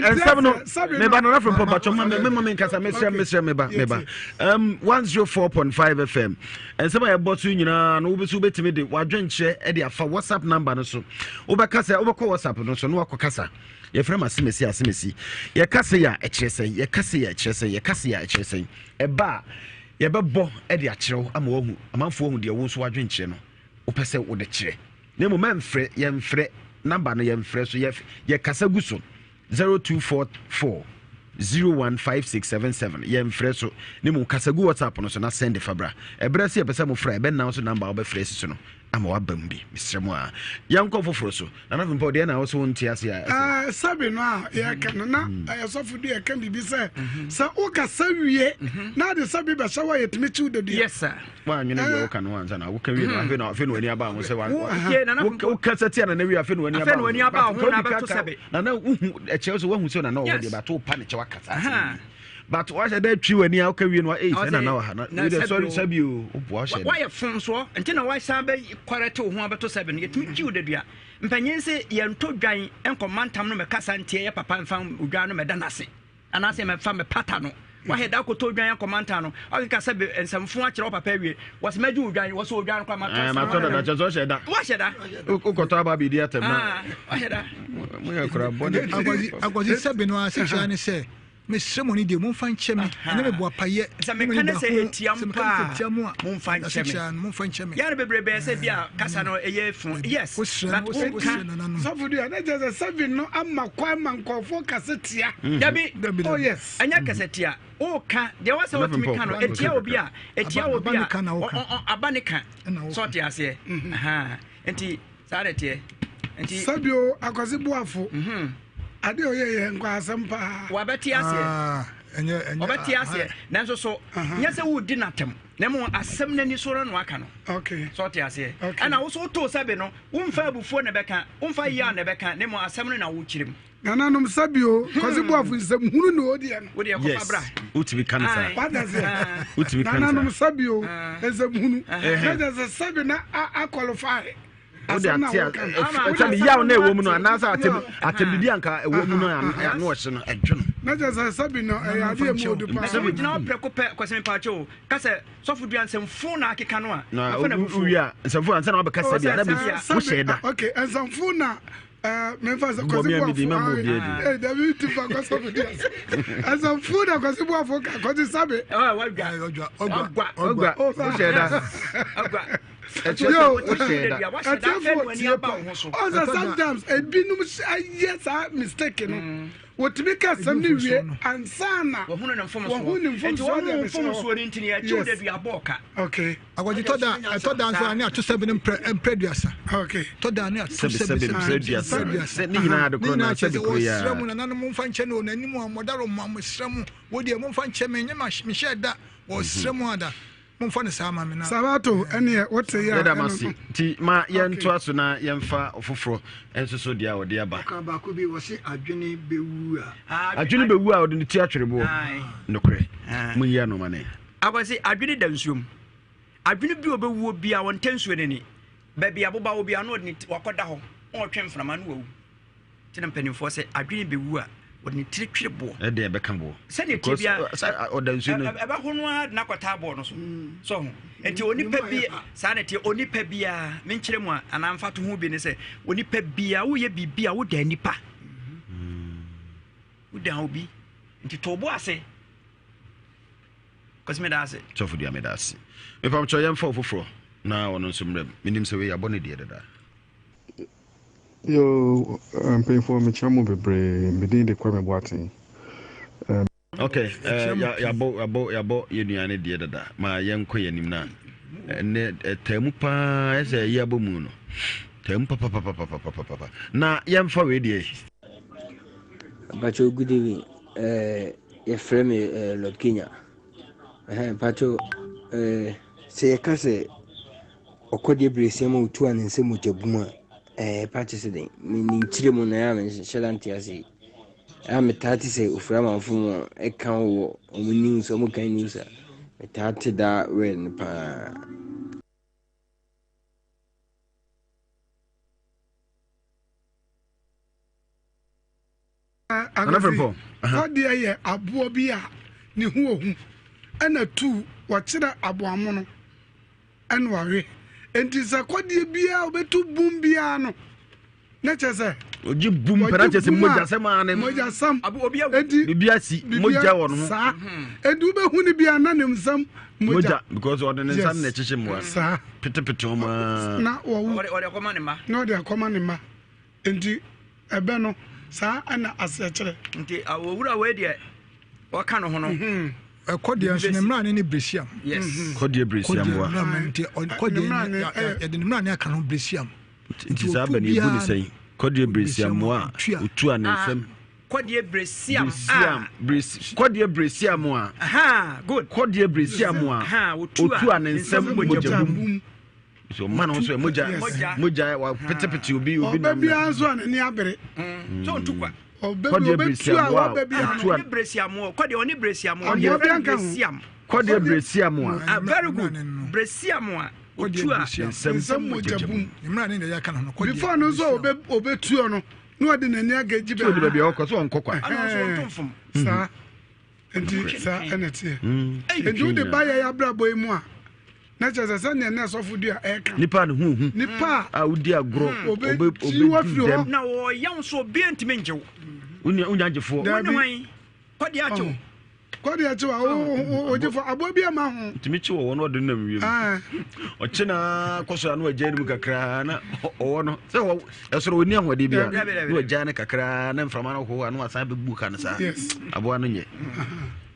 [SPEAKER 1] ɛnsɛm no meba no rafo mpɔ ma me mema me nkasa mesrɛ mesrɛ meba meba. Um 104.5 FM. Ɛnsɛm a yɛbɔ so nyinaa no wobɛso wobɛtumi de wadwenkyerɛ de afa WhatsApp number no so. Wobɛka sɛ wobɛkɔ WhatsApp no so na wakɔkasa. Yɛfrɛ m asemasi asemasi. Yɛka sei a, ɛkyerɛ sɛn? Yɛka sei a, ɛkyerɛ sɛn? Yɛka sei a, ɛkyerɛ sɛn? Ɛba a, yɛbɛbɔ de akyerɛ wo ama woahu, amanfoɔ ahu deɛ wo nso w'adwenkyerɛ no wopɛ sɛ wode kyerɛ. Na mmom mɛmfrɛ, yɛmfrɛ, namba no yɛmfrɛ so, yɛ, yɛkasa gu so 0244 015677 yɛmfrɛ so, na mmom kasa gu WhatsApp no so na send fa bra. Ɛberɛ sɛ yɛpɛ sɛ mofrɛ a, ɛbɛnam so namba a wobɛfrɛ asi so no ama waba mu bi. Mesrɛ mo a, yɛnkɔ foforɔ so. Nana Frimpong, deɛ na wo so wonte ase a.
[SPEAKER 3] Ɛɛ sɛbi no a yɛka no na mm. ɛyɛ sɔfo bi ɛka biribi sɛ mhm. sɛ wokasa wie mhm. na ade sɛbi bɛhyɛ wo a yɛtumi kyiw dadua.
[SPEAKER 2] Yes sir.
[SPEAKER 1] Woanwene deɛ woka no ansa na woka wie no mm. afei na afei na w'ani aba ho sɛ wokasa tia nana wie afei na w'ani aba
[SPEAKER 2] ho. Afei na w'ani aba ho na abɛto sɛbi.
[SPEAKER 1] Nana wohu ɛkyerɛ sɛ woahu sɛ nana wɔ hɔ deɛ bato wopa ne kyɛ wakasa asɛm bi. But wahyɛ dɛ twi w'ani a woka wie no ei sɛ nana wɔ ha na wei deɛ sorry sɛbi o woboa wahyɛ dɛ.
[SPEAKER 2] Woayɛ fomsoɔ nti na woasan bɛ kɔrɛte wo ho abɛto sɛbi no yɛtumi kyiw dadua. Mpanyin se yɛntɔ dwan nkɔ mantam no mɛkasa ntia yɛ papa mfa odwan no mɛda no ase anaasɛ mɛfa mɛpata no. Wahɛ da akɔtɔ odwan akɔ mantam no ɔkeka sɛ nsɛmfo akyerɛ wo papa awie wɔsɛ mɛgye odwan wɔsɛ odwan no kora matɔ
[SPEAKER 1] eh, matɔ dada kyɛ sɛ ɔhyɛ da
[SPEAKER 2] wahyɛ da
[SPEAKER 1] wokɔtɔ aba bɛdi atɛm na
[SPEAKER 2] ah, wahyɛ da
[SPEAKER 1] moyɛ kora bɔne
[SPEAKER 4] akwasi sɛbi no a sɛ kyerɛ ne sɛ Mesrɛ mo ne deɛ momfa nkyɛ me, ɛnyɛ me boapayɛ.
[SPEAKER 2] Sɛ meka ne sɛ ɛtia
[SPEAKER 4] Sɛ
[SPEAKER 2] mpo
[SPEAKER 4] meka ne sɛ
[SPEAKER 2] a,
[SPEAKER 4] ɛtia mo a,
[SPEAKER 2] momfa nkyɛ me.
[SPEAKER 4] asekyerɛ no, momfa nkyɛ me.
[SPEAKER 2] Yɛ no bebrebe sɛ bi a kasa no ɛyɛ fo. Yes,
[SPEAKER 4] Wosrɛ
[SPEAKER 2] but
[SPEAKER 4] no, wosrɛ
[SPEAKER 2] woka.
[SPEAKER 4] wosrɛ nananom.
[SPEAKER 3] Sɔfo dua na kyerɛ sɛ seven no ama kwan ma nkurɔfoɔ kasa tia.
[SPEAKER 2] Dabi,
[SPEAKER 4] Dabi,
[SPEAKER 3] Oh
[SPEAKER 4] dabi.
[SPEAKER 3] yes.
[SPEAKER 2] ɛnyɛ kasa tia. Woka deɛ wasɛ
[SPEAKER 1] Nana
[SPEAKER 2] wotumi
[SPEAKER 1] Frimpong,
[SPEAKER 2] ka no,
[SPEAKER 1] woka
[SPEAKER 2] ɛtia obi a, ɛtia
[SPEAKER 4] Aba-
[SPEAKER 2] obi
[SPEAKER 4] aba
[SPEAKER 2] a,
[SPEAKER 4] ne ka na woka.
[SPEAKER 2] ɔ- ɔ- aba ne ka.
[SPEAKER 4] Ɛna woka.
[SPEAKER 2] Sɛ ɔte aseɛ. Ahaa. Nti saa na ɛteɛ. Nti
[SPEAKER 3] Sɛbio Akwasi Boafo. Ade a ɔyɛ yɛ nkwaasɛm paa.
[SPEAKER 2] Wabɛte aseɛ.
[SPEAKER 4] Ah, ɛnyɛ ɛnyɛ.
[SPEAKER 2] Ɔbɛte aseɛ. Nanso so nyɛ sɛ wodi n'atɛm na mmom asɛm no ani so no na waka no.
[SPEAKER 3] Okay.
[SPEAKER 2] So ɔte aseɛ.
[SPEAKER 3] Okay.
[SPEAKER 2] Ɛna wo so wotoo sɛbe no, womfa abufuo na ɛbɛka, womfa yaw na ɛbɛka, na mmom asɛm no na wokyerɛ mu.
[SPEAKER 3] Nananom sɛbio Kwasi Boafo nsɛm hunu na ɔdiɛ no.
[SPEAKER 2] Wo deɛ kɔfa
[SPEAKER 1] Yes.
[SPEAKER 2] bra.
[SPEAKER 1] Wotumi ka no saa.
[SPEAKER 3] Wate aseɛ?
[SPEAKER 1] Wotumi ka no saa.
[SPEAKER 3] Nananom sɛbio nsɛm hunu. Na kyerɛ sɛ sɛbe na a qualify.
[SPEAKER 1] Wode ate a ɛsɛ yaw na ɛwɔ mu no anaasɛ atɛm atɛmdidi anka ɛwɔ mu no ano ɔhye no ɛdwo no.
[SPEAKER 3] Na kyerɛ sɛ sɛbi no ɛyɛ adeɛ mu odu paa.
[SPEAKER 2] Sɛ wogyina hɔ prɛko pɛ Kwasi mepaakyɛ o ka sɛ sɔfo dua nsɛmfo na akeka no a
[SPEAKER 1] Na
[SPEAKER 2] mafa no abufuo.
[SPEAKER 1] wowie a nsɛmfo ansa na wabɛka sɛbi a na bi wohyɛ da.
[SPEAKER 3] Okay, nsɛmfo na memfa sɛ
[SPEAKER 1] Bɔ
[SPEAKER 3] Kwasi
[SPEAKER 1] me a medi
[SPEAKER 3] Boafo
[SPEAKER 1] mɛmmɔ obiara din.
[SPEAKER 3] ee dabi ti fa Kwasi Boafo di ase. Nsɛmfo na Kwasi Boafo ka Kwasi sabe.
[SPEAKER 2] Wagwa
[SPEAKER 4] Ɔgwa
[SPEAKER 1] Ɔgwa wohyɛ da.
[SPEAKER 2] Ɔgwa.
[SPEAKER 3] Yo, ɛtiɛfo tie pa. Ɔsɛ sometimes ebinom ayɛ saa mistake no. Mm. Wɔtumi ka asɛm no wie ansa na
[SPEAKER 2] wɔhu ne mfomsoɔ de abɛhyɛ hɔ. Yes.
[SPEAKER 3] Okay.
[SPEAKER 4] Akwasi tɔ da ɛtɔ da nso a ne ato sɛbi no mprɛ mprɛ duasa.
[SPEAKER 3] Okay.
[SPEAKER 4] Tɔ da ne ato
[SPEAKER 1] sɛbi sɛbi mprɛ duasa. Ne nyinaa de koro na sɛbi koro ya.
[SPEAKER 4] Wɔsrɛ mu nananom momfa nkyɛ no n'anim a mɔdaro mo a mesrɛ mo wo deɛ momfa nkyɛ me nyɛ mehyɛ da wɔsrɛ mu ada. Momfa no saa ma me na.
[SPEAKER 3] Sabato ɛneɛ wote yɛ a
[SPEAKER 1] Yɛda mo ase. Nti ma yɛntoa so na yɛmfa ɔfoforɔ nso so deɛ a ɔde aba.
[SPEAKER 18] Ɔka baako bi wɔse adwene bɛwu
[SPEAKER 1] a. Adwene bɛwu a ɔde ne ti atwere boɔ. Nokorɛ. Monyi ano ma ne.
[SPEAKER 2] Akwasi adwene da nsuom. Adwene bi a ɔbɛwuo biara ɔntɛ nsuo no ani. Baabi aboba wɔ biara na ɔde ne ti wakɔda hɔ na ɔtwe mframa na wawu. Nti na mpanimfoɔ sɛ adwene bɛwu a wɔde ne tiri twere boɔ.
[SPEAKER 1] Ɛdeɛ ɛbɛka boɔ.
[SPEAKER 2] Sɛdeɛ tie biara
[SPEAKER 1] ɔda nsuo no
[SPEAKER 2] ɛbɛho no ara de no akɔtaa boɔ no so. So ho. Nti onipa bi saa na ɛteɛ onipa biara menkyerɛ mu a anaa mfatoho bi ne sɛ onipa biara woyɛ biribi a woda nipa. Woda obi. Nti to bo ase. Kwasi meda ase.
[SPEAKER 1] Sɔfo dua meda ase. Mepamkyɛ yɛmfa ɔfoforɔ na ɔno nso mmerɛ mu. Menim sɛ wei yɛabɔ ne deɛ dada.
[SPEAKER 8] Yoo mpanyinfoɔ mekyia mo bebree me din de Kwame Boateng.
[SPEAKER 1] Ok eh, yɛabɔ yɛabɔ yɛabɔ yɛn nua no deɛ dada ma yɛnkɔ yɛn anim na ɛnɛ ɛtaa mu paa ɛsɛ ɛyɛ abɔ mu no taa mu papapapapapapa na yɛmfa wei deɛ.
[SPEAKER 9] Mpakyɛw good evening eh, yɛfrɛ me eh, Lord Kenya. Eh, mpakyɛw eh, sɛ yɛka sɛ ɔkɔdeɛ beresia ma otu a ne nsa mogya bum a eh, ɛpa kyɛ sɛ dɛn me ne nkyerɛ mu na ɛyɛ a menhyɛ da nte ase yi. Ɛyɛ a metaa te sɛ ofiri amanfo mu a ɛka wɔ ɔmo news ɔmo kan news a metaa te daa word no paa.
[SPEAKER 3] Akwasi, kɔdeɛ yɛ aboɔ bi a ne ho ohu ɛna tu wɔkyerɛ aboamono ɛna ɔwe nti sɛ kɔdeɛ biara ɔbɛtu bum biara no na kyerɛ sɛ
[SPEAKER 1] ogye bum pɛ na kyerɛ sɛ mogyasɛm a ne
[SPEAKER 3] mogyasɛm enti
[SPEAKER 1] biribi asi mogya wɔ no ho
[SPEAKER 3] saa enti wobɛhu no biara na ne nsam
[SPEAKER 1] mogya because ɔde ne nsa na ɛkyekyɛ mmoa
[SPEAKER 3] saa
[SPEAKER 1] petepete wɔn aa
[SPEAKER 3] na wɔwu
[SPEAKER 2] ɔde akɔma ne mma
[SPEAKER 3] na ɔde akɔma ne mma Nti ɛbɛ no, saa na aseɛ kyerɛ.
[SPEAKER 2] Nti owura wei deɛ ɔka ne ho no.
[SPEAKER 4] Mhm. Kɔdeɛ nso ne mmara ne ne bresiam.
[SPEAKER 2] Yes.
[SPEAKER 4] Mhm.
[SPEAKER 1] Kɔdeɛ bresiam wa.
[SPEAKER 4] Nti kɔdeɛ yɛde ne mmara ne aka no bresiam.
[SPEAKER 1] Nti saa bɛ ne ebu ne sɛn kɔdeɛ bresiam wa otu a ne nsam.
[SPEAKER 2] Kɔdeɛ bresiam a.
[SPEAKER 1] Kɔdeɛ bresiam a.
[SPEAKER 2] Good.
[SPEAKER 1] Kɔdeɛ bresiam a otu a ne nsam mogya bum. So ɔma ne ho so mogya mogya wapetepete obi obi nam
[SPEAKER 3] ɔbɛ biara nso a n'ani abere
[SPEAKER 2] mm. so ntu kwa
[SPEAKER 3] ɔbɛ bi ɔbɛtu a ɔbɛ biara
[SPEAKER 2] no ɔne bresiamoɔ kɔdeɛ ɔne bresiamoɔ ɔdeɛ fɛn bresiam
[SPEAKER 1] kɔdeɛ bresiamoɔ
[SPEAKER 2] ah very good bresiamoɔ otu a
[SPEAKER 3] nsɛm mogya bum before no nso a ɔbɛtuo no na ɔde n'ani agagyi
[SPEAKER 1] baabi baabi a ɔkɔ so ɔnkɔ kwa
[SPEAKER 3] saa nti saa ɛna teɛ mm. nti wode ba yɛ abrabɔ yi mu a na kyerɛ sɛ sɛdeɛ na ɛsɔfo dua ɛka
[SPEAKER 1] nipa ne ho hu
[SPEAKER 3] nipa
[SPEAKER 1] a wodi agorɔ mm. ɔbɛdi dɛm
[SPEAKER 2] na wɔyɛ wo so obi ntumi ngye wo
[SPEAKER 1] wonya gyefoɔ
[SPEAKER 2] dabi kɔde akyew
[SPEAKER 3] kɔde akyew a ogyefo aboa bi ama ho
[SPEAKER 1] ntumi kye wɔwɔ no ɔde nam wiem ɔkye na kɔ so ano agya no mu kakraa na ɔwɔ no sɛ ɛsoro ɔni ahoɔden bi a na ɔgya no kakraa na mframa no ho ano asan bɛbu ka no saa aboa no nyɛ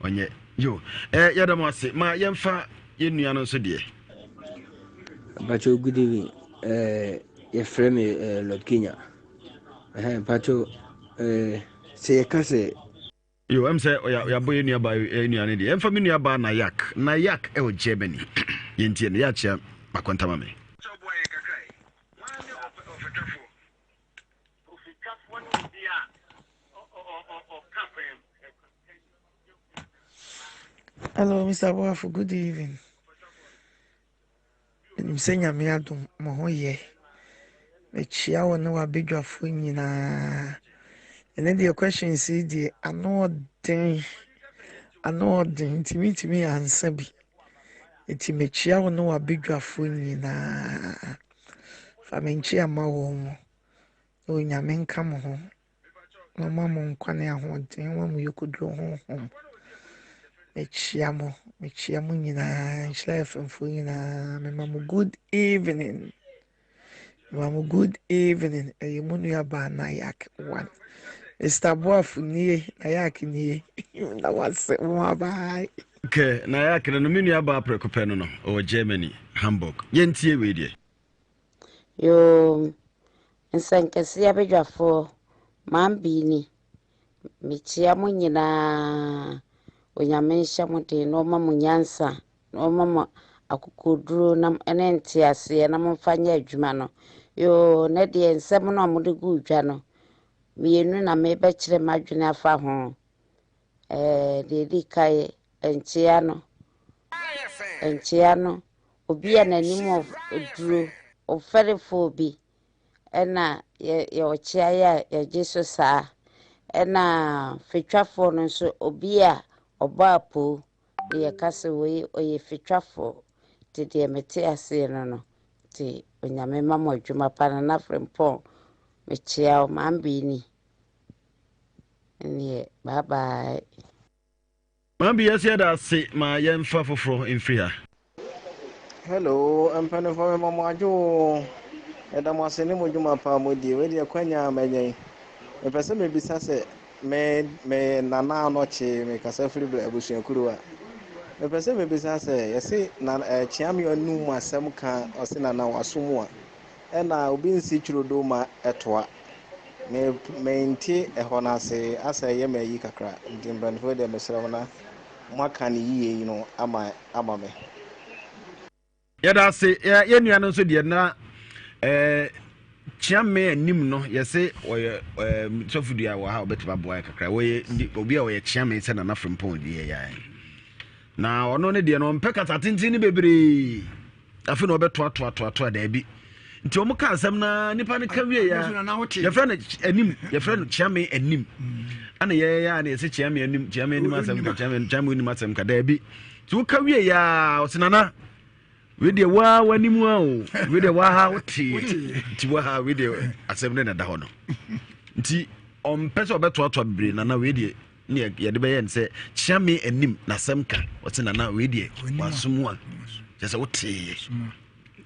[SPEAKER 1] ɔnyɛ yo yɛda mo ase ma yɛmfa yɛn nua no nso deɛ.
[SPEAKER 9] Mpacho good evening eh, yɛfrɛ me eh, Lord Kenya eh, mpacho eh, sɛ yɛka sɛ
[SPEAKER 1] Yo, ɛm sɛ yɛabɔ yɛn nua baa yɛn nua no deɛ. Ɛmfa me nua baa Nayak. Nayak ɛwɔ Germany. Yɛntie no. Yɛakyea makwantama me.
[SPEAKER 10] Hello, Mr. Boafo, good evening. Menim sɛ Nyame adom mo ho yɛ. Mekyia wo ne w'abadwafoɔ nyinaa. Ɛnɛ deɛ questions yi deɛ ano ɔden, ano ɔden nti mentumi ansa bi. Nti mekyia wo ne w'abadwafoɔ nyinaa. Fa me nkyia ma wɔn mo. Na Onyame nka mo ho. Na ɔma mo nkwa ne ahoɔden, ɔma mo yɔkɔduro honhom. Mekyia mo, mekyia mo nyinaa, Nhyira FM foɔ nyinaa. Mema mo good evening. Mema mo good evening. Ɛyɛ mo nua baa Nayak one. Mr. Boafo nie, Nayak nie. Na wase mo bye.
[SPEAKER 1] Okay, Nayak no no me nua baa prɛko pɛ no no, ɔwɔ Germany, Hamburg. Yɛntie wei deɛ.
[SPEAKER 23] Yoo, nsɛnkɛseɛ abadwafoɔ, Mambi ni. Mekyea mo nyinaa. Onyame nhyɛ mo den na ɔma mo nyansa na ɔma mo akokoduro na ne nteaseɛ na momfa nyɛ adwuma no. Yoo, nɛ deɛ nsɛm no a mode guu dwa no, mmienu na mebɛkyerɛ m'adwene afa ho. Ɛɛ, deɛ ɛdi kan, nkyea no. Nkyea no. Obi a n'anim duro, ɔfɛrefoɔ bi ɛna yɛ yɛ ɔkyea yɛ a yɛgye so saa. Ɛna fetwafoɔ no nso obi a ɔbɔ apoo na yɛka sɛ wei ɔyɛ fetwafoɔ. Nti deɛ mete aseɛ no no. Nti Onyame ma mo adwuma pa Nana Frimpong mekyea wo Maame ni. Ɛneɛ bye bye.
[SPEAKER 1] Maame yɛso yɛda ase ma yɛmfa foforɔ mfiri ha.
[SPEAKER 5] Hello, mpanimfoɔ mema mo adwo o. Yɛda mo ase ne mo dwuma pa a modie. Wei deɛ kwanya a manya yi. Mepɛ sɛ mebisa sɛ me me nana anɔkye mekasa firi bla abusuakuro a. Mepɛ sɛ mebisa sɛ yɛse na eh, kyeame anum asɛm ka ɔse nana waso mu a ɛna obi nsi twirodo ma ɛtoa. Me mente ɛhɔ no ase asɛ ɛyɛ me ayi kakra nti mpanyinfoɔ deɛ mesrɛ mo na moaka no yie yi no ama ama me.
[SPEAKER 1] Yɛda ase yɛ nua no nso deɛ na ɛɛ kyeame anim no yɛse ɔyɛ ɛɛ sɔfo dua wɔ ha ɔbɛtumi aboa yɛ kakra wɔyɛ obi a ɔyɛ kyeame sɛ nana frimpɔn deɛ yɛ na ɔno ne deɛ no ɔmpɛ kasa tenten ne bebree. Afei na ɔbɛtoatoatoatoa daabi. Nti wɔn ka asɛm na nipa no ka wie ya. Yɛfrɛ no anim, yɛfrɛ no kyeame anim. Ana yɛyɛ a na yɛsɛ kyeame anim, kyeame anim asɛm ka, kyeame kyeame anim asɛm ka daabi. Nti woka wie ya ɔsɛ nana. Wei deɛ waa w'anim a o, wei deɛ waa ha wote. Nti waa ha wei deɛ asɛm no na ɛda hɔ no. Nti ɔmpɛ sɛ ɔbɛtoatoa bebree nana wei deɛ ne yɛde bɛyɛ no sɛ kyea me anim n'asɛm ka ɔte nana wei deɛ wasom a kyɛ sɛ woteeɛ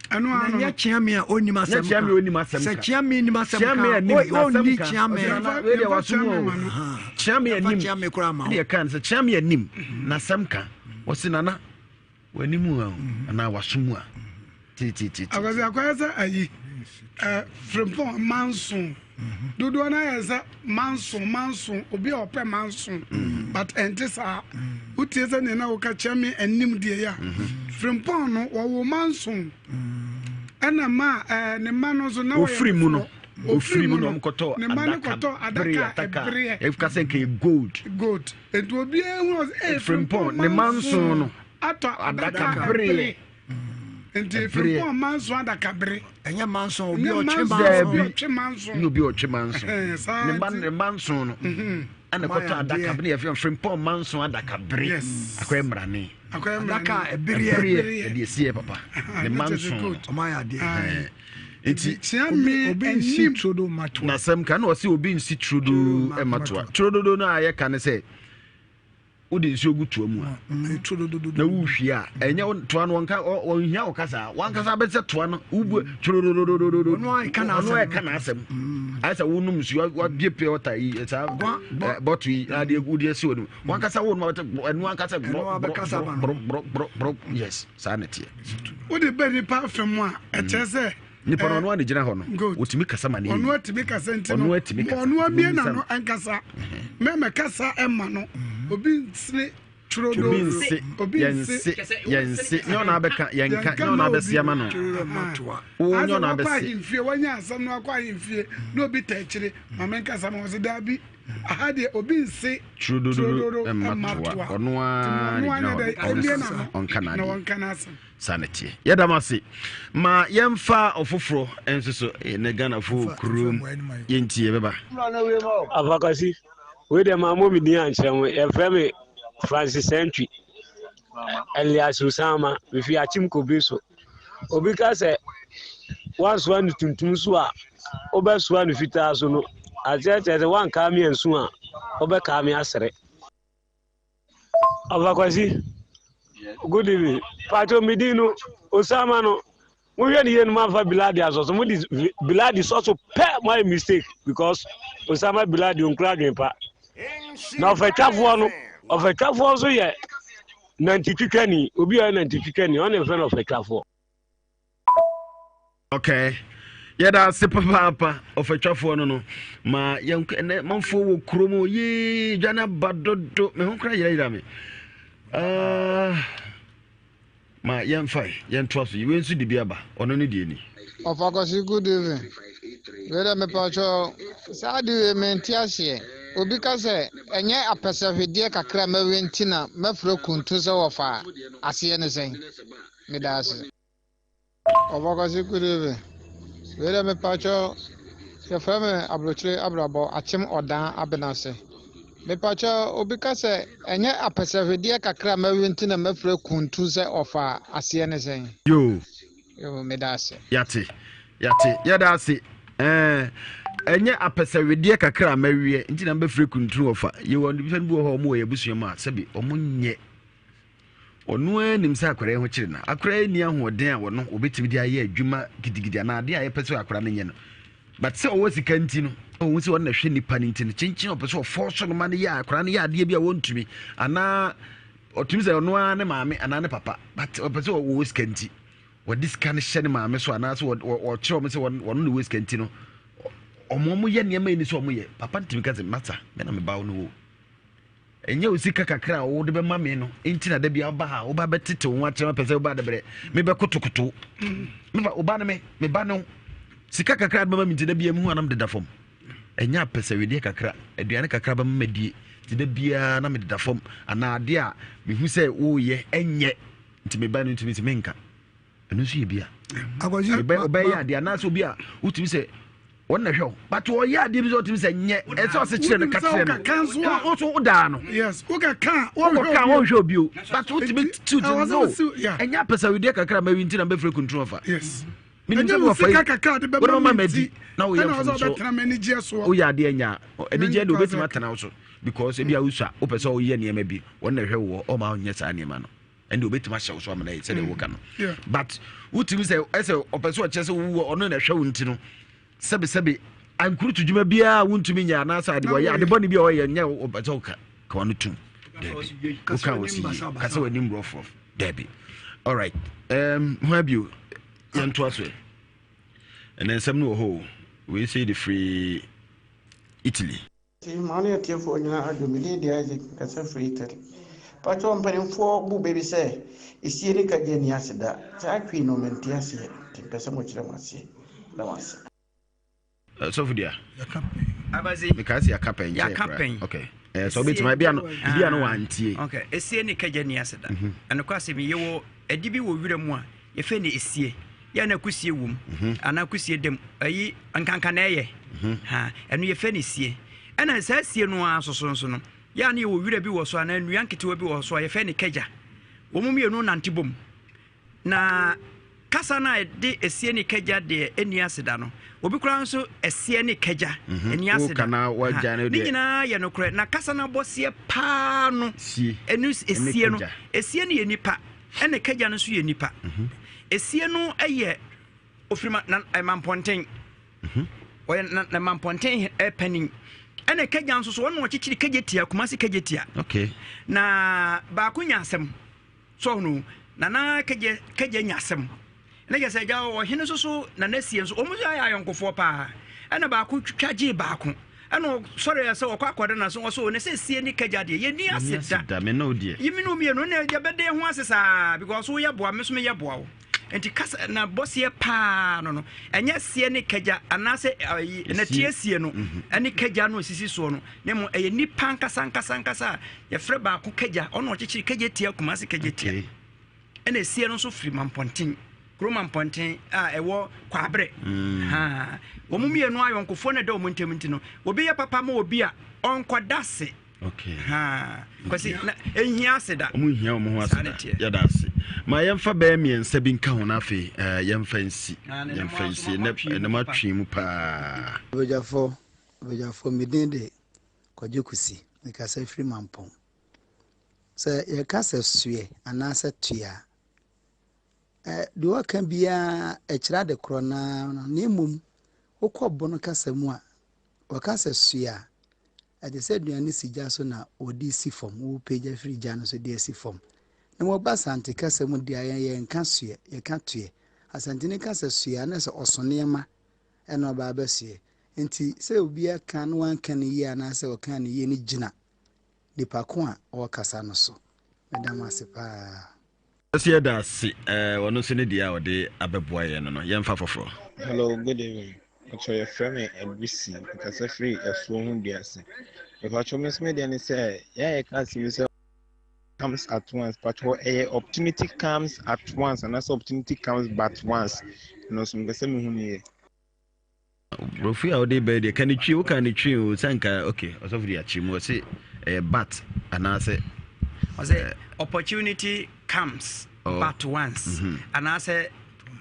[SPEAKER 18] ɛno ano nyɛ kyea me a ɔnim asɛm ka
[SPEAKER 1] kyea me ɔnim asɛm
[SPEAKER 18] ka sɛ kyea me nim asɛm ka ɔnni kyea me
[SPEAKER 1] wei deɛ wasom o kyea me anim ne yɛka no sɛ kyea me anim n'asɛm ka ɔse nana W'anim a o, anaa w'aso mu a. Titititi.
[SPEAKER 3] Akwasi akɔyɛ sɛ ayi ɛ frimpɔn manso dodoɔ no ayɛ sɛ manso manso obi a ɔpɛ manso mm. but ɛnte saa wotie sɛ nea na woka kyerɛ me anim deɛ yɛ a mm-hmm. frimpɔn no wɔwo manso ɛna ma ɛɛ ne mma no nso na wɔyɛ
[SPEAKER 1] ofiri mu no ofiri mu no ɔmkɔtɔ
[SPEAKER 3] ne mma no kɔtɔ adaka ɛbereɛ
[SPEAKER 1] ɛka sɛ nkɛyɛ gold
[SPEAKER 3] gold Nti obiara hu ɔsɛ ee
[SPEAKER 1] Frimpong ne manso no
[SPEAKER 3] atɔ adaka bere. Nti Frimpong manso adaka bere.
[SPEAKER 18] Ɛnyɛ manso obi ɔtwe manso.
[SPEAKER 1] Daabi
[SPEAKER 3] ɔtwe manso.
[SPEAKER 1] Ne obi ɔtwe manso. Ne ma ne manso no. Mhm. Ɛna kɔtɔ adaka bere yɛfrɛ Frimpong manso adaka bere. Akɔyɛ mmarane.
[SPEAKER 3] Akɔyɛ mmarane.
[SPEAKER 18] Adaka ɛbereɛ.
[SPEAKER 1] Ɛbereɛ ɛde esi yɛ papa. Ne manso no.
[SPEAKER 18] Ɔmo ayɛ adeɛ.
[SPEAKER 1] Nti
[SPEAKER 4] obi nsi turodo ma toa.
[SPEAKER 1] N'asɛm ka na ɔse obi nsi turodo ma toa. Turododo no a yɛka ne sɛ wode nsuo gu toa mu a mm, na wohwie a ɛnyɛ toa no wɔnka wɔnhia wo kasa wankasa bɛsɛ toa no wobu turododododo
[SPEAKER 18] ɔno
[SPEAKER 1] ɛka n'asɛm mm. ayɛ sɛ wonom nsuo wabie pure water yi saa bɔto yi na adeɛ wode asi wɔ no wankasa wonom ɛno ankasa borɔ borɔ borɔ borɔ borɔ yes saa na ɛteɛ.
[SPEAKER 3] Wode bɛ nipa afa mu a ɛkyerɛ sɛ.
[SPEAKER 1] Nipa no ɔno a na gyina hɔ no otumi kasa ma ne yie.
[SPEAKER 3] Ɔno atumi kasa nti no
[SPEAKER 1] ɔno atumi kasa.
[SPEAKER 3] Ɔno abie na no ankasa mɛmɛ kasa ɛma no obi nsene turo
[SPEAKER 1] obi nse
[SPEAKER 3] obi
[SPEAKER 1] yɛnse yɛnse nyɛ ɔna abɛka yɛnka nyɛ ɔna abɛse ama no wo nyɛ ɔna abɛse.
[SPEAKER 3] Akɔ ahemfie wanya asɛm no akɔ ahemfie na obi ta akyire maame nkasa ma ɔse daabi aha deɛ obi nse
[SPEAKER 1] Turododo mma toa. Ɔno ara na gyina hɔ no, ɔnka n'adeɛ. Saa na ɛteɛ. Yɛda mo ase. Ma yɛmfa ɔfoforɔ nso so. Ne Ghanafoɔ wɔ kurom. Yɛnti yɛbɛba.
[SPEAKER 11] Afakwasi, wei deɛ mammɔ me din ankyerɛ mo. Yɛfrɛ me Francis Antwi, Elias Usama, mefi Akyem Kobe so. Obi ka sɛ woansoa no tuntum so a, wobɛsoa no fitaa so no, aseɛ kyerɛ sɛ woankaa me ansu a, wobɛkaa me asere. Ɔfa Kwasi, good evening. Pacho me din no, Osama no, mohwɛ ne yie no moamfa Biladi asɔ so, mode Biladi sɔ so pɛ moayɛ mistake because Osama Biladi onkura adwene pa. Na ɔfatwafoɔ no, ɔfatwafoɔ nso yɛ nantitwitwani, obi a ɔyɛ nantitwitwani, ɔne mfrɛ no ɔfatwafoɔ.
[SPEAKER 1] Okay. Yɛda ase papaapa ɔfatwafoɔ no no ma yɛnkɔ ɛnɛ manfoɔ wɔ kurom yee dwa no aba dodo me ho kora yerayera me uh, Ma yɛmfa yɛntoa so yi wei nso de bi aba ɔno ne deɛ ni.
[SPEAKER 12] Ɔfa Kwasi good evening. Wei dɛ mepakyɛw saa ade wei mente aseɛ. Obi ka sɛ ɛnyɛ apɛsɛhwedeɛ kakra a mɛwe nti na mɛfrɛ kuntu sɛ wɔfa a, aseɛ ne sɛn? Meda ase. Ɔba Kwasi good evening. Wei dɛ mepakyɛw yɛfrɛ me Abrokyire Abrabɔ Akyem Ɔdan Abenase. Mepakyɛw obi ka sɛ ɛnyɛ apɛsɛhwedeɛ kakra a mawi nti na mafrɛ kuntu sɛ ɔfa a aseɛ ne sɛn?
[SPEAKER 1] Yoo.
[SPEAKER 12] Yoo meda ase.
[SPEAKER 1] Yate yate yɛda ase ɛɛ ɛnyɛ apɛsɛwedeɛ kakra a mawiɛ nti na mebɛfrɛ kuntunu ɔfa. Yɛwɔ nnipa bi wɔ hɔ a wɔn wɔ yɛn abusua mu a sɛbi wɔn nyɛ Ɔno ara nim sɛ akwadaa yi ho kyere no. Akwadaa yi nni ahoɔden a ɔno ɔbɛtumi de ayɛ adwuma gidigidi anaa adeɛ a yɛpɛ sɛ akwadaa no nyɛ no. But sɛ ɔwɔ sika nti no, ɔhu sɛ ɔno na ɛhwɛ nipa no nti no, kyenkyen ɔpɛ sɛ ɔfɔɔ so no ma no yɛ akwadaa no yɛ adeɛ bi a wɔntumi anaa ɔtumi sɛ ɔno ara ne maame anaa ne papa but ɔpɛ sɛ ɔwɔ sika nti wɔde sika no hyɛ ne maame so anaasɛ ɔkyerɛ wɔn sɛ wɔn na ɛwɔ sika nti no wɔn wɔn yɛ nneɛma yi ni sɛ wɔn yɛ papa ntumi ka sɛ masa mɛ na me ba wo no wo. Ɛnyɛ wo sika kakra a wode bɛma me no nti na da bi woba ha woba bɛtete wo ho akyerɛ me pɛ sɛ woba dabrɛ mebɛkotokoto mefa wo ba no me me ba no sika kakra de bɛma me nti da biara mehu anam deda fam ɛnyɛ apɛsɛwedeɛ kakra aduane kakra bɛma madie nti da biara na mededa fam anaa adeɛ a mehu sɛ woyɛ ɛnyɛ nti me ba no ntumi sɛ menka ɛno nso yɛ bia ɔbɛyɛ adeɛ anaasɛ obi a wotumi sɛ wɔn na hwɛ o but ɔyɛ adeɛ bi sɛ ɔtumi sɛ nyɛ ɛsɛ ɔsɛ kyerɛ no ka kyerɛ no wo so wodaa no
[SPEAKER 3] wokaka
[SPEAKER 1] wɔnhwɛ obi o but wotumi tiw ti no ɛnyɛ apɛsɛwedeɛ kakra ma wi nti na mbɛfrɛ kuntun ɔfa menim sɛ wɔfa yi wode ma madi na woyɛ mfomso woyɛ adeɛ nya anigyeɛ de wobɛtumi atena wo so because ebi a wosua wopɛ sɛ woyɛ nneɛma bi wɔn na ɛhwɛ wɔ ɔma wonyɛ saa nneɛma no ɛnde obetumi ahyɛ wo so amena yi sɛdeɛ woka no but wotumi sɛ ɛsɛ ɔpɛ sɛ ɔkyerɛ sɛ wowɔ ɔno na ɛhwɛ wo nti no sɛbesɛbe ankurutu dwuma biara wontumi nyɛ anaasɛ ade wɔyɛ ade bɔne bi a ɔyɛ nyɛ ɔpɛ sɛ woka ka wano tum daabi woka wɔ si yie ka sɛ w'anim rɔfrɔf daabi alright um, ho abio yɛntoa so ɛnɛ nsɛm no wɔ hɔ o wei sɛ de firi Italy.
[SPEAKER 6] Nti ma ne atiefoɔ nyinaa adwo. Me din de Isaac, mekasa firi Italy. Pakyɛw mpanimfoɔ bu bɛ bi sɛ, Esie ne kagye nni ase da. Saa twi no mente aseɛ, nti mpɛ sɛ mokyerɛ mo aseɛ. Meda mo ase.
[SPEAKER 1] Sɔfo dua.
[SPEAKER 2] Yɛaka pɛn. Abazi.
[SPEAKER 1] Mekaa sɛ yɛaka pɛn nkyɛn
[SPEAKER 2] Yɛaka pɛn.
[SPEAKER 1] Okay. Eh, sɛ wobɛtumi ebi ano ebi ano wantie.
[SPEAKER 2] Okay. Esie ne kagya nni ase da. Ɛnokwa asɛm yi yɛwɔ ɛde bi wɔ wira mu a yɛfɛ no esie. Yɛ na kusie wom mhm. anaa kusie dam ayi nkanka na ɛyɛ mhm. ha ɛno yɛfɛ no sie. Ɛna saa sie no ara soso nso no yɛ a na yɛwɔ wira bi wɔ so anaa nnua nketewa bi wɔ so a yɛfɛ no kagya. Wɔn mmienu nante bom. Na kasa no a ɛde esie ne kagya deɛ ɛnni aseda no, obi koraa nso ɛseɛ ne kagya mhm. ɛnni aseda. Ne nyinaa yɛ nokorɛ. Na kasa no abɔseɛ paa no ɛnu esie no, esie no yɛ nipa ɛna kagya no nso yɛ nipa. Mhm. Esie no yɛ ofiri ma na mampɔnten. Mhm. Ɔyɛ na na mampɔnten panin. Ɛna kagya nso so ɔno ɔkyekyere kagya tia Kumasi kagya tia.
[SPEAKER 1] Okay.
[SPEAKER 2] Na baako nya asɛm. So ɔhunu Nana Kagye Kagye nya asɛm. Ɛna kyerɛ sɛ agya ɔhene nso so Nana Sie nso wɔn nso ayɛ ayɔnkofoɔ paa. Ɛna baako twitwa gyee baako. Ɛna ɔsɔre sɛ ɔkɔ akɔda na so ɔso ne sɛ Sie ne Kagya deɛ yɛni ase da.
[SPEAKER 1] Me ne wo deɛ.
[SPEAKER 2] Yi me ne wo mmienu na yɛbɛde ho ase saa because woyɛ boa me nso meyɛ boa wo. Nti kasa na bɔseɛ paa no no ɛnyɛ seɛ ne kagya anaasɛ ayi na tie sie no mhm. ɛne kagya no osisi soɔ no na mmom ɛyɛ nipa nkasa nkasa nkasa a yɛfrɛ baako kagya ɔno ɔkyekyere kagya tia kumase kagya tia ɛna esie no nso firi mampɔnten kuro mampɔnten a ɛwɔ kwabrɛ mm. ha wɔn mmienu ayɔnkofoɔ na ɛda wɔn ntam nti no obi yɛ papa ma obi a ɔnkɔda se
[SPEAKER 1] Okay.
[SPEAKER 2] Ha. Kwasi na ehia ase da.
[SPEAKER 1] Ɔmo hia ɔmo ho ase da. Yɛda ase. Ma yɛmfa bɛyɛ mmiɛnsa bi nka ho na afei eh, yɛmfa nsi. Yɛmfa nsi. Ɛnɛ ɛnɛ mo atwe mu paa.
[SPEAKER 13] Abadwafoɔ, abadwafoɔ, me din de Kwadwo Kusi, mekasa firi Mampong. Sɛ yɛka sɛ soɛ anaasɛ toɛ a, eh, deɛ wɔka biara ɛkyerɛ ade korɔ no ara no, na mmom wokɔ bono kasa mu a, wɔka sɛ soɛ a, Ɛte sɛ aduane si gya so na wɔde si fam, wopagya firi gya no so de asi fam. Na wɔba Asante kasa mu deɛ a, yɛn yɛnka soɛ, yɛka toɛ. Asanteni ka sɛ soɛ a, na sɛ ɔso nneɛma ɛna ɔba abɛsoɛ. Nti sɛ obi aka na wanka no yie anaasɛ ɔkaa no yie no gyina nipa ko a ɔrekasa no so. Meda mo ase paa.
[SPEAKER 1] Ɔsi yɛda ase ɛɛ ɔno nso ne deɛ a ɔde abɛboa yɛn no no yɛnfa foforɔ.
[SPEAKER 14] Hello, good evening. Mpakyɛw yɛfrɛ me Agusi, mekasa firi Asuo ho Duase. Mpakyɛw me nso me deɛ ne sɛ, yɛn a yɛka asɛm yi sɛ. Comes at once pakyɛw ɛyɛ opportunity comes at once anaasɛ opportunity comes but once ɛno nso mepɛ sɛ mehu no yie.
[SPEAKER 1] Borɔfo a wode bɛyɛ deɛ ka ne twi woka ne twi o sɛ nka ok ɔsɔfo de akyerɛ mu ɔse ɛyɛ but anaasɛ
[SPEAKER 2] ɔsɛ opportunity comes oh. but once mm -hmm. anaasɛ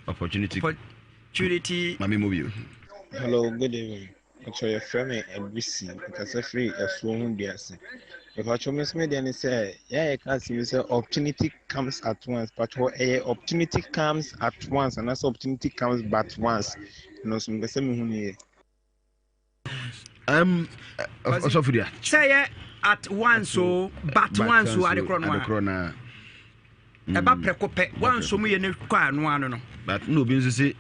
[SPEAKER 1] opportunity
[SPEAKER 2] opportunity
[SPEAKER 1] mame mu bio.
[SPEAKER 14] Hello, good evening. Mpakyɛw yɛfrɛ me Abusi, mekasa firi Asuo ho Duase. Mepakyɛw me nso me deɛ ne sɛ yɛn a yɛka asɛm yi sɛ opportunity comes at once. Pakyɛw ɛyɛ opportunity comes at once anaasɛ opportunity comes but once. Ɛno nso mepɛ sɛ mehu no yie.
[SPEAKER 1] Ɔsɔfo dua.
[SPEAKER 2] Sɛ yɛ at once o but once o adekorɔ no a.
[SPEAKER 1] Adekorɔ no a.
[SPEAKER 2] Ɛba prɛko pɛ wanso mu yɛ ne kɔ ano ano no.
[SPEAKER 1] But na obi nso se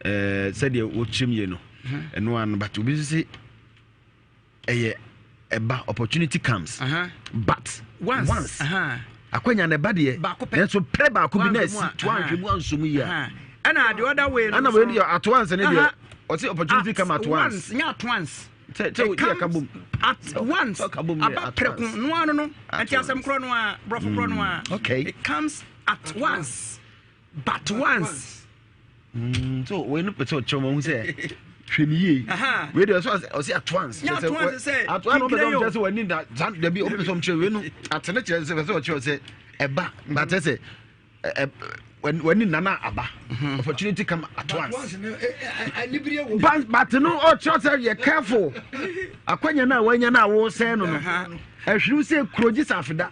[SPEAKER 1] Eh, sɛdeɛ wokyerɛm yie no mhm. ɛno ano but obi nso se ɛyɛ ɛba opportunity comes uh -huh. but
[SPEAKER 2] once,
[SPEAKER 1] once. Uh -huh. akwanya na ɛba deɛ nanso pere baako bi na asi to anhwɛ mu anso mu yie a
[SPEAKER 2] ɛna the other way no
[SPEAKER 1] ɛna wei deɛ at once ne deɛ ɔse opportunity come at once
[SPEAKER 2] nyɛ at once
[SPEAKER 1] sɛ sɛ
[SPEAKER 2] it comes at once aba prɛko no ano no ɛnti asɛm korɔ no a borɔfo korɔ no a
[SPEAKER 1] okay
[SPEAKER 2] it comes at once but once.
[SPEAKER 1] So wei no pɛ sɛ ɔkyerɛ wɔn sɛ hwɛ ne yie wei deɛ ɔsɛ ɔsɛ at once
[SPEAKER 2] at once sɛ
[SPEAKER 1] at once ɔpɛ sɛ ɔkyerɛ sɛ w'ani da saa dabi ɔpɛ sɛ ɔkyerɛ wei no atene kyerɛ sɛ sɛ ɔkyerɛ sɛ ɛba but sɛ ɛ w'ani nana aba mhm. opportunity come at once but no ɔkyerɛ sɛ yɛ careful akwanya no a wanya no a wosɛn no no Ɛhwerew sɛ kuro gye sɛ afeda.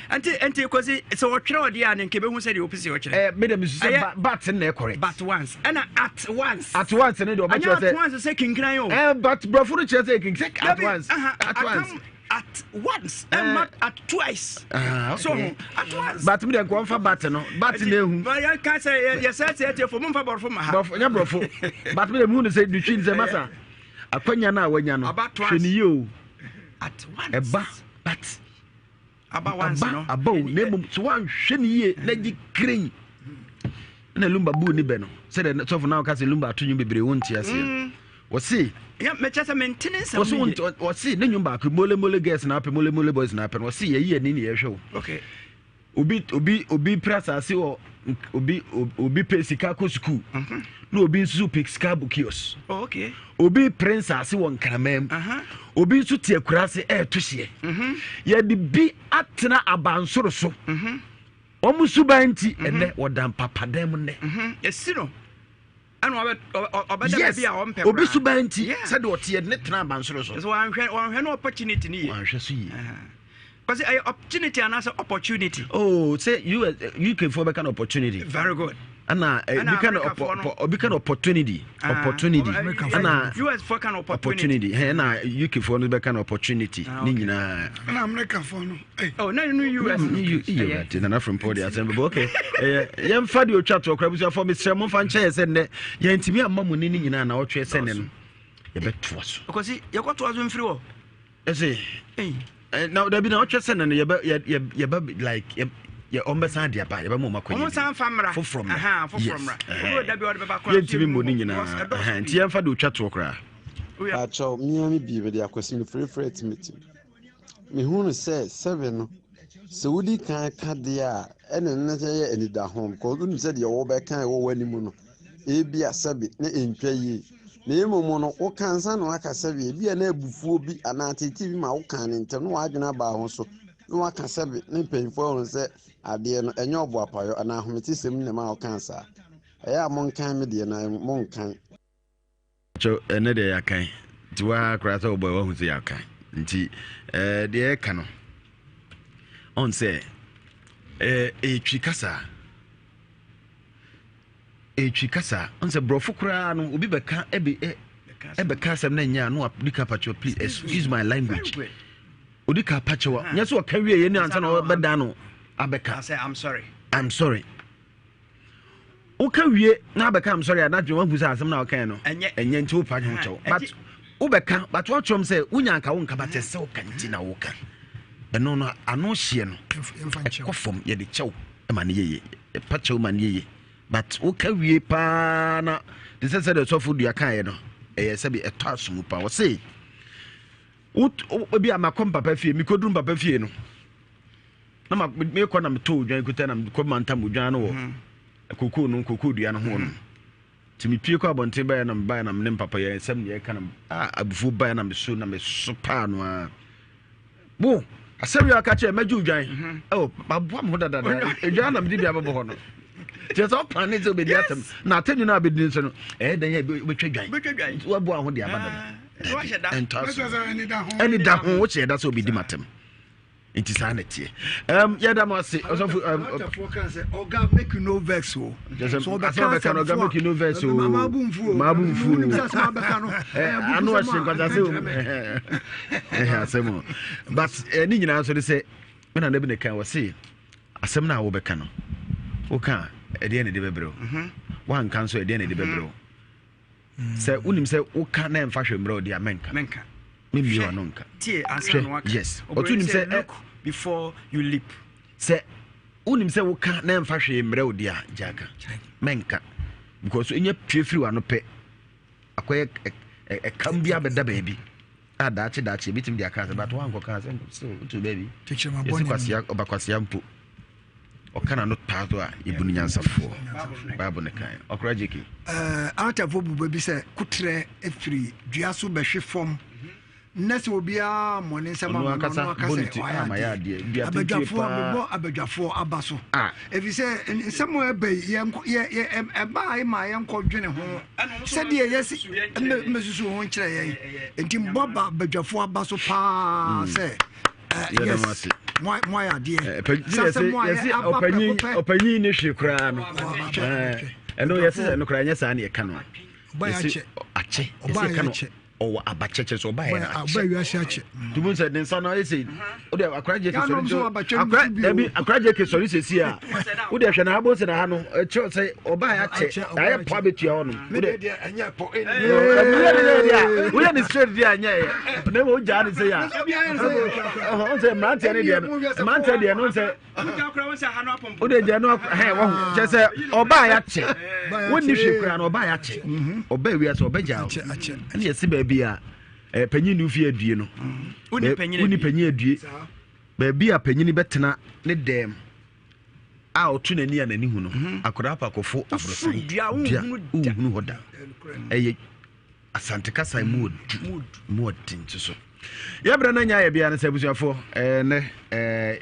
[SPEAKER 2] Nti nti kosi sɛ ɔtwerɛ ɔdeɛ a ne nka ebehu sɛ deɛ ɔpɛ sɛ ɔkyerɛ.
[SPEAKER 1] Ɛɛ mi de mi sɛ but na ɛkɔrɛ.
[SPEAKER 2] But once ɛna at once.
[SPEAKER 1] At once ne deɛ ɔbɛkyerɛ sɛ.
[SPEAKER 2] Ɛnyɛ at once sɛ kinkran o.
[SPEAKER 1] Ɛɛ but brɔfo no kyerɛ sɛ kinkran at once. At once.
[SPEAKER 2] At once ɛma at twice.
[SPEAKER 1] Ah,
[SPEAKER 2] okay. So at once.
[SPEAKER 1] But mi de nkɔ nfa but no but na ehu.
[SPEAKER 2] Ba yɛn ka sɛ yɛ sɛ sɛ ɛtiɛ fo mo nfa bɔrɔfo ma ha.
[SPEAKER 1] Bɔrɔfo nyɛ bɔrɔfo but mi de mi hu ne sɛ dutwi ne sɛ masa akwanya no a wanya no hwɛ ne yie o.
[SPEAKER 2] At once.
[SPEAKER 1] Ɛba but.
[SPEAKER 2] Aba once no.
[SPEAKER 1] Aba o na mmom so wanhwɛ ne yie na gye kirin na lumba buu ne bɛ no sɛdeɛ sɔfo na ɔka sɛ lumba ato nwom bebree wonte aseɛ mm. wɔse
[SPEAKER 2] mekyɛ sɛ mente ne nsɛm no yie
[SPEAKER 1] wɔse ne nwom baako mole mole girls na apɛ mole mole boys na apɛ no wɔse yɛyi ani ne yɛhwɛ wo
[SPEAKER 2] okay.
[SPEAKER 1] Obi obi obi pere asase wɔ obi obi pɛ sika kɔ sukuu mhm. na obi nso pɛ sika abɔ kiosk.
[SPEAKER 2] Oh, okay.
[SPEAKER 1] Obi pere nsase wɔ nkraman mu. Obi nso te akuraase ɛɛto hyeɛ.
[SPEAKER 2] Mhm.
[SPEAKER 1] Yɛde bi atena abansoro so.
[SPEAKER 2] Mhm.
[SPEAKER 1] Wɔn suban nti ɛnɛ wɔda mpapadan mu nnɛ.
[SPEAKER 2] Esi no. ɛna ɔbɛda baabi a ɔmpɛ
[SPEAKER 1] koraa. Obi suban nti sɛdeɛ ɔte yɛde ne tena abansoro so.
[SPEAKER 2] So wanhwɛ wanhwɛ no opportunity ni yie.
[SPEAKER 1] Wanhwɛ so yie.
[SPEAKER 2] Kɔsi ɛyɛ opportunity anaasɛ opportunity.
[SPEAKER 1] Oh sɛ US UK foɔ bɛka no opportunity.
[SPEAKER 2] Very good.
[SPEAKER 1] Ɛna ebi ka no obi ka no opportunity ah, opportunity ɛna
[SPEAKER 2] US foɔ ka no opportunity.
[SPEAKER 1] Opportunity ɛna UK foɔ no bɛka no opportunity ah, ne nyinaa.
[SPEAKER 3] Ɛna America foɔ no.
[SPEAKER 2] Oh, na no US.
[SPEAKER 1] No EU ati na from Paul de asɛm bɛbɔ okay. Ɛyɛ yɛmfa de otwa toɔ koraa abusuafoɔ mesrɛ momfa nkyɛ yɛ sɛ nnɛ yɛntumi amma mo ni ne nyinaa na ɔtwe sɛ nnɛ no yɛbɛtoa so.
[SPEAKER 2] Ɔkɔsi yɛkɔtoa so mfiri hɔ.
[SPEAKER 1] Ɛsɛ na dabi na ɔtwe sɛ nnɛ no yɛbɛ yɛbɛ like yɛ ɔmbɛsan de aba yɛbɛma ɔma kɔnyɛ
[SPEAKER 2] ɔmo san fa mmra
[SPEAKER 1] foforɔ mmra
[SPEAKER 2] foforɔ mmra
[SPEAKER 1] yɛntumi mmɔ ne nyinaa nti yɛmfa de otwa toɔ koraa.
[SPEAKER 15] Pakyɛw, mia me bi mede akwasi mefrɛfrɛ timiti. Mehu no sɛ sɛbe no, sɛ wodi kan ka deɛ a, ɛna no yɛ anidaho because wonim sɛ deɛ wɔbɛka ɛwɔ w'anim no, ebia sɛbe na ɛntwa yie. Na mmom no, woka ansa na waka sɛbe, ebia na abufuo bi anaa ateetee bi ma wokaa no ntɛm na w'adwene aba ho so na waka sɛbe ne mpanyinfoɔ ahunu sɛ adeɛ no ɛnyɛ ɔboapayɔ anaa ahometesɛm na ɛma wokaa saa. Ɛyɛ a monkan me deɛ na monkan.
[SPEAKER 1] Kyɛw, ɛnɛ deɛ yɛakan nti waa koraa sɛ wobɔ wahu sɛ yɛakan nti eh, deɛ ɛka no ɔn sɛ eh, ɛtwi kasa ɛtwi kasa ɔn sɛ borɔfo koraa no obi bɛka ɛbi ɛbɛka asɛm no ɛnyɛ a no adi ka pakyɛw please excuse my language odi ka pakyɛw a nyɛ sɛ ɔka wie yɛ ne ansa na ɔbɛda no abɛka
[SPEAKER 2] I'm sorry
[SPEAKER 1] I'm sorry Woka wie na abɛka I'm sorry a na adwene wahu sɛ asɛm na ɔkae no ɛnyɛ nti wopa ho kyɛw but wobɛka but woakyerɛm sɛ wonya anka wonka but ɛsɛ woka nti na woka ɛno no ano hyeɛ no ɛkɔ fam yɛde kyɛw ma no yɛye ɛpa kyɛw ma no yɛye but woka wie paa na te sɛ sɛdeɛ ɔsɔfo dua kaeɛ no ɛyɛ sɛbi ɛtɔ asomu paa ɔse obi a makɔ mpapa fie mekɔduru mpapa fie no. Na ma mekɔ na metɔ odwan kuta na mekɔ mantam odwan no wɔ mhm. kokoo no kokoo dua no ho no. Mhm. Nti mepie kɔ abɔnten baeɛ na mebaeɛ na mene mpapa yɛ nsɛm ne yɛka na ah, abufuo baeɛ na meso na meso paa no ara. Wo asɛm yɛ aka kyerɛ mɛgye odwan. Mhm. Oh, maboa me ho dadada. Odwan na mede bi abɛbɔ hɔ no. Kyerɛ sɛ ɔplan ne sɛ obɛdi atɛm na atɛnwi no a bɛdi nso no ɛyɛ dɛn yɛ wobɛtwa dwan. Nti woaboa ho de aba dada. Ɛntoa so. Ɛne da ho wokyerɛ da sɛ obɛdi m'atɛm. nti saa na ɛteɛ um, yɛda mo ase ɔsɔfo um,
[SPEAKER 18] ɔtafoɔ kan sɛ ɔga make you no vex o
[SPEAKER 1] so ɔbɛka asɛm no ɔga make you no vex o
[SPEAKER 18] maa bu nfu o
[SPEAKER 1] maa bu nfu
[SPEAKER 18] o sɛ asɛm abɛka no
[SPEAKER 1] ano ɔhye nkwasase o ɛhɛ asɛm o but ne nyinaa nso de sɛ me nana bi ne kan wɔ se asɛm no a wobɛka no woka ɛdeɛ na ɛde bɛbrɛ wo mhm. woanka nso ɛdeɛ na ɛde bɛbrɛ wo sɛ wonim sɛ woka na ɛmfa hwɛ mmerɛ ɔde a mɛnka
[SPEAKER 2] mɛnka
[SPEAKER 1] memmie w'ano nka
[SPEAKER 2] tie ansa na waka
[SPEAKER 1] yes ɔto nim sɛ
[SPEAKER 2] look before you leap
[SPEAKER 1] sɛ wonim sɛ woka na ɛmfa hwee mmerɛ ɔde a gya ka mɛnka because ɛnya pue firi w'ano pɛ akɔyɛ ɛkam bi abɛda baabi a daakye daakye ebitumi de aka asɛm but wankɔka asɛm still wotu baabi yɛsi kwasea ɔba kwasea mpo Ɔka n'ano taa so a, yɛbu no nyansafoɔ. Bible no kan. Ɔkora JK.
[SPEAKER 18] Altafoɔ bu bɛ bi sɛ koterɛ firi dua so bɛhwe fam na sɛ obiara mmɔ ne nsam ama no ɔno aka sɛ wayɛ adeɛ. Abadwafoɔ mebɔ abadwafoɔ aba so ɛfiri sɛ nsɛm a ɛba yi ɛbaa ma yɛnkɔdwene ho sɛdeɛ yɛsi mmɛsusu ho nkyerɛ yɛn nti mbɔ abadwafoɔ aba so paa sɛ yes mo ayɛ adeɛ sasɛ mo ayɛ aba prɛko pɛ
[SPEAKER 1] ɔpanyin ne hwe koraa no ɛno yɛsɛ sɛ no koraa nyɛ saa ne yɛka no yɛsɛ akyɛ yɛsɛ yɛka no ɔwɔ abakyɛkyɛ so ɔba yɛ no akyɛ tumu sɛ ne nsa no ayɛ sɛ wode akora gye ke sɔre akora dabi akora gye ke sɔre sɛsi a wode hwɛ na ha bɔ sɛ na ha no ɛkyerɛ sɛ ɔba yɛ akyɛ ayɛ pɔ abɛtua hɔ nom wode woyɛ ne straight deɛ anyɛ yɛ na mmom wogyaa ne sɛ yɛ a ɔhu sɛ mmeranteɛ no deɛ no mmeranteɛ deɛ no sɛ wode gya no hɛ wahu kyɛ sɛ ɔbaa yɛakyɛ wonni hwee koraa no ɔbaa yɛakyɛ ɔbaa wia sɛ ɔbɛgya ɛne yɛse baabi a panyin ne wofie adue no wonni panyin adue baabi a panyini bɛtena ne dɛm a ɔto n'ani a n'ani hu no mhm. akwadaa apakɔfo aborosan dua wohunu hɔ da ɛyɛ asante kasa mu ɔdu mu ɔden nso so yɛbrɛ no nya yɛ bia no sɛ abusuafoɔ ɛnɛ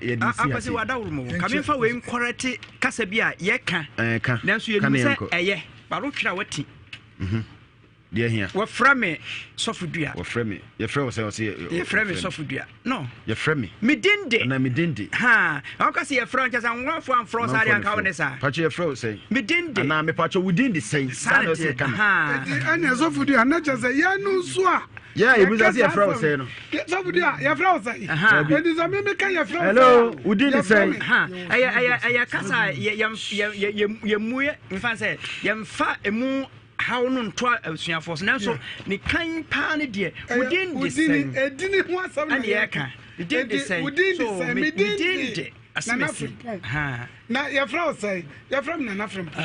[SPEAKER 1] yɛde si
[SPEAKER 2] ase wadaworo mu ka memfa wei nkɔrɛte kasa bi a yɛka nanso yɛnim sɛ ɛyɛ baro twerɛ a wati mhm.
[SPEAKER 1] Deɛ hia.
[SPEAKER 2] Wɔfrɛ me sɔfo dua.
[SPEAKER 1] Wɔfrɛ me. Yɛfrɛ wo sɛ ɔsɛ.
[SPEAKER 2] Yɛfrɛ me sɔfo dua. No.
[SPEAKER 1] Yɛfrɛ me.
[SPEAKER 2] Me din de.
[SPEAKER 1] Na me din de.
[SPEAKER 2] Ha. Ɔka sɛ yɛfrɛ wo nkyɛ sɛ nkurɔfoɔ amfrɛ wo saa deɛ anka wo ne saa.
[SPEAKER 1] Pakyɛ yɛfrɛ wo sɛn?
[SPEAKER 2] Me din de.
[SPEAKER 1] Anaa mepatwɛ wo din de sɛn? Saa na ɔsɛ ka no.
[SPEAKER 3] Ɛnna sɔfo dua na kyɛ sɛ yɛn no nso a.
[SPEAKER 1] Yɛ a ebi sɛ yɛfrɛ wo sɛn no.
[SPEAKER 3] Sɔfo dua yɛfrɛ wo sɛn? Eti sɛ me meka yɛfrɛ wo sɛn.
[SPEAKER 1] Hello, wo din de sɛn?
[SPEAKER 2] Ɛyɛ ɛyɛ ɛyɛ kasa yɛ yɛ yɛ yɛ yɛ mu yɛ nfa sɛ yɛmfa emu haw no nto asuafoɔ so nanso ne kan paa ne deɛ wo din de sɛn
[SPEAKER 3] ɛdini ho asɛm
[SPEAKER 2] na yɛka ne din de sɛn so me din de asemesi
[SPEAKER 3] na yɛfrɛ wo sɛn yɛfrɛ me Nana Frimpong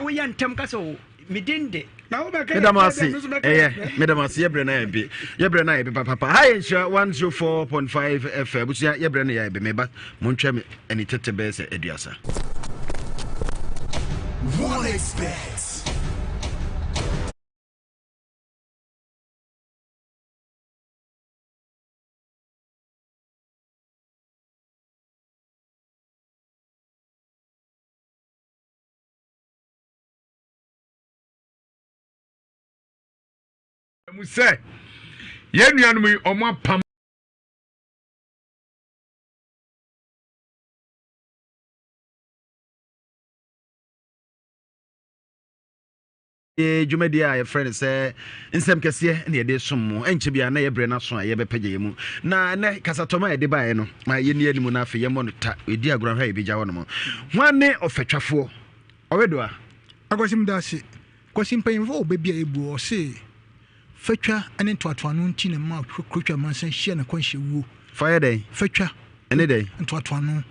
[SPEAKER 2] woyɛ ntɛm ka sɛ me din de
[SPEAKER 1] meda mo ase ɛyɛ meda mo ase yɛbrɛ no ayɛ be yɛbrɛ no ayɛ be papapa ha yɛ nhyira 104.5 fm abusua yɛbrɛ no yɛ be meba montwɛ me ani tete bɛyɛ sɛ aduasa
[SPEAKER 16] OneXBet.
[SPEAKER 17] Mu sɛ yɛn nuanom yi wɔn apam.
[SPEAKER 1] Dwumadie a yɛfrɛ no sɛ nsɛm kɛseɛ na yɛde som mo. Ɛnkyɛ biara na yɛbrɛ no aso a yɛbɛpɛgya yɛ mu. Na ɛnɛ kasatɔm a yɛde baeɛ no, ma yɛnni anim na afei yɛmmɔ no ta. Ɛdi agorɔ ahwɛ a yɛbɛgya hɔ nom. Hwan ne ɔfatwafoɔ? Ɔwedoa.
[SPEAKER 4] Akwasi medase. Kwasi mpanyimfo wɔ bɛ bi a ebu ɔse fatwa ne ntoatoano nti na ɛma kurotwa amansan hyia n'akwanhyia wuo.
[SPEAKER 1] Fa yɛ dɛn?
[SPEAKER 4] Fatwa.
[SPEAKER 1] Ɛne dɛn?
[SPEAKER 4] Ntoatoano.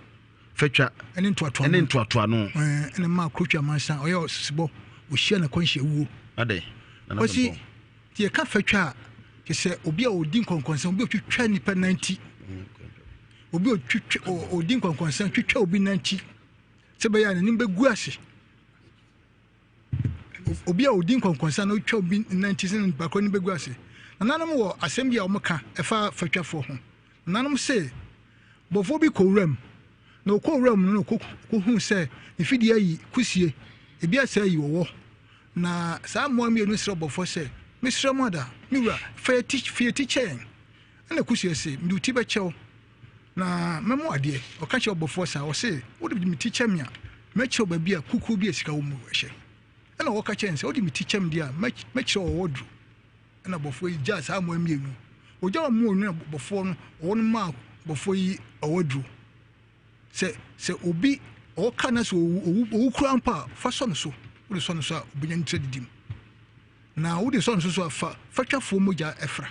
[SPEAKER 1] Fatwa.
[SPEAKER 4] Ɛne ntoatoano.
[SPEAKER 1] Ɛne ntoatoano.
[SPEAKER 4] Ɛɛ ɛna ɛma kurotwa amansan ɔyɛ ɔsebɔ ɔhyia n'akwanhyia wuo.
[SPEAKER 1] Adɛn?
[SPEAKER 4] Kwasi nti yɛka fatwa a kyerɛ sɛ obi a ɔdi nkɔnkɔnsɛm obi a ɔtwitwa nipa nan ti. Obi otwitwa odi nkɔnkɔnsa twitwa obi nanti sɛ bɛyɛ a n'anim bɛgu ase. Obi a odi nkɔnkɔnsa na otwa obi nanti sɛ nipa korɔ no bɛgu ase. Nananom wɔ asɛm bi a wɔka ɛfa fatwafoɔ ho. Nananom se bɔfoɔ bi kɔ wuram na ɔkɔ wuram no na ɔkɔhuu sɛ ne fidie ayi kusie, ebi asɛ ayi ɔwɔ. Na saa mmoa mmienu srɛ ɔbɔfoɔ sɛ, Mesrɛ mo ada, me wura, fa yɛn ti, fa yɛn ti kyɛ yɛn. Ɛnna kusie se, Mede wo ti bɛkyɛ wo, na mɛma wo adeɛ. Ɔka kyerɛɛ ɔbɔfoɔ saa, ɔse, Wode me ti kyɛ me a, mɛkyerɛ wo baabi a kukuo bi a sika wɔ mu hyɛ. Ɛnna ɔka kyerɛɛ no sɛ, Wode me ti kyɛ me deɛ a, mɛkyerɛ wo ɔwɔ duro. Ɛnna ɔbɔfoɔ yi gyaa saa mmoa mmienu. Ɔgyaa wɔn mmienu na bɔfoɔ no, ɔwɔ no maa bɔfoɔ yi ɔwɔ duro. Sɛ sɛ obi ɔka na sɛ owu owu owu koraa mpo a, fa sɔ no so. Wode sɔ no so a, obenya ne tiri adidi mu. Na wode sɔ no so so a, fa fatwafoɔ mogya fra.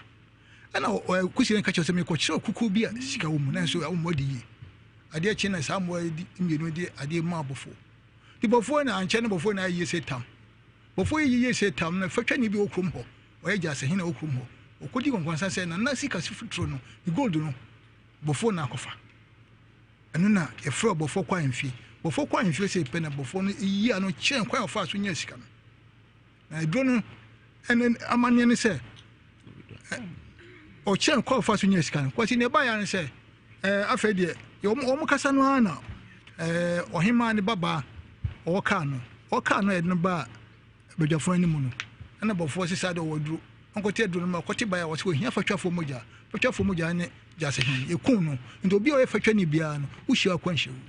[SPEAKER 4] Ɛna ɔ kusi no ka kyerɛ sɛ mekɔkyerɛ kukuo bi a sika wɔ mu nanso wɔn adi yie. Adeɛ kye na saa mmoa yi di mmienu de adeɛ maa bɔfoɔ. Nti bɔfoɔ na ankyɛ ne bɔfoɔ na ayɛ yie sɛ tam. Bɔfoɔ yi yie sɛ tam na fatwani bi wɔ kurom hɔ. Ɔyɛ gyasehene wɔ kurom hɔ. Ɔkɔdi nkɔnkɔnsa sɛ nana sika sifuturo no ne gold no Bɔfoɔ na akɔfa. Ɛno na yɛfrɛ ɔbɔfoɔ kɔ ahemfie. Bɔfoɔ kɔ ahemfie sei pɛ na bɔfoɔ no yi ano kyerɛ kwan a ɔfaa so nyaa sika no. Na aduro no ɛne amanneɛ ne sɛ ɔkyerɛ kwan a ɔfaa so nyaa sika no. Kwasi nea ɛbaeɛ ara ne sɛ afei deɛ wɔn kasa no ara na ɔhemaa ne babaa ɔwɔ kaa no ɔwɔ kaa no a yɛde no baa badwafoɔ anim no, ɛna bɔfoɔ se saa deɛ ɔwɔ aduro, ɔnkɔte aduro no ma ɔkɔte baeɛ a wɔse wɔhia fatwafoɔ mogya, fatwafoɔ mogya ne gyasehene, yɛkum no, nti obi a ɔyɛ fatwani biara no, wohyia akwanhyia wu.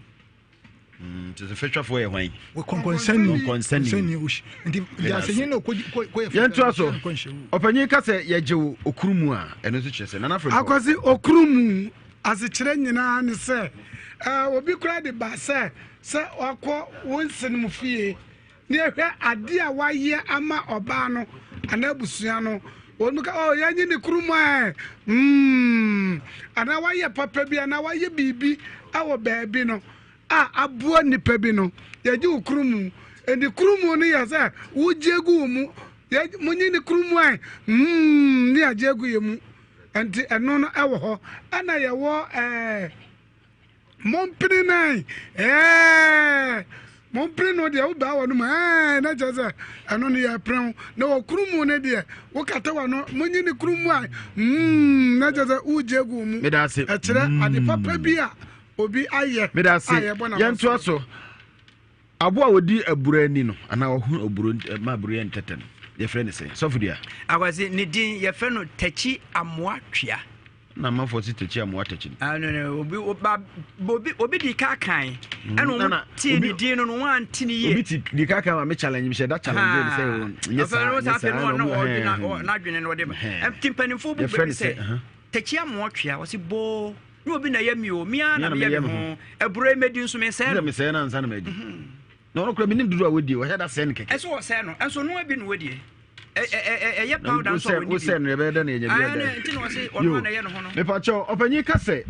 [SPEAKER 1] Mm, nti sɛ fatwafoɔ yɛ hwan?
[SPEAKER 4] Kɔnkɔnsani.
[SPEAKER 1] Kɔnkɔnsani.
[SPEAKER 4] Nti gyasehene na ɔkɔyɛ
[SPEAKER 1] Yɛntoa so. Ɔpanyin ka sɛ yɛgye wo okuru mu a, ɛno nso kyerɛ sɛ Nana Frimpong.
[SPEAKER 3] Akwasi okuru mu asekyerɛ nyinaa ne sɛ obi koraa de ba sɛ sɛ wakɔ wo nsenom fie na yɛhwɛ adeɛ a wayɛ ama ɔbaa no anaa abusua no, wɔn mu ka oh yɛnye ne kunu mu ɛ mm anaa wayɛ papa bi anaa wayɛ biribi wɔ baabi no a aboa nipa bi no, yɛgye wo kunu mu. Ɛdi kunu mu no yɛ sɛ wogye gu wo mu, monye ne kunu mu ɛ mm ne yɛagye agu yɛ mu. Nti ɛno no ɛwɔ hɔ. Ɛna yɛwɔ ɛɛ. Mompene no ɛ ɛɛ mompene no deɛ wobaa wɔ no mu ɛɛ na kyerɛ sɛ ɛno no yɛpene wo na wɔ kunu mu no deɛ wokata wɔ no monyi ne kunu mu a mm, na kyerɛ sɛ wogye gu mu ɛkyerɛ ade papa bi a obi ayɛ
[SPEAKER 1] a yɛbɔ na yɛntoa so aboa a wɔdi aburo ani no anaa ɔho aburo ma aburo yɛ ntɛtɛ no yɛfrɛ no sɛ sɔfo dua
[SPEAKER 2] akwasi ne din yɛfrɛ no takyi amoa twea
[SPEAKER 1] Na amanfoɔ se takyi amoa takyi no.
[SPEAKER 2] Ah, no, no, obi, oba, obi, obi di ka kan. Mm, ɛna wɔn tie ne din no no wɔn ante ne yie.
[SPEAKER 1] Obi ti di ka kan ma me challenge mi hyɛ da challenge ne sɛ o nyɛ saa nyɛ saa
[SPEAKER 2] na ɔmo hɛn. N'adwene na ɔde ba. Ɛti mpanimfoɔ bu bɛ sɛ takyi amoa twea wɔsi boo ne obi na ɛyɛ mi o mi ara na mi yɛ mi ho aburo yi medi nso mi nsɛn no.
[SPEAKER 1] Mi sɛn no ansa na ma di. Na ɔno kura mi nim dodo a wodie ɔhyɛ da sɛn no kɛkɛ.
[SPEAKER 2] Ɛso ɔsɛn no ɛnso noa bi na wodie. Ɛyɛ powder nso a wɔdi bi.
[SPEAKER 1] Wosɛn no yɛbɛyɛ dɛ na yɛnya bi ada.
[SPEAKER 2] Nti na ɔse ɔno na ɛyɛ ne ho no.
[SPEAKER 1] Mepakyɛw ɔpanyin ka sɛ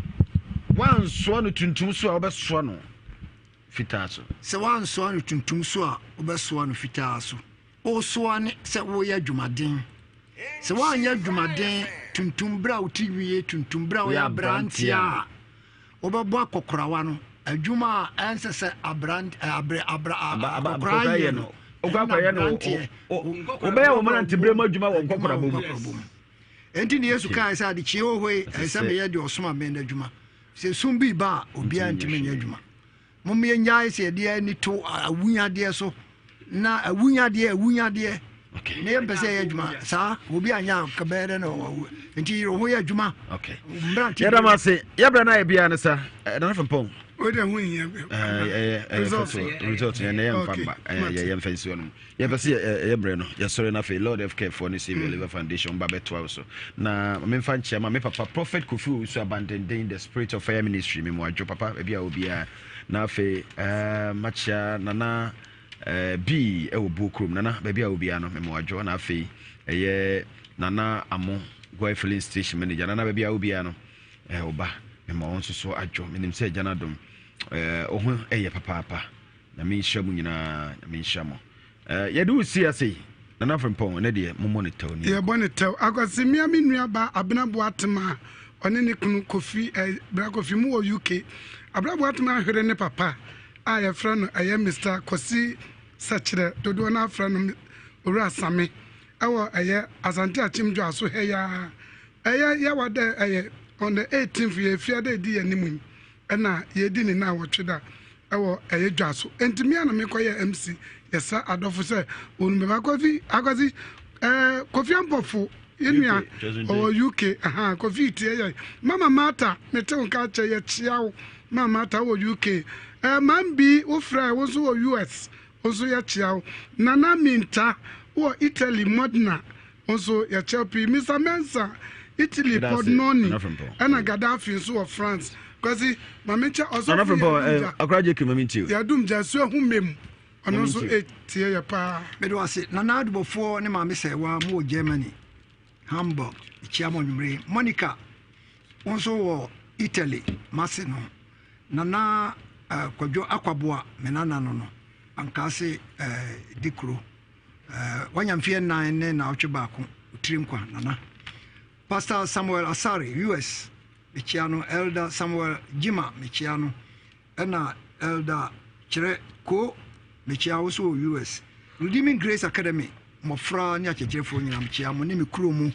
[SPEAKER 1] wansoa no tuntum so a wobɛsoa no fitaa so.
[SPEAKER 18] Sɛ wansoa no tuntum so a wobɛsoa no fitaa so. Wosoa ne sɛ woyɛ adwumaden. Sɛ woanyɛ adwumaden tuntum berɛ a wo ti nwi yɛ tuntum berɛ a woyɛ aberanteɛ a wobɛbɔ akɔkorawa no adwuma a ɛnsɛ sɛ aberante abrɛ abra akɔkora yɛ no
[SPEAKER 1] wokɔ no wobɛyɛ wo mmerante berɛ mu adwuma wɔ nkɔkorabɔ mu
[SPEAKER 18] enti ne yesu kae sɛ adekyeɛ wɔ hɔ yi ɛsɛ sɛ meyɛ deɛ ɔsoma me no adwuma sɛ sum bi ba a obiara ntumi nyɛ adwuma Mom yɛnnyae sɛ yɛde yɛn ani to awunyadeɛ so na awunyadeɛ awunyadeɛ na yɛmpɛ sɛ yɛyɛ adwuma saa obi anyɛ a bɛyɛ dɛ na ɔwawu nti yere ho yɛ adwuma
[SPEAKER 1] mmerante yɛda mo ase yɛbrɛ no ayɛ biara no sa nana frempɔn
[SPEAKER 3] wode ho hia
[SPEAKER 1] result yɛn yɛmfa mba yɛmfa nsuo no mu Yɛpɛ sɛ yɛyɛ mmerɛ no, yɛsɔre no afei Lord F. Care foɔ ne Saviour Liver Foundation ba bɛtoa wo so. Na memfa nkyea ma me papa Prophet Kofi Owusu Abandenden, The Spirit of Fire Ministry, me mo adwo papa baabi a obiara. Na afei eh, makyea Nana eh, B ɛwɔ Buo kurom. Nana baabi a obiara no, me mo adwo. Na afei ɛyɛ Nana Amo Goy Filling Station Manager. Nana baabi a obiara no, eh, ɔba me ma wɔn nso so adwo. Menim sɛ agya no adom, eh, wo ho ɛyɛ papaapa. Nyame nhyira mo nyinaa, Nyame nhyira mo. Eh, yɛde wo si ase yi, Nana Frimpong, ɛnɛ deɛ mommɔ no tɛw ni.
[SPEAKER 3] Yɛbɔ no tɛw. Akwasi, mea me nua baa Abena Boatema a Ɔne ne kunu Kofi eh, Bra Kofi mu wɔ UK. Abra Boatema ahwere ne papa a yɛfrɛ no ɛyɛ Mister Kwasi Sɛkyerɛ, dodoɔ no ara frɛ no Owura Same, ɛwɔ ɛyɛ Asante Akyem Dwoaso ha yi ara. Ɛyɛ yawa dɛ ɛyɛ on the 18th yɛ efiada edi yɛn anim yi ɛna yɛredi ne naawɔtwe da ɛwɔ ɛyɛ dwa so. Enti me a na mekɔ yɛ MC yɛsrɛ adɔfo sɛ wɔn bɛba. Kofi Akwasi ɛɛ Kofi Ampɔfo yɛn nua ɔwɔ UK ahan Kofi tie yɛn. Mama Martha mete wo nka akyɛ yɛkyea wo Mama Martha wɔ UK. Ɛɛ Mambi wo frɛ wo nso wɔ US wo nso yɛkyea wo. Nana Minta wɔ Italy Modena Wo nso yɛkyɛw pii. Mister Mensah, Italy,
[SPEAKER 1] Meda ase,
[SPEAKER 3] Pordenone,
[SPEAKER 1] Nana Frimpong.
[SPEAKER 3] ɛna Gaddafi nso wɔ France. Kwasi, ma menkyɛ
[SPEAKER 1] Nana
[SPEAKER 3] ɔsɔfo
[SPEAKER 1] Frimpong,
[SPEAKER 3] Yadum
[SPEAKER 1] eh,
[SPEAKER 3] Gya.
[SPEAKER 1] Akora JK ma mentie o.
[SPEAKER 3] Yadum Gya, Suahu Mmem.
[SPEAKER 1] Ma
[SPEAKER 3] Ɔno nso
[SPEAKER 1] mentie o.
[SPEAKER 3] etie yɛ paa.
[SPEAKER 18] Meda wo ase. Nana Adubɔfoɔ ne Maame Sɛɛwa mo wɔ Germany, Hamburg. Mekyia mo anwummere yi. Monica, wo nso wɔ Italy, m'ase no. Nana eh, Kwadwo Akwaboa, me nana no no. Ankaase eh, Dikuro. Eh, wanya mfeɛ nnan ne naawɔtwe baako, tiri nkwa, nana. Pastor Samuel Asare, US, mekyia no. Elder Samuel Jima, mekyia no. Ɛna Elder Kyerɛ Ko, mekyia wo nso wɔ US. Redeeming Grace Academy, mmɔfra ne akyerɛkyerɛfoɔ nyinaa mekyia mo ne me kuro mu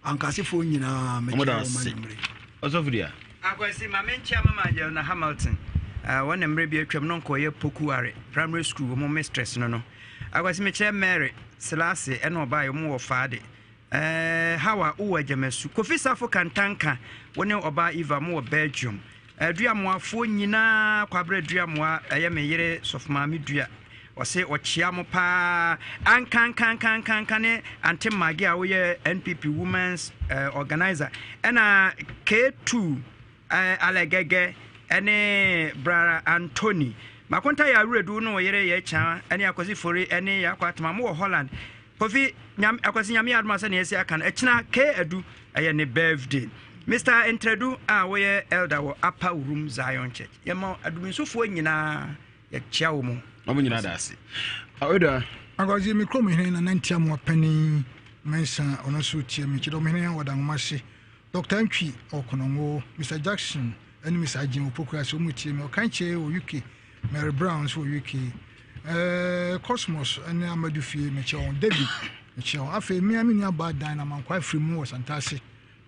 [SPEAKER 18] Ankasefoɔ nyinaa mekyia wɔn anwummere.
[SPEAKER 1] Ɔsɔfo dua.
[SPEAKER 2] Akwasi, ma menkyia Mama Jelna Hamilton. Wɔn na mmerɛ bi atwam no nkɔyɛ Pokuare Primary School wɔn mistress no no. Akwasi mekyerɛ Mary Selase ɛna ɔbaeɛ wɔn wɔ Faade. Eh, Hawa wowɔ Agyamasu. Kofi Safo Kantanka wo ne ɔbaa Eva mo wɔ Belgium. Aduamoafoɔ nyinaa Kwabrɛ Aduamoa ɛyɛ me yere Sɔfo Maame Dua ɔse ɔkyea mo paa ankankankankanka ne Ante Maggie a woyɛ NPP Women's eh, organizer ɛna K2 eh, Alɛgɛgɛ ɛne Brara Anthony Makonta yɛ awerɛdu ne ɔyere yɛ kya ɛne Akwasi Fori ɛne Yakɔ Atoma mo wɔ Holland Kofi Nyame Akwasi Nyame yɛ adom a sɛnea yɛasi aka no ɛkyena K Adu ɛyɛ ne birthday. Mister Ntradu a woyɛ elder wɔ Upper Room Zion Church yɛma aduminsofoɔ nyinaa yɛkyea wo mu.
[SPEAKER 1] Wɔn nyinaa da ase. Awedoa.
[SPEAKER 4] Akwasi me kurom hene Nana Ntiamoa Panin Mensah ɔno nso tie me Kyidɔmhene wɔ Danwomase Doctor Antwi wɔ Konongo Mister Jackson ɛne Mister Agyen wɔ Pokuase wɔn tie me Ɔkankyee wɔ UK Mary Brown nso wɔ UK. Eh, Cosmos ne Amadu fie mekyɛ wɔn. David mekyɛ wɔn. Afei mmea me nua baa Dan na mankɔ afiri mu wɔ Santase.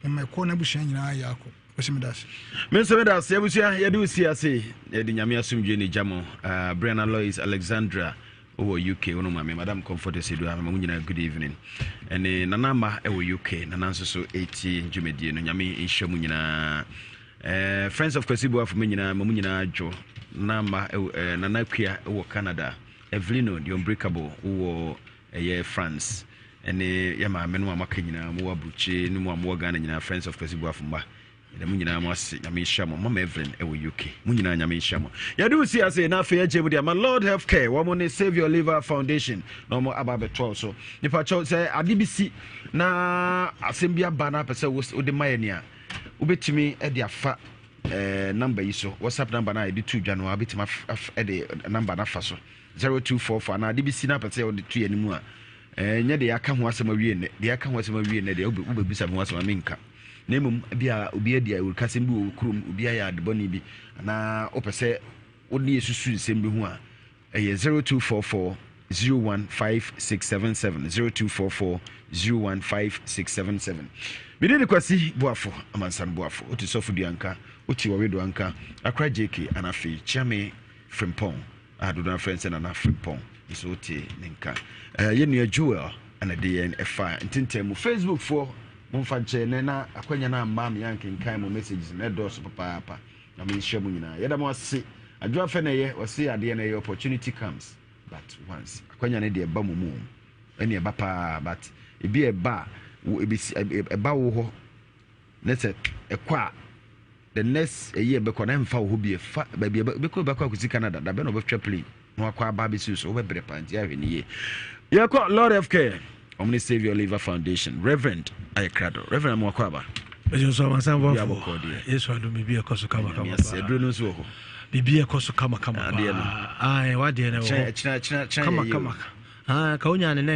[SPEAKER 4] Mema ɛkɔ n'abusua nyinaa yɛ akɔ. Kwasi meda ase.
[SPEAKER 1] Me nso meda ase abusua yɛde wo si ase yɛde nyame asomdwe ne gya mo uh, Brianna Lois Alexandra wɔ UK wo no maame Madam Comfort Esedua mama mo nyinaa good evening ɛne Nana Ama wɔ UK Nana nso so ɛtie dwumadie no nyame nhyira mu nyinaa Eh, Friends of Kwasi Boafo mo nyinaa ma mo nyinaa dwo. Nana Ama eh, Nana Akua wɔ Canada. Evelino the Unbreakable wɔ ɛyɛ France. Ɛne yɛ maame no a moaka nyinaa mowɔ aburukyire ne mo a mowɔ Ghana nyinaa Friends of Kwasi Boafo mma. Yɛda mo nyinaa mo ase. Nyame nhyira mo. Mama Evelyn ɛwɔ UK. Mo nyinaa Nyame nhyira mo. Yɛde wo si ase na afei agye mu de ama Lord Healthcare wɔn ne Save Your Liver Foundation na wɔn aba abɛtoa so. Nipa kyɛw sɛ ade bi si na asɛm bi aba na apɛ sɛ wode ma yɛ nea Wobɛtumi de afa eh, number yi so, WhatsApp number no a yɛde to dwa no a wobɛtumi de number no afa so 0244 anaa ade bi si no apɛ sɛ wode to yɛn mu a eh, nyɛ deɛ aka ho asɛm awie nnɛ deɛ aka ho asɛm awie nnɛ deɛ wobɛbisa me ho asɛm a menka na mmom bi a obi adi awurukasɛm bi wɔ kurom obi ayɛ adebɔne bi anaa wopɛ sɛ wode yɛsusu nsɛm bi ho a Ɛyɛ 0244 01 5677, 0244 01 5677. Me din de Kwasi Boafo, Amansan Boafo. Wote Sɔfo Duanka, wote Ɔwe Duanka, Akra JK, ana afei Kyeame Frimpong, a dodoɔ afrɛ no sɛ Nana Frimpong, nso wote ne nka. Eh, yɛn nua Joel ɛna de yɛn ɛfa ntentan mu. Facebook foɔ, momfa nkyɛ nɛ na akwanya no amma me ankenkan mo messages no, ɛdɔɔso papaapa. Nyame nhyira mo nyinaa. Yɛda mo ase. Adwo afɛ na ɛyɛ, wɔse adeɛ no ɛyɛ opportunity comes but once. Akwanya no deɛ ɛba mo mu o. Ɛne ɛba paa but ebi a ɛba a, wo ebesi ɛba wo hɔ ne sɛ ɛkɔ a the next ɛyi ɛbɛkɔ na ɛmfa wo hɔ bi ɛfa baabi ɛbɛkɔ ɛbɛkɔ akɔsi Canada da bɛn na ɔbɛtwa plane na wakɔ aba abɛsi so wobɛbrɛ paa nti ahwɛ ne yie. Yɛkɔ Lord of Care. Wɔn ne Saviour Liver Foundation. Reverend ayɛ krado. Reverend amu akɔ aba.
[SPEAKER 19] Bɛsɛ nso amansan bɔfo. Yesu adum biribi ɛkɔ so kama kama paa.
[SPEAKER 1] Aduro no nso wɔ hɔ.
[SPEAKER 19] Biribi ɛkɔ so kama kama paa.
[SPEAKER 1] Adeɛ no.
[SPEAKER 19] Ayi wadeɛ no wɔ hɔ.
[SPEAKER 1] Kyerɛ kyerɛ kyerɛ
[SPEAKER 19] kama kama. Ah, ka onya ne nɛ.